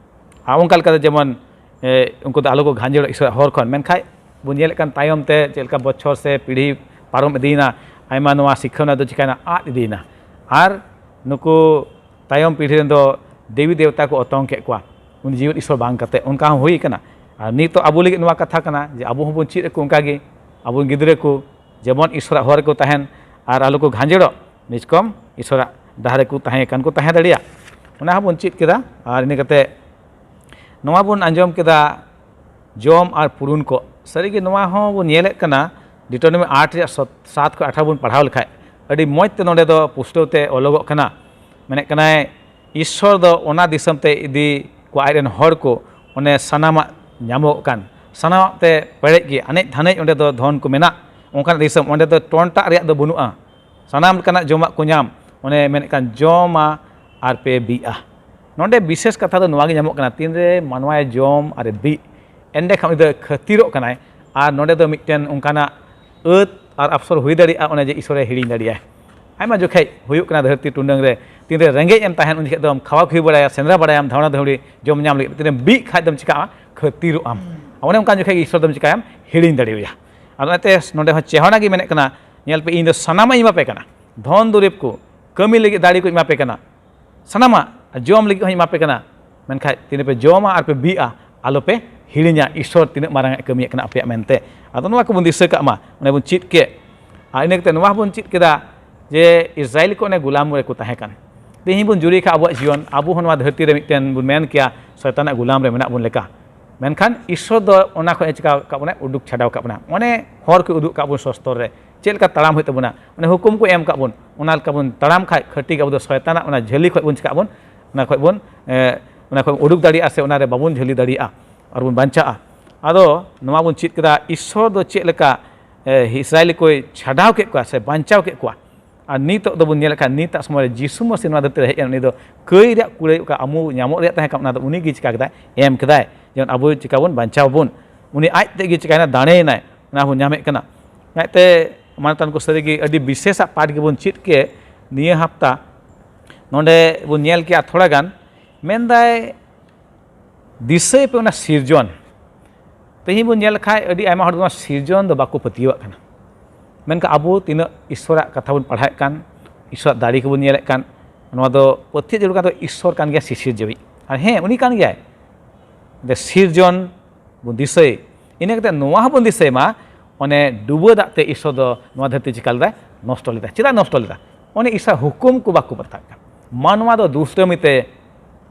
ᱟᱨ ᱚᱱᱠᱟ ᱞᱮᱠᱟᱛᱮ ᱡᱮᱢᱚᱱ, ᱮ, ᱩᱱᱠᱩ ᱫᱚ ᱟᱞᱚ ᱠᱚ ᱜᱷᱟᱸᱡᱮᱲᱚᱜ ᱤᱥᱥᱚᱨᱟᱜ ᱦᱚᱨ ᱠᱷᱚᱱ᱾ ᱢᱮᱱᱠᱷᱟᱡ ᱵᱚᱱ ᱧᱮᱞᱮᱫ ᱠᱟᱱ ᱛᱟᱭᱚᱢ ᱛᱮ ᱪᱮᱫ ᱞᱮᱠᱟ ᱵᱚᱪᱷᱚᱨ ᱥᱮ ᱯᱤᱲᱦᱤ ᱯᱟᱨᱚᱢ ᱤᱫᱤᱭᱮᱱᱟ, ᱟᱭᱢᱟ ᱱᱚᱣᱟ ᱥᱤᱠᱷᱟᱹᱣᱱᱟ ᱫᱚ ᱪᱤᱠᱟᱹᱭᱮᱱᱟ, ᱟᱫ ᱤᱫᱤᱭᱮᱱᱟ᱾ ᱟᱨ ᱱᱩᱠᱩ ᱛᱟᱭᱚᱢ ᱯᱤᱲᱦᱤ ᱨᱮᱱ ᱫᱚ ᱫᱮᱵᱤ ᱫᱮᱣᱛᱟ ᱠᱚ ᱚᱛᱚᱝ ᱠᱮᱫ ᱠᱚᱣᱟ, ᱩᱱᱤ ᱡᱤᱣᱮᱫ ᱤᱥᱚᱨ ᱵᱟᱝ ᱠᱟᱛᱮ᱾ ᱚᱱᱠᱟ ᱦᱚᱸ ᱦᱩᱭ ᱠᱟᱱᱟ᱾ ᱟᱨ ᱱᱤᱛᱚᱜ ᱟᱵᱚ ᱞᱟᱹᱜᱤᱫ ᱱᱚᱣᱟ ᱠᱟᱛᱷᱟ ᱠᱟᱱᱟ ᱡᱮ ᱟᱵᱚ ᱦᱚᱸᱵᱚᱱ ᱪᱮᱫ ᱟᱠᱚ ᱚᱱᱠᱟ ᱜᱮ, ᱟᱵᱚ ᱜᱤᱫᱽᱨᱟᱹ ᱠᱚ ᱡᱮᱢᱚᱱ ᱤᱥᱚᱨᱟᱜ ᱦᱚᱨ ᱨᱮᱠᱚ ᱛᱟᱦᱮᱱ ᱟᱨ ᱟᱞᱚ ᱠᱚ ᱜᱷᱟᱸᱡᱮᱲᱚᱜ, ᱱᱤᱡᱽᱠᱚᱢ ᱤᱥᱚᱨᱟᱜ ᱰᱟᱦᱟᱨ ᱨᱮᱠᱚ ᱛᱟᱦᱮᱸ ᱠᱟᱱ ᱠᱚ ᱛᱟᱦᱮᱸ ᱫᱟᱲᱮᱭᱟᱜ, ᱚᱱᱟ ᱦᱚᱸᱵᱚᱱ ᱪᱮᱫ ᱠᱮᱫᱟ᱾ ᱟᱨ ᱤᱱᱟᱹ ᱠᱟᱛᱮ ᱱᱚᱣᱟ ᱵᱚᱱ ᱟᱸᱡᱚᱢ ᱠᱮᱫᱟ, ᱡᱚᱢ ᱟᱨ ᱯᱩᱨᱩᱱ ᱠᱚ᱾ ᱥᱟᱹᱨᱤᱜᱮ ᱱᱚᱣᱟ ᱦᱚᱸ ᱵᱚᱱ ᱧᱮᱞᱮᱫ ᱠᱟᱱᱟ, ᱰᱤᱴᱳᱱᱚᱢᱤ ᱟᱴ ᱨᱮᱭᱟᱜ ᱥᱚᱛ-, ᱥᱟᱛ ᱠᱷᱚᱱ ᱟᱴᱷᱟᱨᱚ ᱵᱚᱱ ᱯᱟᱲᱦᱟᱣ ᱞᱮᱠᱷᱟᱡ ᱟᱹᱰᱤ ᱢᱚᱡᱽ ᱛᱮ ᱱᱚᱰᱮ ᱫᱚ ᱯᱩᱥᱴᱟᱹᱣ ᱛᱮ ᱚᱞᱚᱜᱚᱜ ᱠᱟᱱᱟ᱾ ᱢᱮᱱᱮᱫ ᱠᱟᱱᱟᱭ, ᱤᱥᱥᱚᱨ ᱫᱚ ᱚᱱᱟ ᱫᱤᱥᱚᱢ ᱛᱮ ᱤᱫᱤ ᱠᱚ ᱟᱡ ᱨᱮᱱ ᱦᱚᱲ ᱠᱚ, ᱚᱱᱮ ᱥᱟᱱᱟᱢᱟᱜ ᱧᱟᱢᱚᱜᱚᱜ ᱠᱟᱱ, ᱥᱟᱱᱟᱢᱟᱜ ᱛᱮ ᱯᱮᱨᱮᱡ ᱜᱮ, ᱟᱱᱮᱡ ᱫᱷᱟᱱᱮᱡ ᱚᱸᱰᱮ ᱫᱚ ᱫᱷᱚᱱ ᱠᱚ ᱢᱮᱱᱟᱜ, ᱚᱱᱠᱟᱱᱟᱜ ᱫᱤᱥᱚᱢ, ᱚᱸᱰᱮ ᱫᱚ ᱴᱚᱱᱴᱟᱜ ᱨᱮᱭᱟᱜ ᱫᱚ ᱵᱟᱹᱱᱩᱜᱼᱟ᱾ ᱥᱟᱱᱟᱢ ᱞᱮᱠᱟᱱᱟᱜ ᱡᱚᱢᱟᱜ ᱠᱚ ᱧᱟᱢ, ᱚᱱᱮ ᱢᱮᱱᱮᱫ ᱠᱟᱱ, "ᱡᱚᱢᱟ ᱟᱨ ᱯᱮ ᱵᱤᱜᱼᱟ᱾" ᱱᱚᱰᱮ ᱵᱤᱥᱮᱥ ᱠᱟᱛᱷᱟ ᱫᱚ ᱱᱚᱣᱟ ᱜᱮ ᱧᱟᱢᱚᱜ ᱠᱟᱱᱟ, ᱛᱤᱱᱨᱮ ᱢᱟᱱᱣᱟᱭ ᱡᱚᱢ ᱟᱨᱮ ᱵᱤᱜ, ᱮᱸᱰᱮᱠᱷᱟᱱ ᱩᱱᱤ ᱫᱚ ᱠᱷᱟᱹᱛᱤᱨᱚᱜ ᱠᱟᱱᱟᱭ᱾ ᱟᱨ ᱱᱚᱰᱮ ᱫᱚ ᱢᱤᱫᱴᱮᱱ ᱚᱱᱠᱟᱱᱟᱜ ᱟᱹᱛ ᱟᱨ ᱟᱯᱥᱚᱨ ᱦᱩᱭ ᱫᱟᱲᱮᱭᱟᱜᱼᱟ, ᱚᱱᱮ ᱡᱮ ᱤᱥᱚᱨᱮ ᱦᱤᱲᱤᱧ ᱫᱟᱲᱮᱭᱟᱜᱼᱟᱭ᱾ ᱟᱭᱢᱟ ᱡᱚᱠᱷᱮᱡ ᱦᱩᱭᱩᱜ ᱠᱟᱱᱟ ᱫᱷᱟᱹᱨᱛᱤ ᱴᱩᱰᱟᱹᱝ ᱨᱮ, ᱛᱤᱱᱨᱮ ᱨᱮᱸᱜᱮᱡ ᱮᱢ ᱛᱟᱦᱮᱱ, ᱩᱱ ᱡᱚᱠᱷᱮᱡ ᱫᱚᱢ ᱠᱷᱟᱣᱟ ᱠᱷᱩᱭ ᱵᱟᱲᱟᱭᱟ, ᱥᱮᱸᱫᱽᱨᱟ ᱵᱟᱲᱟᱭᱟᱢ, ᱫᱷᱟᱣᱲᱟ ᱫᱷᱟᱹᱣᱲᱤ ᱡᱚᱢ ᱧᱟᱢ ᱞᱟᱹᱜᱤᱫ᱾ ᱛᱤᱱᱨᱮᱢ ᱵᱤᱜ ᱠᱷᱟᱡ ᱫᱚᱢ ᱪᱤᱠᱟᱜᱼᱟ? ᱠᱷᱟᱹᱛᱤᱨᱚᱜ ᱟᱢ᱾ ᱟᱨ ᱚᱱᱮ ᱚᱱᱠᱟᱱ ᱡᱚᱠᱷᱮᱡ ᱜᱮ ᱤᱥᱚᱨ ᱫᱚᱢ ᱪᱤᱠᱟᱭᱟᱢ? ᱦᱤᱲᱤᱧ ᱫᱟᱲᱮᱣᱟᱭᱟ᱾ ᱟᱫᱚ ᱚᱱᱟᱛᱮ ᱱᱚᱰᱮ ᱦᱚᱸ ᱪᱮᱦᱚᱱᱟ ᱜᱮ ᱢᱮᱱᱮᱫ ᱠᱟᱱᱟ, "ᱧᱮᱞ ᱯᱮ, ᱤᱧ ᱫᱚ ᱥᱟᱱᱟᱢᱟᱜ ᱤᱧ ᱮᱢᱟ ᱯᱮ ᱠᱟᱱᱟ, ᱫᱷᱚᱱ ᱫᱩᱨᱤᱵᱽ ᱠᱚ, ᱠᱟᱹᱢᱤ ᱞᱟᱹᱜᱤᱫ ᱫᱟᱲᱮ ᱠᱚᱧ ᱮᱢᱟ ᱯᱮ ᱠᱟᱱᱟ, ᱥᱟᱱᱟᱢᱟᱜ ᱡᱚᱢ ᱞᱟᱹᱜᱤᱫ ᱦᱚᱸᱧ ᱮᱢᱟ ᱯᱮ ᱠᱟᱱᱟ, ᱢᱮᱱᱠᱷᱟᱱ ᱛᱤᱱᱟᱹᱜ ᱯᱮ ᱡᱚᱢᱟ ᱟᱨ ᱯᱮ ᱵᱤᱜᱼᱟ, ᱟᱞᱚ ᱯᱮ ᱦᱤᱲᱤᱧᱟ ᱤᱥᱚᱨ ᱛᱤᱱᱟᱹᱜ ᱢᱟᱨᱟᱝ ᱮ ᱠᱟᱹᱢᱤᱭᱮᱫ ᱠᱟᱱᱟ ᱟᱯᱮᱭᱟᱜ ᱢᱮᱱᱛᱮ᱾" ᱟᱫᱚ ᱱᱚᱣᱟ ᱠᱚᱵᱚᱱ ᱫᱤᱥᱟᱹ ᱠᱟᱜ ᱢᱟ, ᱚᱱᱮ ᱵᱚᱱ ᱪᱮᱫ ᱠᱮᱫ᱾ ᱟᱨ ᱤᱱᱟᱹ ᱠᱟᱛᱮ ᱱᱚᱣᱟ ᱦᱚᱸᱵᱚᱱ ᱪᱮᱫ ᱠᱮᱫᱟ ᱡᱮ ᱤᱥᱨᱟᱭᱮᱞ ᱠᱚ ᱚᱱᱮ ᱜᱩᱞᱟᱢ ᱨᱮᱠᱚ ᱛᱟᱦᱮᱸ ᱠᱟᱱ᱾ ᱛᱮᱦᱮᱧ ᱵᱚᱱ ᱡᱩᱨᱤ ᱠᱷᱟᱱ ᱟᱵᱚᱣᱟᱜ ᱡᱤᱭᱚᱱ, ᱟᱵᱚ ᱦᱚᱸ ᱱᱚᱣᱟ ᱫᱷᱟᱹᱨᱛᱤ ᱨᱮ ᱢᱤᱫᱴᱮᱱ ᱵᱚᱱ ᱢᱮᱱ ᱠᱮᱭᱟ ᱥᱚᱭᱛᱟᱱᱟᱜ ᱜᱩᱞᱟᱢ ᱨᱮ ᱢᱮᱱᱟᱜ ᱵᱚᱱ ᱞᱮᱠᱟ᱾ ᱢᱮᱱᱠᱷᱟᱱ ᱤᱥᱚᱨ ᱫᱚ ᱚᱱᱟ ᱠᱷᱚᱱ ᱮ ᱪᱤᱠᱟ ᱠᱟᱜ ᱵᱚᱱᱟ? ᱩᱰᱩᱠ ᱪᱷᱟᱰᱟᱣ ᱠᱟᱜ ᱵᱚᱱᱟ᱾ ᱚᱱᱮ ᱦᱚᱨ ᱠᱚ ᱩᱫᱩᱜ ᱠᱟᱜ ᱵᱚᱱ ᱥᱚᱥᱛᱚᱨ ᱨᱮ, ᱪᱮᱫ ᱞᱮᱠᱟ ᱛᱟᱲᱟᱢ ᱦᱩᱭᱩᱜ ᱛᱟᱵᱚᱱᱟ, ᱚᱱᱮ ᱦᱩᱠᱩᱢ ᱠᱚ ᱮᱢ ᱠᱟᱜ ᱵᱚᱱ, ᱚᱱᱟ ᱞᱮᱠᱟ ᱵᱚᱱ ᱛᱟᱲᱟᱢ ᱠᱷᱟᱡ ᱠᱷᱟᱹᱴᱤ ᱜᱮ ᱟᱵᱚ ᱫᱚ ᱥᱚᱭᱛᱟᱱᱟᱜ ᱚᱱᱟ ᱡᱷᱟᱹᱞᱤ ᱠᱷᱚᱱ ᱵᱚᱱ ᱪᱤᱠᱟᱜ ᱵᱚᱱ, ᱚᱱᱟ ᱠᱷᱚᱱ ᱵᱚᱱ, ᱮ, ᱚᱱᱟ ᱠᱷᱚᱱ ᱩᱰᱩᱠ ᱫᱟᱲᱮᱭᱟᱜᱼᱟ ᱥᱮ ᱚᱱᱟ ᱨᱮ ᱵᱟᱵᱚᱱ ᱡᱷᱟᱹᱞᱤ ᱫᱟᱲᱮᱭᱟᱜᱼᱟ ᱟᱨ ᱵᱚᱱ ᱵᱟᱧᱪᱟᱜᱼᱟ᱾ ᱟᱫᱚ ᱱᱚᱣᱟ ᱵᱚᱱ ᱪᱮᱫ ᱠᱮᱫᱟ, ᱤᱥᱚᱨ ᱫᱚ ᱪᱮᱫ ᱞᱮᱠᱟ, ᱮ, ᱤᱥᱨᱟᱭᱮᱞ ᱠᱚᱭ ᱪᱷᱟᱰᱟᱣ ᱠᱮᱫ ᱠᱚᱣᱟ ᱥᱮ ᱵᱟᱧᱪᱟᱣ ᱠᱮᱫ ᱠᱚᱣᱟ᱾ ᱟᱨ ᱱᱤᱛᱚᱜ ᱫᱚᱵᱚᱱ ᱧᱮᱞᱮᱫ ᱠᱷᱟᱱ, ᱱᱤᱛᱟᱜ ᱥᱚᱢᱚᱭ ᱨᱮ ᱡᱤᱥᱩ ᱢᱟᱹᱥᱤ ᱱᱚᱣᱟ ᱫᱷᱟᱹᱨᱛᱤ ᱨᱮ ᱦᱮᱡ ᱮᱱ, ᱩᱱᱤ ᱫᱚ ᱠᱟᱹᱭ ᱨᱮᱭᱟᱜ ᱠᱩᱲᱟᱹᱭ ᱚᱠᱟ ᱟᱵᱚ ᱧᱟᱢᱚᱜ ᱨᱮᱭᱟᱜ ᱛᱟᱦᱮᱸ ᱠᱟᱱᱟ, ᱚᱱᱟ ᱫᱚ ᱩᱱᱤ ᱜᱮ ᱪᱤᱠᱟ ᱠᱮᱫᱟᱭ? ᱮᱢ ᱠᱮᱫᱟᱭ, ᱡᱮᱢᱚᱱ ᱟᱵᱚ ᱪᱤᱠᱟ ᱵᱚᱱ ᱵᱟᱧᱪᱟᱣ ᱵᱚᱱ᱾ ᱩᱱᱤ ᱟᱡ ᱛᱮ ᱜᱮ ᱪᱤᱠᱟᱭᱮᱱᱟ? ᱫᱟᱲᱮᱭᱮᱱᱟᱭ, ᱚᱱᱟ ᱵᱚᱱ ᱧᱟᱢᱮᱫ ᱠᱟᱱᱟ᱾ ᱚᱱᱟᱛᱮ ᱢᱟᱱᱚᱛᱟᱱ ᱠᱚ, ᱥᱟᱹᱨᱤ ᱜᱮ ᱟᱹᱰᱤ ᱵᱤᱥᱮᱥᱟᱜ ᱯᱟᱴ ᱜᱮᱵᱚᱱ ᱪᱮᱫ ᱠᱮᱫ ᱱᱤᱭᱟᱹ ᱦᱟᱯᱛᱟ᱾ ᱱᱚᱰᱮ ᱵᱚᱱ ᱧᱮᱞ ᱠᱮᱜᱼᱟ ᱛᱷᱚᱲᱟ ᱜᱟᱱ, ᱢᱮᱱᱫᱟᱭ, ᱫᱤᱥᱟᱹᱭ ᱯᱮ ᱚᱱᱟ ᱥᱤᱨᱡᱚᱱ, ᱛᱮᱦᱮᱧ ᱵᱚᱱ ᱧᱮᱞ ᱞᱮᱠᱷᱟᱡ ᱟᱹᱰᱤ ᱟᱭᱢᱟ ᱦᱚᱲ ᱫᱚ ᱱᱚᱣᱟ ᱥᱤᱨᱡᱚᱱ ᱫᱚ ᱵᱟᱠᱚ ᱯᱟᱹᱛᱭᱟᱹᱣᱟᱜ ᱠᱟᱱᱟ᱾ ᱢᱮᱱᱠᱷᱟᱱ ᱟᱵᱚ ᱛᱤᱱᱟᱹᱜ ᱤᱥᱥᱚᱨᱟᱜ ᱠᱟᱛᱷᱟ ᱵᱚᱱ ᱯᱟᱲᱦᱟᱣᱮᱫ ᱠᱟᱱ, ᱤᱥᱥᱚᱨᱟᱜ ᱫᱟᱲᱮ ᱠᱚᱵᱚᱱ ᱧᱮᱞᱮᱫ ᱠᱟᱱ, ᱱᱚᱣᱟ ᱫᱚ ᱯᱟᱹᱛᱭᱟᱹᱣ ᱡᱟᱹᱨᱩᱲ ᱠᱟᱱ ᱫᱚ ᱤᱥᱥᱚᱨ ᱠᱟᱱ ᱜᱮᱭᱟ ᱥᱤᱥᱤᱨᱡᱟᱹᱣᱤᱡ᱾ ᱟᱨ ᱦᱮᱸ, ᱩᱱᱤ ᱠᱟᱱ ᱜᱮᱭᱟᱭ᱾ ᱥᱤᱨᱡᱚᱱ ᱵᱚᱱ ᱫᱤᱥᱟᱹᱭ, ᱤᱱᱟᱹ ᱠᱟᱛᱮ ᱱᱚᱣᱟ ᱦᱚᱸᱵᱚᱱ ᱫᱤᱥᱟᱹᱭ ᱢᱟ, ᱚᱱᱮ ᱰᱩᱵᱟᱹ ᱫᱟᱜ ᱛᱮ ᱤᱥᱥᱚᱨ ᱫᱚ ᱱᱚᱣᱟ ᱫᱷᱟᱹᱨᱛᱤ ᱪᱤᱠᱟ ᱞᱮᱫᱟᱭ? ᱱᱚᱥᱴᱚ ᱞᱮᱫᱟᱭ᱾ ᱪᱮᱫᱟᱜ ᱱᱚᱥᱴᱚ ᱞᱮᱫᱟ? ᱚᱱᱮ ᱤᱥᱥᱚᱨ ᱦᱩᱠᱩᱢ ᱠᱚ ᱵᱟᱠᱚ ᱯᱟᱛᱟᱣ ᱠᱟᱱ᱾ ᱢᱟᱱᱣᱟ ᱫᱚ ᱫᱩᱥᱴᱟᱹᱢᱤ ᱛᱮ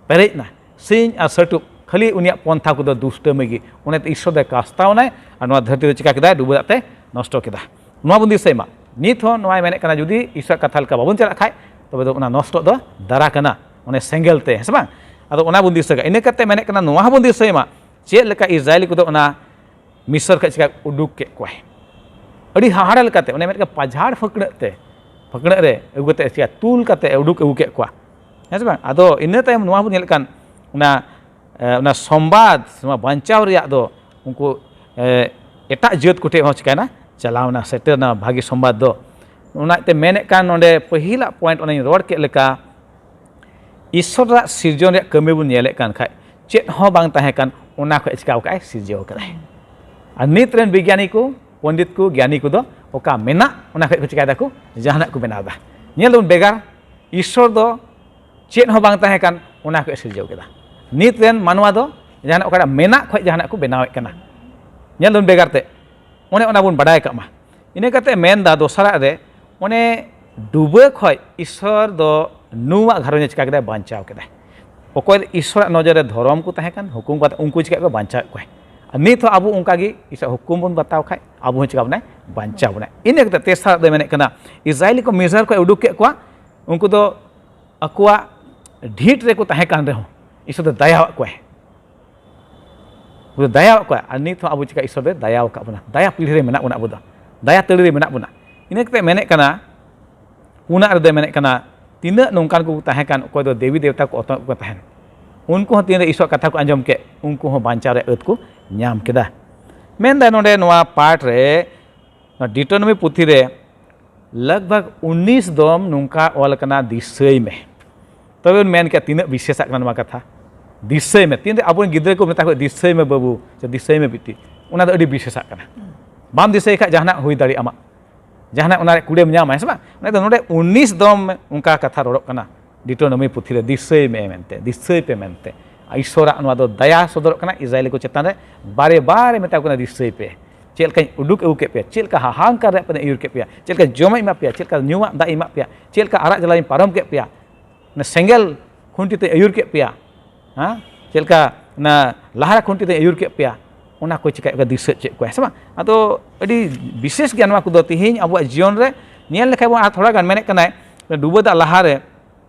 ᱯᱮᱨᱮᱡ ᱱᱟ᱾ ᱥᱤᱧ ᱟᱨ ᱥᱟᱹᱴᱩᱵ ᱠᱷᱟᱹᱞᱤ ᱩᱱᱤᱭᱟᱜ ᱯᱚᱱᱛᱷᱟ ᱠᱚᱫᱚ ᱫᱩᱥᱴᱟᱹᱢᱤ ᱜᱮ᱾ ᱚᱱᱟᱛᱮ ᱤᱥᱥᱚᱨ ᱫᱚᱭ ᱠᱟᱥᱛᱟᱣ ᱮᱱᱟᱭ ᱟᱨ ᱱᱚᱣᱟ ᱫᱷᱟᱹᱨᱛᱤ ᱫᱚ ᱪᱤᱠᱟ ᱠᱮᱫᱟᱭ? ᱰᱩᱵᱟᱹ ᱫᱟᱜ ᱛᱮ ᱱᱚᱥᱴᱚ ᱠᱮᱫᱟ᱾ ᱱᱚᱣᱟ ᱵᱚᱱ ᱫᱤᱥᱟᱹᱭ ᱢᱟ᱾ ᱱᱤᱛ ᱦᱚᱸ ᱱᱚᱣᱟᱭ ᱢᱮᱱᱮᱫ ᱠᱟᱱᱟ, ᱡᱩᱫᱤ ᱤᱥᱥᱚᱨᱟᱜ ᱠᱟᱛᱷᱟ ᱞᱮᱠᱟ ᱵᱟᱵᱚᱱ ᱪᱟᱞᱟᱜ ᱠᱷᱟᱡ, ᱛᱚᱵᱮ ᱫᱚ ᱚᱱᱟ ᱱᱚᱥᱴᱚ ᱫᱚ ᱫᱟᱨᱟ ᱠᱟᱱᱟ, ᱚᱱᱮ ᱥᱮᱸᱜᱮᱞ ᱛᱮ, ᱦᱮᱸ ᱥᱮ ᱵᱟᱝ? ᱟᱫᱚ ᱚᱱᱟ ᱵᱚᱱ ᱫᱤᱥᱟᱹ ᱠᱟᱜᱼᱟ᱾ ᱤᱱᱟᱹ ᱠᱟᱛᱮ ᱢᱮᱱᱮᱫ ᱠᱟᱱᱟ, ᱱᱚᱣᱟ ᱦᱚᱸᱵᱚᱱ ᱫᱤᱥᱟᱹᱭ ᱢᱟ, ᱪᱮᱫ ᱞᱮᱠᱟ ᱤᱥᱨᱟᱭᱮᱞᱤ ᱠᱚᱫᱚ ᱚᱱᱟ ᱢᱤᱥᱚᱨ ᱠᱷᱚᱱ ᱪᱤᱠᱟ ᱩᱰᱩᱠ ᱠᱮᱫ ᱠᱚᱣᱟᱭ᱾ ᱟᱹᱰᱤ ᱦᱟᱦᱟᱲᱟ ᱞᱮᱠᱟᱛᱮ, ᱚᱱᱮ ᱢᱮᱱᱮᱫ ᱠᱟᱱᱟ, ᱯᱟᱡᱷᱟᱲ ᱯᱷᱟᱹᱠᱲᱟᱹᱜ ᱛᱮ, ᱯᱷᱟᱹᱠᱲᱟᱹᱜ ᱨᱮ ᱟᱹᱜᱩ ᱠᱟᱛᱮ ᱪᱤᱠᱟ ᱛᱩᱞ ᱠᱟᱛᱮ ᱩᱰᱩᱠ ᱟᱹᱜᱩ ᱠᱮᱫ ᱠᱚᱣᱟ, ᱦᱮᱸ ᱥᱮ ᱵᱟᱝ? ᱟᱫᱚ ᱤᱱᱟᱹ ᱛᱟᱭᱚᱢ ᱱᱚᱣᱟ ᱵᱚᱱ ᱧᱮᱞᱮᱫ ᱠᱟᱱ, ᱚᱱᱟ, ᱮ, ᱚᱱᱟ ᱥᱚᱢᱵᱟᱫ, ᱱᱚᱣᱟ ᱵᱟᱧᱪᱟᱣ ᱨᱮᱭᱟᱜ ᱫᱚ ᱩᱱᱠᱩ, ᱮ, ᱮᱴᱟᱜ ᱡᱟᱹᱛ ᱠᱚᱴᱷᱮᱱ ᱦᱚᱸ ᱪᱤᱠᱟᱭᱱᱟ, ᱪᱟᱞᱟᱣᱱᱟ, ᱥᱮᱴᱮᱨᱱᱟ ᱵᱷᱟᱹᱜᱤ ᱥᱚᱢᱵᱟᱫ ᱫᱚ᱾ ᱚᱱᱟᱛᱮ ᱢᱮᱱᱮᱫ ᱠᱟᱱ ᱱᱚᱰᱮ ᱯᱟᱹᱦᱤᱞᱟᱜ ᱯᱚᱭᱮᱱᱴ ᱚᱱᱮᱧ ᱨᱚᱲ ᱠᱮᱫ ᱞᱮᱠᱟ, ᱤᱥᱥᱚᱨᱟᱜ ᱥᱤᱨᱡᱚᱱ ᱨᱮᱭᱟᱜ ᱠᱟᱹᱢᱤ ᱵᱚᱱ ᱧᱮᱞᱮᱫ ᱠᱟᱱ ᱠᱷᱟᱡ, ᱪᱮᱫ ᱦᱚᱸ ᱵᱟᱝ ᱛᱟᱦᱮᱸ ᱠᱟᱱ, ᱚᱱᱟ ᱠᱷᱚᱡ ᱪᱤᱠᱟᱣ ᱠᱟᱜᱼᱟᱭ? ᱥᱤᱨᱡᱟᱹᱣ ᱠᱟᱫᱟᱭ᱾ ᱟᱨ ᱱᱤᱛ ᱨᱮᱱ ᱵᱤᱜᱽᱜᱟᱱᱤ ᱠᱚ, ᱯᱚᱱᱰᱤᱛ ᱠᱚ, ᱜᱮᱭᱟᱱᱤ ᱠᱚᱫᱚ ᱚᱠᱟ ᱢᱮᱱᱟᱜ, ᱚᱱᱟ ᱠᱷᱚᱡ ᱠᱚ ᱪᱤᱠᱟᱭ ᱫᱟᱠᱚ? ᱡᱟᱦᱟᱱᱟᱜ ᱠᱚ ᱵᱮᱱᱟᱣ ᱮᱫᱟ᱾ ᱧᱮᱞ ᱫᱚᱵᱚᱱ ᱵᱷᱮᱜᱟᱨ᱾ ᱤᱥᱥᱚᱨ ᱫᱚ ᱪᱮᱫ ᱦᱚᱸ ᱵᱟᱝ ᱛᱟᱦᱮᱸ ᱠᱟᱱ, ᱚᱱᱟ ᱠᱷᱚᱡ ᱥᱤᱨᱡᱟᱹᱣ ᱠᱮᱫᱟ᱾ ᱱᱤᱛ ᱨᱮᱱ ᱢᱟᱱᱣᱟ ᱫᱚ ᱡᱟᱦᱟᱱᱟᱜ ᱚᱠᱟᱴᱟᱜ ᱢᱮᱱᱟᱜ ᱠᱷᱚᱡ ᱡᱟᱦᱟᱱᱟᱜ ᱠᱚ ᱵᱮᱱᱟᱣᱮᱫ ᱠᱟᱱᱟ᱾ ᱧᱮᱞ ᱫᱚᱵᱚᱱ ᱵᱷᱮᱜᱟᱨ ᱛᱮ᱾ ᱚᱱᱮ ᱚᱱᱟ ᱵᱚᱱ ᱵᱟᱰᱟᱭ ᱠᱟᱜ ᱢᱟ᱾ ᱤᱱᱟᱹ ᱠᱟᱛᱮ ᱢᱮᱱᱫᱟ ᱫᱚᱥᱟᱨᱟᱜ ᱨᱮ, ᱚᱱᱮ ᱰᱩᱵᱟᱹ ᱠᱷᱚᱡ ᱤᱥᱥᱚᱨ ᱫᱚ ᱱᱩᱣᱟᱜ ᱜᱷᱟᱨᱚᱸᱡᱽ ᱮ ᱪᱤᱠᱟ ᱠᱮᱫᱟᱭ? ᱵᱟᱧᱪᱟᱣ ᱠᱮᱫᱟᱭ᱾ ᱚᱠᱚᱭ ᱫᱚ ᱤᱥᱥᱚᱨᱟᱜ ᱱᱚᱡᱚᱨ ᱨᱮ ᱫᱷᱚᱨᱚᱢ ᱠᱚ ᱛᱟᱦᱮᱸ ᱠᱟᱱ, ᱦᱩᱠᱩᱢ ᱠᱟᱛᱮ ᱩᱱᱠᱩ ᱪᱤᱠᱟ ᱠᱚ ᱵᱟᱧᱪᱟᱣᱮᱫ ᱠᱚᱣᱟ᱾ ᱟᱨ ᱱᱤᱛ ᱦᱚᱸ ᱟᱵᱚ ᱚᱱᱠᱟ ᱜᱮ ᱤᱥᱥᱚᱨᱟᱜ ᱦᱩᱠᱩᱢ ᱵᱚᱱ ᱵᱟᱛᱟᱣ ᱠᱷᱟᱡ, ᱟᱵᱚ ᱦᱚᱸ ᱪᱤᱠᱟ ᱵᱚᱱᱟᱭ? ᱵᱟᱧᱪᱟᱣ ᱵᱚᱱᱟᱭ᱾ ᱤᱱᱟᱹ ᱠᱟᱛᱮ ᱛᱮᱥᱟᱨᱟᱜ ᱫᱚᱭ ᱢᱮᱱᱮᱫ ᱠᱟᱱᱟ, ᱤᱥᱨᱟᱭᱮᱞᱤ ᱠᱚ ᱢᱤᱥᱨᱟ ᱠᱷᱚᱡ ᱩᱰᱩᱠ ᱠᱮᱫ ᱠᱚᱣᱟ, ᱩᱱᱠᱩ ᱫᱚ ᱟᱠᱚᱣᱟᱜ ᱰᱷᱤᱴ ᱨᱮᱠᱚ ᱛᱟᱦᱮᱸ ᱠᱟᱱ ᱨᱮᱦᱚᱸ ᱤᱥᱥᱚᱨ ᱫᱚ ᱫᱟᱭᱟᱣᱟᱜ ᱠᱚᱣᱟᱭ᱾ ᱩᱱᱤ ᱫᱟᱭᱟᱣᱟᱜ ᱠᱚᱣᱟ᱾ ᱟᱨ ᱱᱤᱛ ᱦᱚᱸ ᱟᱵᱚ ᱪᱤᱠᱟ ᱤᱥᱥᱚᱨ ᱫᱚᱭ ᱫᱟᱭᱟᱣ ᱟᱠᱟᱫ ᱵᱚᱱᱟ, ᱫᱟᱭᱟ ᱯᱤᱲᱦᱤ ᱨᱮ ᱢᱮᱱᱟᱜ ᱵᱚᱱᱟ, ᱟᱵᱚ ᱫᱚ ᱫᱟᱭᱟ ᱛᱟᱹᱲᱤ ᱨᱮ ᱢᱮᱱᱟᱜ ᱵᱚᱱᱟ᱾ ᱤᱱᱟᱹ ᱠᱟᱛᱮ ᱢᱮᱱᱮᱫ ᱠᱟᱱᱟ, ᱯᱩᱱᱟᱜ ᱨᱮᱫᱚᱭ ᱢᱮᱱᱮᱫ ᱠᱟᱱᱟ, ᱛᱤᱱᱟᱹᱜ ᱱᱚᱝᱠᱟᱱ ᱠᱚ ᱛᱟᱦᱮᱸ ᱠᱟᱱ, ᱚᱠᱚᱭ ᱫᱚ ᱫᱮᱵᱤ ᱫᱮᱵᱛᱟ ᱠᱚ ᱚᱛᱚᱢ ᱠᱚ ᱛᱟᱦᱮᱱ, ᱩᱱᱠᱩ ᱦᱚᱸ ᱛᱤᱱᱨᱮ ᱤᱥᱥᱚᱨ ᱠᱟᱛᱷᱟ ᱠᱚ ᱟᱸᱡᱚᱢ ᱠᱮᱫ, ᱩᱱᱠᱩ ᱦᱚᱸ ᱵᱟᱧᱪᱟᱣ ᱨᱮᱭᱟᱜ ᱟᱹᱫ ᱠᱚ ᱧᱟᱢ ᱠᱮᱫᱟ᱾ ᱢᱮᱱᱫᱟᱭ ᱱᱚᱰᱮ ᱱᱚᱣᱟ ᱯᱟᱴ ᱨᱮ, ᱱᱚᱣᱟ ᱰᱤᱴᱳᱱᱚᱢᱤ ᱯᱩᱛᱷᱤ ᱨᱮ ᱞᱟᱜᱽ ᱵᱷᱟᱜᱽ ᱩᱱᱤᱥ ᱫᱚᱢ ᱱᱚᱝᱠᱟ ᱚᱞ ᱟᱠᱟᱱᱟ, ᱫᱤᱥᱟᱹᱭ ᱢᱮ᱾ ᱛᱚᱵᱮ ᱵᱚᱱ ᱢᱮᱱ ᱠᱮᱭᱟ, ᱛᱤᱱᱟᱹᱜ ᱵᱤᱥᱮᱥᱟᱜ ᱠᱟᱱᱟ ᱱᱚᱣᱟ ᱠᱟᱛᱷᱟ᱾ ᱫᱤᱥᱟᱹᱭ ᱢᱮ, ᱛᱤᱱᱨᱮ ᱟᱵᱚᱨᱮᱱ ᱜᱤᱫᱽᱨᱟᱹ ᱠᱚ ᱢᱮᱛᱟ ᱠᱚᱣᱟ, "ᱫᱤᱥᱟᱹᱭ ᱢᱮ ᱵᱟᱹᱵᱩ" ᱥᱮ "ᱫᱤᱥᱟᱹᱭ ᱢᱮ ᱵᱤᱴᱤ", ᱚᱱᱟ ᱫᱚ ᱟᱹᱰᱤ ᱵᱤᱥᱮᱥᱟᱜ ᱠᱟᱱᱟ᱾ ᱵᱟᱢ ᱫᱤᱥᱟᱹᱭ ᱠᱷᱟᱡ ᱡᱟᱦᱟᱱᱟᱜ ᱦᱩᱭ ᱫᱟᱲᱮᱭᱟᱜᱼᱟ ᱟᱢᱟᱜ, ᱡᱟᱦᱟᱱᱟᱜ ᱚᱱᱟᱨᱮ ᱠᱩᱲᱟᱹᱢ ᱧᱟᱢᱟ, ᱦᱮᱸ ᱥᱮ ᱵᱟᱝ? ᱚᱱᱟ ᱫᱚ ᱱᱚᱰᱮ ᱩᱱᱤᱥ ᱫᱚᱢ ᱚᱱᱠᱟ ᱠᱟᱛᱷᱟ ᱨᱚᱲᱚᱜ ᱠᱟᱱᱟ ᱰᱤᱴᱳᱱᱚᱢᱤ ᱯᱩᱛᱷᱤ ᱨᱮ, "ᱫᱤᱥᱟᱹᱭ ᱢᱮ" ᱢᱮᱱᱛᱮ, ᱫᱤᱥᱟᱹᱭ ᱯᱮ ᱢᱮᱱᱛᱮ᱾ ᱟᱨ ᱤᱥᱚᱨᱟᱜ ᱱᱚᱣᱟ ᱫᱚ ᱫᱟᱭᱟ ᱥᱚᱫᱚᱨᱚᱜ ᱠᱟᱱᱟ ᱤᱥᱨᱟᱭᱮᱞᱤ ᱠᱚ ᱪᱮᱛᱟᱱ ᱨᱮ, ᱵᱟᱨᱮ ᱵᱟᱨᱮ ᱢᱮᱛᱟ ᱠᱚ ᱠᱟᱱᱟ, "ᱫᱤᱥᱟᱹᱭ ᱯᱮ, ᱪᱮᱫ ᱞᱮᱠᱟᱧ ᱩᱰᱩᱠ ᱟᱹᱜᱩ ᱠᱮᱫ ᱯᱮᱭᱟ, ᱪᱮᱫ ᱞᱮᱠᱟ ᱦᱟᱦᱟᱝᱠᱟᱨ ᱨᱮᱭᱟᱜ ᱯᱮ ᱟᱹᱭᱩᱨ ᱠᱮᱫ ᱯᱮᱭᱟ, ᱪᱮᱫ ᱞᱮᱠᱟ ᱡᱚᱢᱟᱜ ᱤᱧ ᱮᱢᱟ ᱯᱮᱭᱟ, ᱪᱮᱫ ᱞᱮᱠᱟ ᱧᱩᱣᱟᱜ ᱫᱟᱜ ᱤᱧ ᱮᱢᱟ ᱯᱮᱭᱟ, ᱪᱮᱫ ᱞᱮᱠᱟ ᱟᱨᱟᱜ ᱡᱟᱞᱟᱧ ᱯᱟᱨᱚᱢ ᱠᱮᱫ ᱯᱮᱭᱟ, ᱚᱱᱟ ᱥᱮᱸᱜᱮᱞ ᱠᱷᱩᱱᱴᱤ ᱛᱮ ᱟᱹᱭᱩᱨ ᱠᱮᱫ ᱯᱮᱭᱟ, ᱦᱮᱸ, ᱪᱮᱫ ᱞᱮᱠᱟ ᱚᱱᱟ ᱞᱟᱦᱟᱨᱟ ᱠᱷᱩᱱᱴᱤ ᱛᱮ ᱟᱹᱭᱩᱨ ᱠᱮᱫ ᱯᱮᱭᱟ", ᱚᱱᱟ ᱠᱚ ᱪᱤᱠᱟᱹᱭᱮᱫ ᱠᱚᱣᱟ, ᱫᱤᱥᱟᱹ ᱦᱚᱪᱚᱭᱮᱫ ᱠᱚᱣᱟ, ᱦᱮᱸ ᱥᱮ ᱵᱟᱝ? ᱟᱫᱚ ᱟᱹᱰᱤ ᱵᱤᱥᱮᱥ ᱜᱮᱭᱟ ᱱᱚᱣᱟ ᱠᱚᱫᱚ ᱛᱮᱦᱮᱧ ᱟᱵᱚᱣᱟᱜ ᱡᱤᱭᱚᱱ ᱨᱮ ᱧᱮᱞ ᱞᱮᱠᱷᱟᱱ ᱵᱚᱱ᱾ ᱟᱨ ᱛᱷᱚᱲᱟ ᱜᱟᱱ ᱢᱮᱱᱮᱫ ᱠᱟᱱᱟᱭ, ᱰᱩᱵᱟᱹ ᱫᱟᱜ ᱞᱟᱦᱟᱨᱮ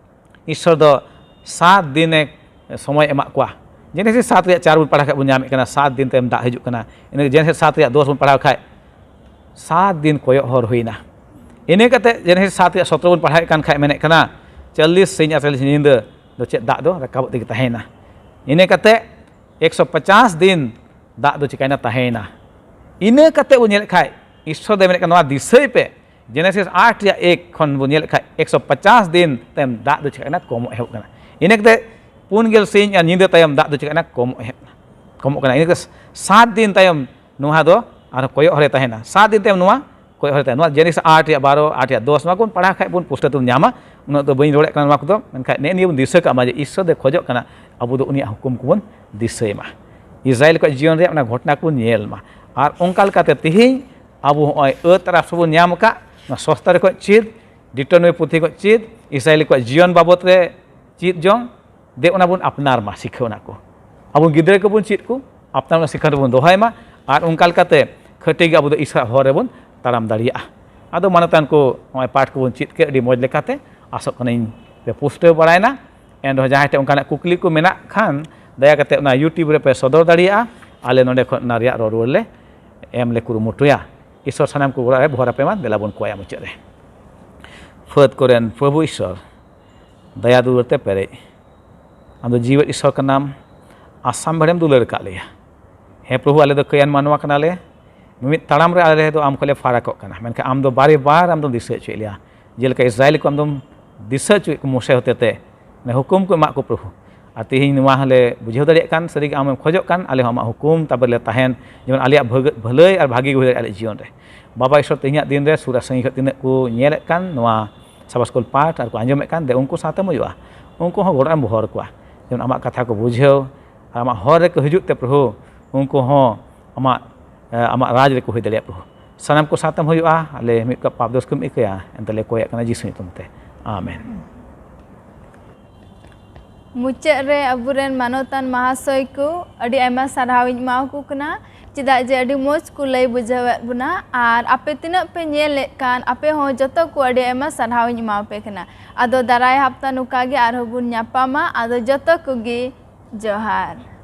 ᱤᱥᱥᱚᱨ ᱫᱚ ᱥᱟᱛ ᱫᱤᱱᱮ ᱥᱚᱢᱚᱭ ᱮᱢᱟᱜ ᱠᱚᱣᱟ᱾ ᱡᱮᱱᱮᱥᱤᱥ ᱥᱟᱛ ᱨᱮᱭᱟᱜ ᱪᱟᱨ ᱵᱚᱱ ᱯᱟᱲᱦᱟᱣ ᱠᱷᱟᱡ ᱵᱚᱱ ᱧᱟᱢᱮᱫ ᱠᱟᱱᱟ, ᱥᱟᱛ ᱫᱤᱱ ᱛᱟᱭᱚᱢ ᱫᱟᱜ ᱦᱤᱡᱩᱜ ᱠᱟᱱᱟ᱾ ᱤᱱᱟᱹ ᱡᱮᱱᱮᱥᱤᱥ ᱥᱟᱛ ᱨᱮᱭᱟᱜ ᱫᱚᱥ ᱵᱚᱱ ᱯᱟᱲᱦᱟᱣ ᱠᱷᱟᱡ, ᱥᱟᱛ ᱫᱤᱱ ᱠᱚᱭᱚᱜ ᱦᱚᱨ ᱦᱩᱭᱱᱟ᱾ ᱤᱱᱟᱹ ᱠᱟᱛᱮ ᱡᱮᱱᱮᱥᱤᱥ ᱥᱟᱛ ᱨᱮᱭᱟᱜ ᱥᱚᱛᱨᱚ ᱵᱚᱱ ᱯᱟᱲᱦᱟᱣᱮᱫ ᱠᱟᱱ ᱠᱷᱟᱡ ᱢᱮᱱᱮᱫ ᱠᱟᱱᱟ, ᱪᱚᱞᱞᱤᱥ ᱥᱤᱧ ᱟᱨ ᱪᱚᱞᱞᱤᱥ ᱧᱤᱫᱟᱹ ᱫᱚ ᱪᱮᱫ ᱫᱟᱜ ᱫᱚ ᱨᱟᱠᱟᱵᱚᱜ ᱛᱮᱜᱮ ᱛᱟᱦᱮᱸᱭᱮᱱᱟ᱾ ᱤᱱᱟᱹ ᱠᱟᱛᱮ ᱮᱠᱥᱚ ᱯᱚᱪᱟᱥ ᱫᱤᱱ ᱫᱟᱜ ᱫᱚ ᱪᱤᱠᱟᱭᱱᱟ? ᱛᱟᱦᱮᱸᱭᱮᱱᱟ᱾ ᱤᱱᱟᱹ ᱠᱟᱛᱮ ᱵᱚᱱ ᱧᱮᱞᱮᱫ ᱠᱷᱟᱡ, ᱤᱥᱥᱚᱨ ᱫᱚᱭ ᱢᱮᱱᱮᱫ ᱠᱟᱱᱟ, ᱱᱚᱣᱟ ᱫᱤᱥᱟᱹᱭ ᱯᱮ, ᱡᱮᱱᱮᱥᱤᱥ ᱟᱴ ᱨᱮᱭᱟᱜ ᱮᱠ ᱠᱷᱚᱱ ᱵᱚᱱ ᱧᱮᱞᱮᱫ ᱠᱷᱟᱡ, ᱮᱠᱥᱚ ᱯᱚᱪᱟᱥ ᱫᱤᱱ ᱛᱟᱭᱚᱢ ᱫᱟᱜ ᱫᱚ ᱪᱤᱠᱟᱹᱜ ᱠᱟᱱᱟ? ᱠᱚᱢᱚᱜ ᱮᱦᱚᱵ ᱠᱟᱱᱟ᱾ ᱤᱱᱟᱹ ᱠᱟᱛᱮ ᱯᱩᱱ ᱜᱮᱞ ᱥᱤᱧ ᱟᱨ ᱧᱤᱫᱟᱹ ᱛᱟᱭᱚᱢ ᱫᱟᱜ ᱫᱚ ᱪᱤᱠᱟᱹᱜ ᱠᱟᱱᱟ? ᱠᱚᱢᱚᱜ ᱮᱦᱚᱵ ᱠᱟᱱᱟ, ᱠᱚᱢᱚᱜ ᱠᱟᱱᱟ᱾ ᱤᱱᱟᱹ ᱠᱟᱛᱮ ᱥᱟᱛ ᱫᱤᱱ ᱛᱟᱭᱚᱢ ᱱᱚᱣᱟ ᱫᱚ ᱟᱨᱦᱚᱸ ᱠᱚᱭᱚᱜ ᱦᱚᱨᱮ ᱛᱟᱦᱮᱱᱟ᱾ ᱥᱟᱛ ᱫᱤᱱ ᱛᱟᱭᱚᱢ ᱱᱚᱣᱟ ᱠᱚᱭᱚᱜ ᱦᱚᱨᱮ ᱛᱟᱦᱮᱱᱟ᱾ ᱱᱚᱣᱟ ᱡᱮᱱᱮᱥᱤᱥ ᱟᱴ ᱨᱮᱭᱟᱜ ᱵᱟᱨᱚ, ᱟᱴ ᱨᱮᱭᱟᱜ ᱫᱚᱥ, ᱱᱚᱣᱟ ᱠᱚᱵᱚᱱ ᱯᱟᱲᱦᱟᱣ ᱠᱷᱟᱡ ᱵᱚᱱ ᱯᱩᱥᱴᱟᱹᱣ ᱛᱮᱵᱚᱱ ᱧᱟᱢᱟ᱾ ᱩᱱᱟᱹᱜ ᱫᱚ ᱵᱟᱹᱧ ᱨᱚᱲᱮᱫ ᱠᱟᱱᱟ ᱱᱚᱣᱟ ᱠᱚᱫᱚ, ᱢᱮᱱᱠᱷᱟᱱ ᱱᱮᱜᱼᱮ ᱱᱤᱭᱟᱹ ᱵᱚᱱ ᱫᱤᱥᱟᱹ ᱠᱟᱜ ᱢᱟ ᱡᱮ ᱤᱥᱥᱚᱨ ᱫᱚᱭ ᱠᱷᱚᱡᱚᱜ ᱠᱟᱱᱟ ᱟᱵᱚ ᱫᱚ ᱩᱱᱤᱭᱟᱜ ᱦᱩᱠᱩᱢ ᱠᱚᱵᱚᱱ ᱫᱤᱥᱟᱹᱭ ᱢᱟ, ᱤᱥᱨᱟᱭᱮᱞ ᱠᱚᱣᱟᱜ ᱡᱤᱭᱚᱱ ᱨᱮᱭᱟᱜ ᱚᱱᱟ ᱜᱷᱚᱴᱚᱱᱟ ᱠᱚᱵᱚᱱ ᱧᱮᱞ ᱢᱟ᱾ ᱟᱨ ᱚᱱᱠᱟ ᱞᱮᱠᱟᱛᱮ ᱛᱮᱦᱮᱧ ᱟᱵᱚ ᱦᱚᱸᱜᱼᱚᱭ ᱟᱹᱛ ᱨᱟᱥᱴᱨᱚ ᱵᱚᱱ ᱧᱟᱢ ᱟᱠᱟᱫ, ᱱᱚᱣᱟ ᱥᱚᱥᱛᱟ ᱨᱮ ᱠᱷᱚᱡ ᱪᱮᱫ, ᱰᱤᱴᱳᱱᱚᱢᱤ ᱯᱩᱛᱷᱤ ᱠᱷᱚᱡ ᱪᱮᱫ, ᱤᱥᱨᱟᱭᱮᱞ ᱠᱚᱣᱟᱜ ᱡᱤᱭᱚᱱ ᱵᱟᱵᱚᱫ ᱨᱮ ᱪᱮᱫ ᱡᱚᱝ, ᱫᱮ ᱚᱱᱟ ᱵᱚᱱ ᱟᱯᱱᱟᱨ ᱢᱟ, ᱥᱤᱠᱷᱟᱹᱣ ᱚᱱᱟ ᱠᱚ᱾ ᱟᱵᱚ ᱜᱤᱫᱽᱨᱟᱹ ᱠᱚᱵᱚᱱ ᱪᱮᱫ ᱠᱚ, ᱟᱯᱱᱟᱨ ᱚᱱᱟ ᱥᱤᱠᱷᱟᱹᱣ ᱨᱮᱵᱚᱱ ᱫᱚᱦᱚᱭ ᱢᱟ᱾ ᱟᱨ ᱚᱱᱠᱟ ᱞᱮᱠᱟᱛᱮ ᱠᱷᱟᱹᱴᱤ ᱜᱮ ᱟᱵᱚ ᱫᱚ ᱤᱥᱨᱟᱭᱮᱞ ᱦᱚᱨ ᱨᱮᱵᱚᱱ ᱛᱟᱲᱟᱢ ᱫᱟᱲᱮᱭᱟᱜᱼᱟ᱾ ᱟᱫᱚ ᱢᱟᱱᱚᱛᱟᱱ ᱠᱚ, ᱱᱚᱜᱼᱚᱭ ᱯᱟᱴ ᱠᱚᱵᱚᱱ ᱪᱮᱫ ᱠᱮᱫ, ᱟᱹᱰᱤ ᱢᱚᱡᱽ ᱞᱮᱠᱟᱛᱮ, ᱟᱥᱚᱜ ᱠᱟᱹᱱᱟᱹᱧ ᱯᱮ ᱯᱩᱥᱴᱟᱹᱣ ᱵᱟᱲᱟᱭᱮᱱᱟ᱾ ᱮᱱ ᱨᱮᱦᱚᱸ ᱡᱟᱦᱟᱸᱭ ᱴᱷᱮᱱ ᱚᱱᱠᱟᱱᱟᱜ ᱠᱩᱠᱞᱤ ᱠᱚ ᱢᱮᱱᱟᱜ ᱠᱷᱟᱱ, ᱫᱟᱭᱟ ᱠᱟᱛᱮ ᱚᱱᱟ YouTube ᱨᱮᱯᱮ ᱥᱚᱫᱚᱨ ᱫᱟᱲᱮᱭᱟᱜᱼᱟ᱾ ᱟᱞᱮ ᱱᱚᱰᱮ ᱠᱷᱚᱱ ᱚᱱᱟ ᱨᱮᱭᱟᱜ ᱨᱚᱲ ᱨᱩᱣᱟᱹᱲ ᱞᱮ ᱮᱢ ᱞᱮ ᱠᱩᱨᱩᱢᱩᱴᱩᱭᱟ᱾ ᱤᱥᱚᱨ ᱥᱟᱱᱟᱢ ᱠᱚ ᱜᱚᱲᱚ ᱨᱮ ᱵᱷᱚᱨ ᱟᱯᱮ ᱢᱟ᱾ ᱫᱮᱞᱟ ᱵᱚᱱ ᱠᱚᱭᱟ ᱢᱩᱪᱟᱹᱫ ᱨᱮ᱾ ᱯᱷᱟᱹᱫ ᱠᱚᱨᱮᱱ ᱯᱨᱚᱵᱷᱩ ᱤᱥᱚᱨ, ᱫᱟᱭᱟ ᱫᱩᱞᱟᱹᱲ ᱛᱮ ᱯᱮᱨᱮᱡ, ᱟᱢ ᱫᱚ ᱡᱤᱣᱮᱫ ᱤᱥᱚᱨ ᱠᱟᱱᱟᱢ᱾ ᱟᱥᱟᱢ ᱵᱷᱮᱲᱮᱢ ᱫᱩᱞᱟᱹᱲ ᱟᱠᱟᱫ ᱞᱮᱭᱟ᱾ ᱦᱮᱸ ᱯᱨᱚᱵᱷᱩ, ᱟᱞᱮ ᱫᱚ ᱠᱟᱹᱭᱟᱱ ᱢᱟᱱᱣᱟ ᱠᱟᱱᱟᱞᱮ᱾ ᱢᱤᱢᱤᱫ ᱛᱟᱲᱟᱢ ᱨᱮ ᱟᱞᱮ ᱫᱚ ᱟᱢ ᱠᱷᱚᱱ ᱞᱮ ᱯᱷᱟᱨᱟᱠᱚᱜ ᱠᱟᱱᱟ, ᱢᱮᱱᱠᱷᱟᱱ ᱟᱢ ᱫᱚ ᱵᱟᱨᱮ ᱵᱟᱨ ᱟᱢ ᱫᱚᱢ ᱫᱤᱥᱟᱹ ᱦᱚᱪᱚᱭᱮᱫ ᱞᱮᱭᱟ᱾ ᱡᱮᱞᱮᱠᱟ ᱤᱥᱨᱟᱭᱮᱞ ᱠᱚ ᱟᱢ ᱫᱚᱢ ᱫᱤᱥᱟᱹ ᱦᱚᱪᱚᱭᱮᱫ ᱠᱚ ᱢᱳᱥᱮ ᱦᱚᱛᱮᱛᱮ, ᱚᱱᱮ ᱦᱩᱠᱩᱢ ᱠᱚ ᱮᱢᱟᱜ ᱠᱚ ᱯᱨᱚᱵᱷᱩ᱾ ᱟᱨ ᱛᱮᱦᱮᱧ ᱱᱚᱣᱟ ᱦᱚᱸᱞᱮ ᱵᱩᱡᱷᱟᱹᱣ ᱫᱟᱲᱮᱭᱟᱜ ᱠᱟᱱ, ᱥᱟᱹᱨᱤᱜᱮ ᱟᱢᱮᱢ ᱠᱷᱚᱡᱚᱜ ᱠᱟᱱ, ᱟᱞᱮ ᱦᱚᱸ ᱟᱢᱟᱜ ᱦᱩᱠᱩᱢ ᱛᱟᱵᱮ ᱞᱮ ᱛᱟᱦᱮᱱ, ᱡᱮᱢᱚᱱ ᱟᱞᱮᱭᱟᱜ ᱵᱷᱟᱹᱜᱟᱹ-, ᱵᱷᱟᱹᱞᱟᱹᱭ ᱟᱨ ᱵᱷᱟᱹᱜᱤ ᱜᱮ ᱦᱩᱭ ᱫᱟᱲᱮᱭᱟᱜᱼᱟ ᱟᱞᱮ ᱡᱤᱭᱚᱱ ᱨᱮ᱾ ᱵᱟᱵᱟ ᱤᱥᱚᱨ, ᱛᱮᱦᱮᱧᱟᱜ ᱫᱤᱱ ᱨᱮ ᱥᱩᱨ ᱟᱨ ᱥᱟᱺᱜᱤᱧ ᱠᱷᱚᱱ ᱛᱤᱱᱟᱹᱜ ᱠᱚ ᱧᱮᱞᱮᱫ ᱠᱟᱱ ᱱᱚᱣᱟ ᱥᱟᱵᱟ ᱥᱠᱩᱞ ᱯᱟᱴᱷ ᱟᱨ ᱠᱚ ᱟᱸᱡᱚᱢᱮᱫ ᱠᱟᱱ, ᱫᱮ ᱩᱱᱠᱩ ᱥᱟᱶᱛᱮᱢ ᱦᱩᱭᱩᱜᱼᱟ, ᱩᱱᱠᱩ ᱦᱚᱸ ᱜᱚᱲᱚ ᱮᱢ ᱵᱚᱦᱚᱨ ᱠᱚᱣᱟ, ᱡᱮᱢᱚᱱ ᱟᱢᱟᱜ ᱠᱟᱛᱷᱟ ᱠᱚ ᱵᱩᱡᱷᱟᱹᱣ ᱟᱨ ᱟᱢᱟᱜ ᱦᱚᱨ ᱨᱮᱠᱚ ᱦᱤᱡᱩᱜ ᱛᱮ ᱯᱨᱚᱵᱷᱩ, ᱩᱱᱠᱩ ᱦᱚᱸ ᱟᱢᱟᱜ, ᱮ, ᱟᱢᱟᱜ ᱨᱟᱡᱽ ᱨᱮᱠᱚ ᱦᱩᱭ ᱫᱟᱲᱮᱭᱟᱜᱼᱟ ᱯᱨᱚᱵᱷᱩ᱾ ᱥᱟᱱᱟᱢ ᱠᱚ ᱥᱟᱶᱛᱮᱢ ᱦᱩᱭᱩᱜᱼᱟ, ᱟᱞᱮ ᱢᱤᱫ ᱠᱚ ᱯᱟᱯ ᱫᱳᱥ ᱠᱚᱢ ᱤᱠᱟᱹᱭᱟ, ᱮᱱᱛᱮ ᱞᱮ ᱠᱚᱭᱮᱫ ᱠᱟᱱᱟ ᱡᱤᱥᱩ ᱧᱩᱛᱩᱢ ᱛᱮ, ᱟᱢᱮᱱ᱾ ᱢᱩᱪᱟᱹᱫ ᱨᱮ ᱟᱵᱚᱨᱮᱱ ᱢᱟᱱᱚᱛᱟᱱ ᱢᱟᱦᱟᱥᱚᱭ ᱠᱚ ᱟᱹᱰᱤ ᱟᱭᱢᱟ ᱥᱟᱨᱦᱟᱣ ᱤᱧ ᱮᱢᱟ ᱠᱚ ᱠᱟᱱᱟ, ᱪᱮᱫᱟᱜ ᱡᱮ ᱟᱹᱰᱤ ᱢᱚᱡᱽ ᱠᱚ ᱞᱟᱹᱭ ᱵᱩᱡᱷᱟᱹᱣᱮᱫ ᱵᱚᱱᱟ᱾ ᱟᱨ ᱟᱯᱮ ᱛᱤᱱᱟᱹᱜ ᱯᱮ ᱧᱮᱞᱮᱫ ᱠᱟᱱ, ᱟᱯᱮ ᱦᱚᱸ ᱡᱚᱛᱚ ᱠᱚ ᱟᱹᱰᱤ ᱟᱭᱢᱟ ᱥᱟᱨᱦᱟᱣ ᱤᱧ ᱮᱢᱟ ᱯᱮ ᱠᱟᱱᱟ᱾ ᱟᱫᱚ ᱫᱟᱨᱟᱭ ᱦᱟᱯᱛᱟ ᱱᱚᱝᱠᱟ ᱜᱮ ᱟᱨᱦᱚᱸ ᱵᱚᱱ ᱧᱟᱯᱟᱢᱟ᱾ ᱟᱫᱚ ᱡᱚᱛᱚ ᱠᱚᱜᱮ ᱡᱚᱦᱟᱨ᱾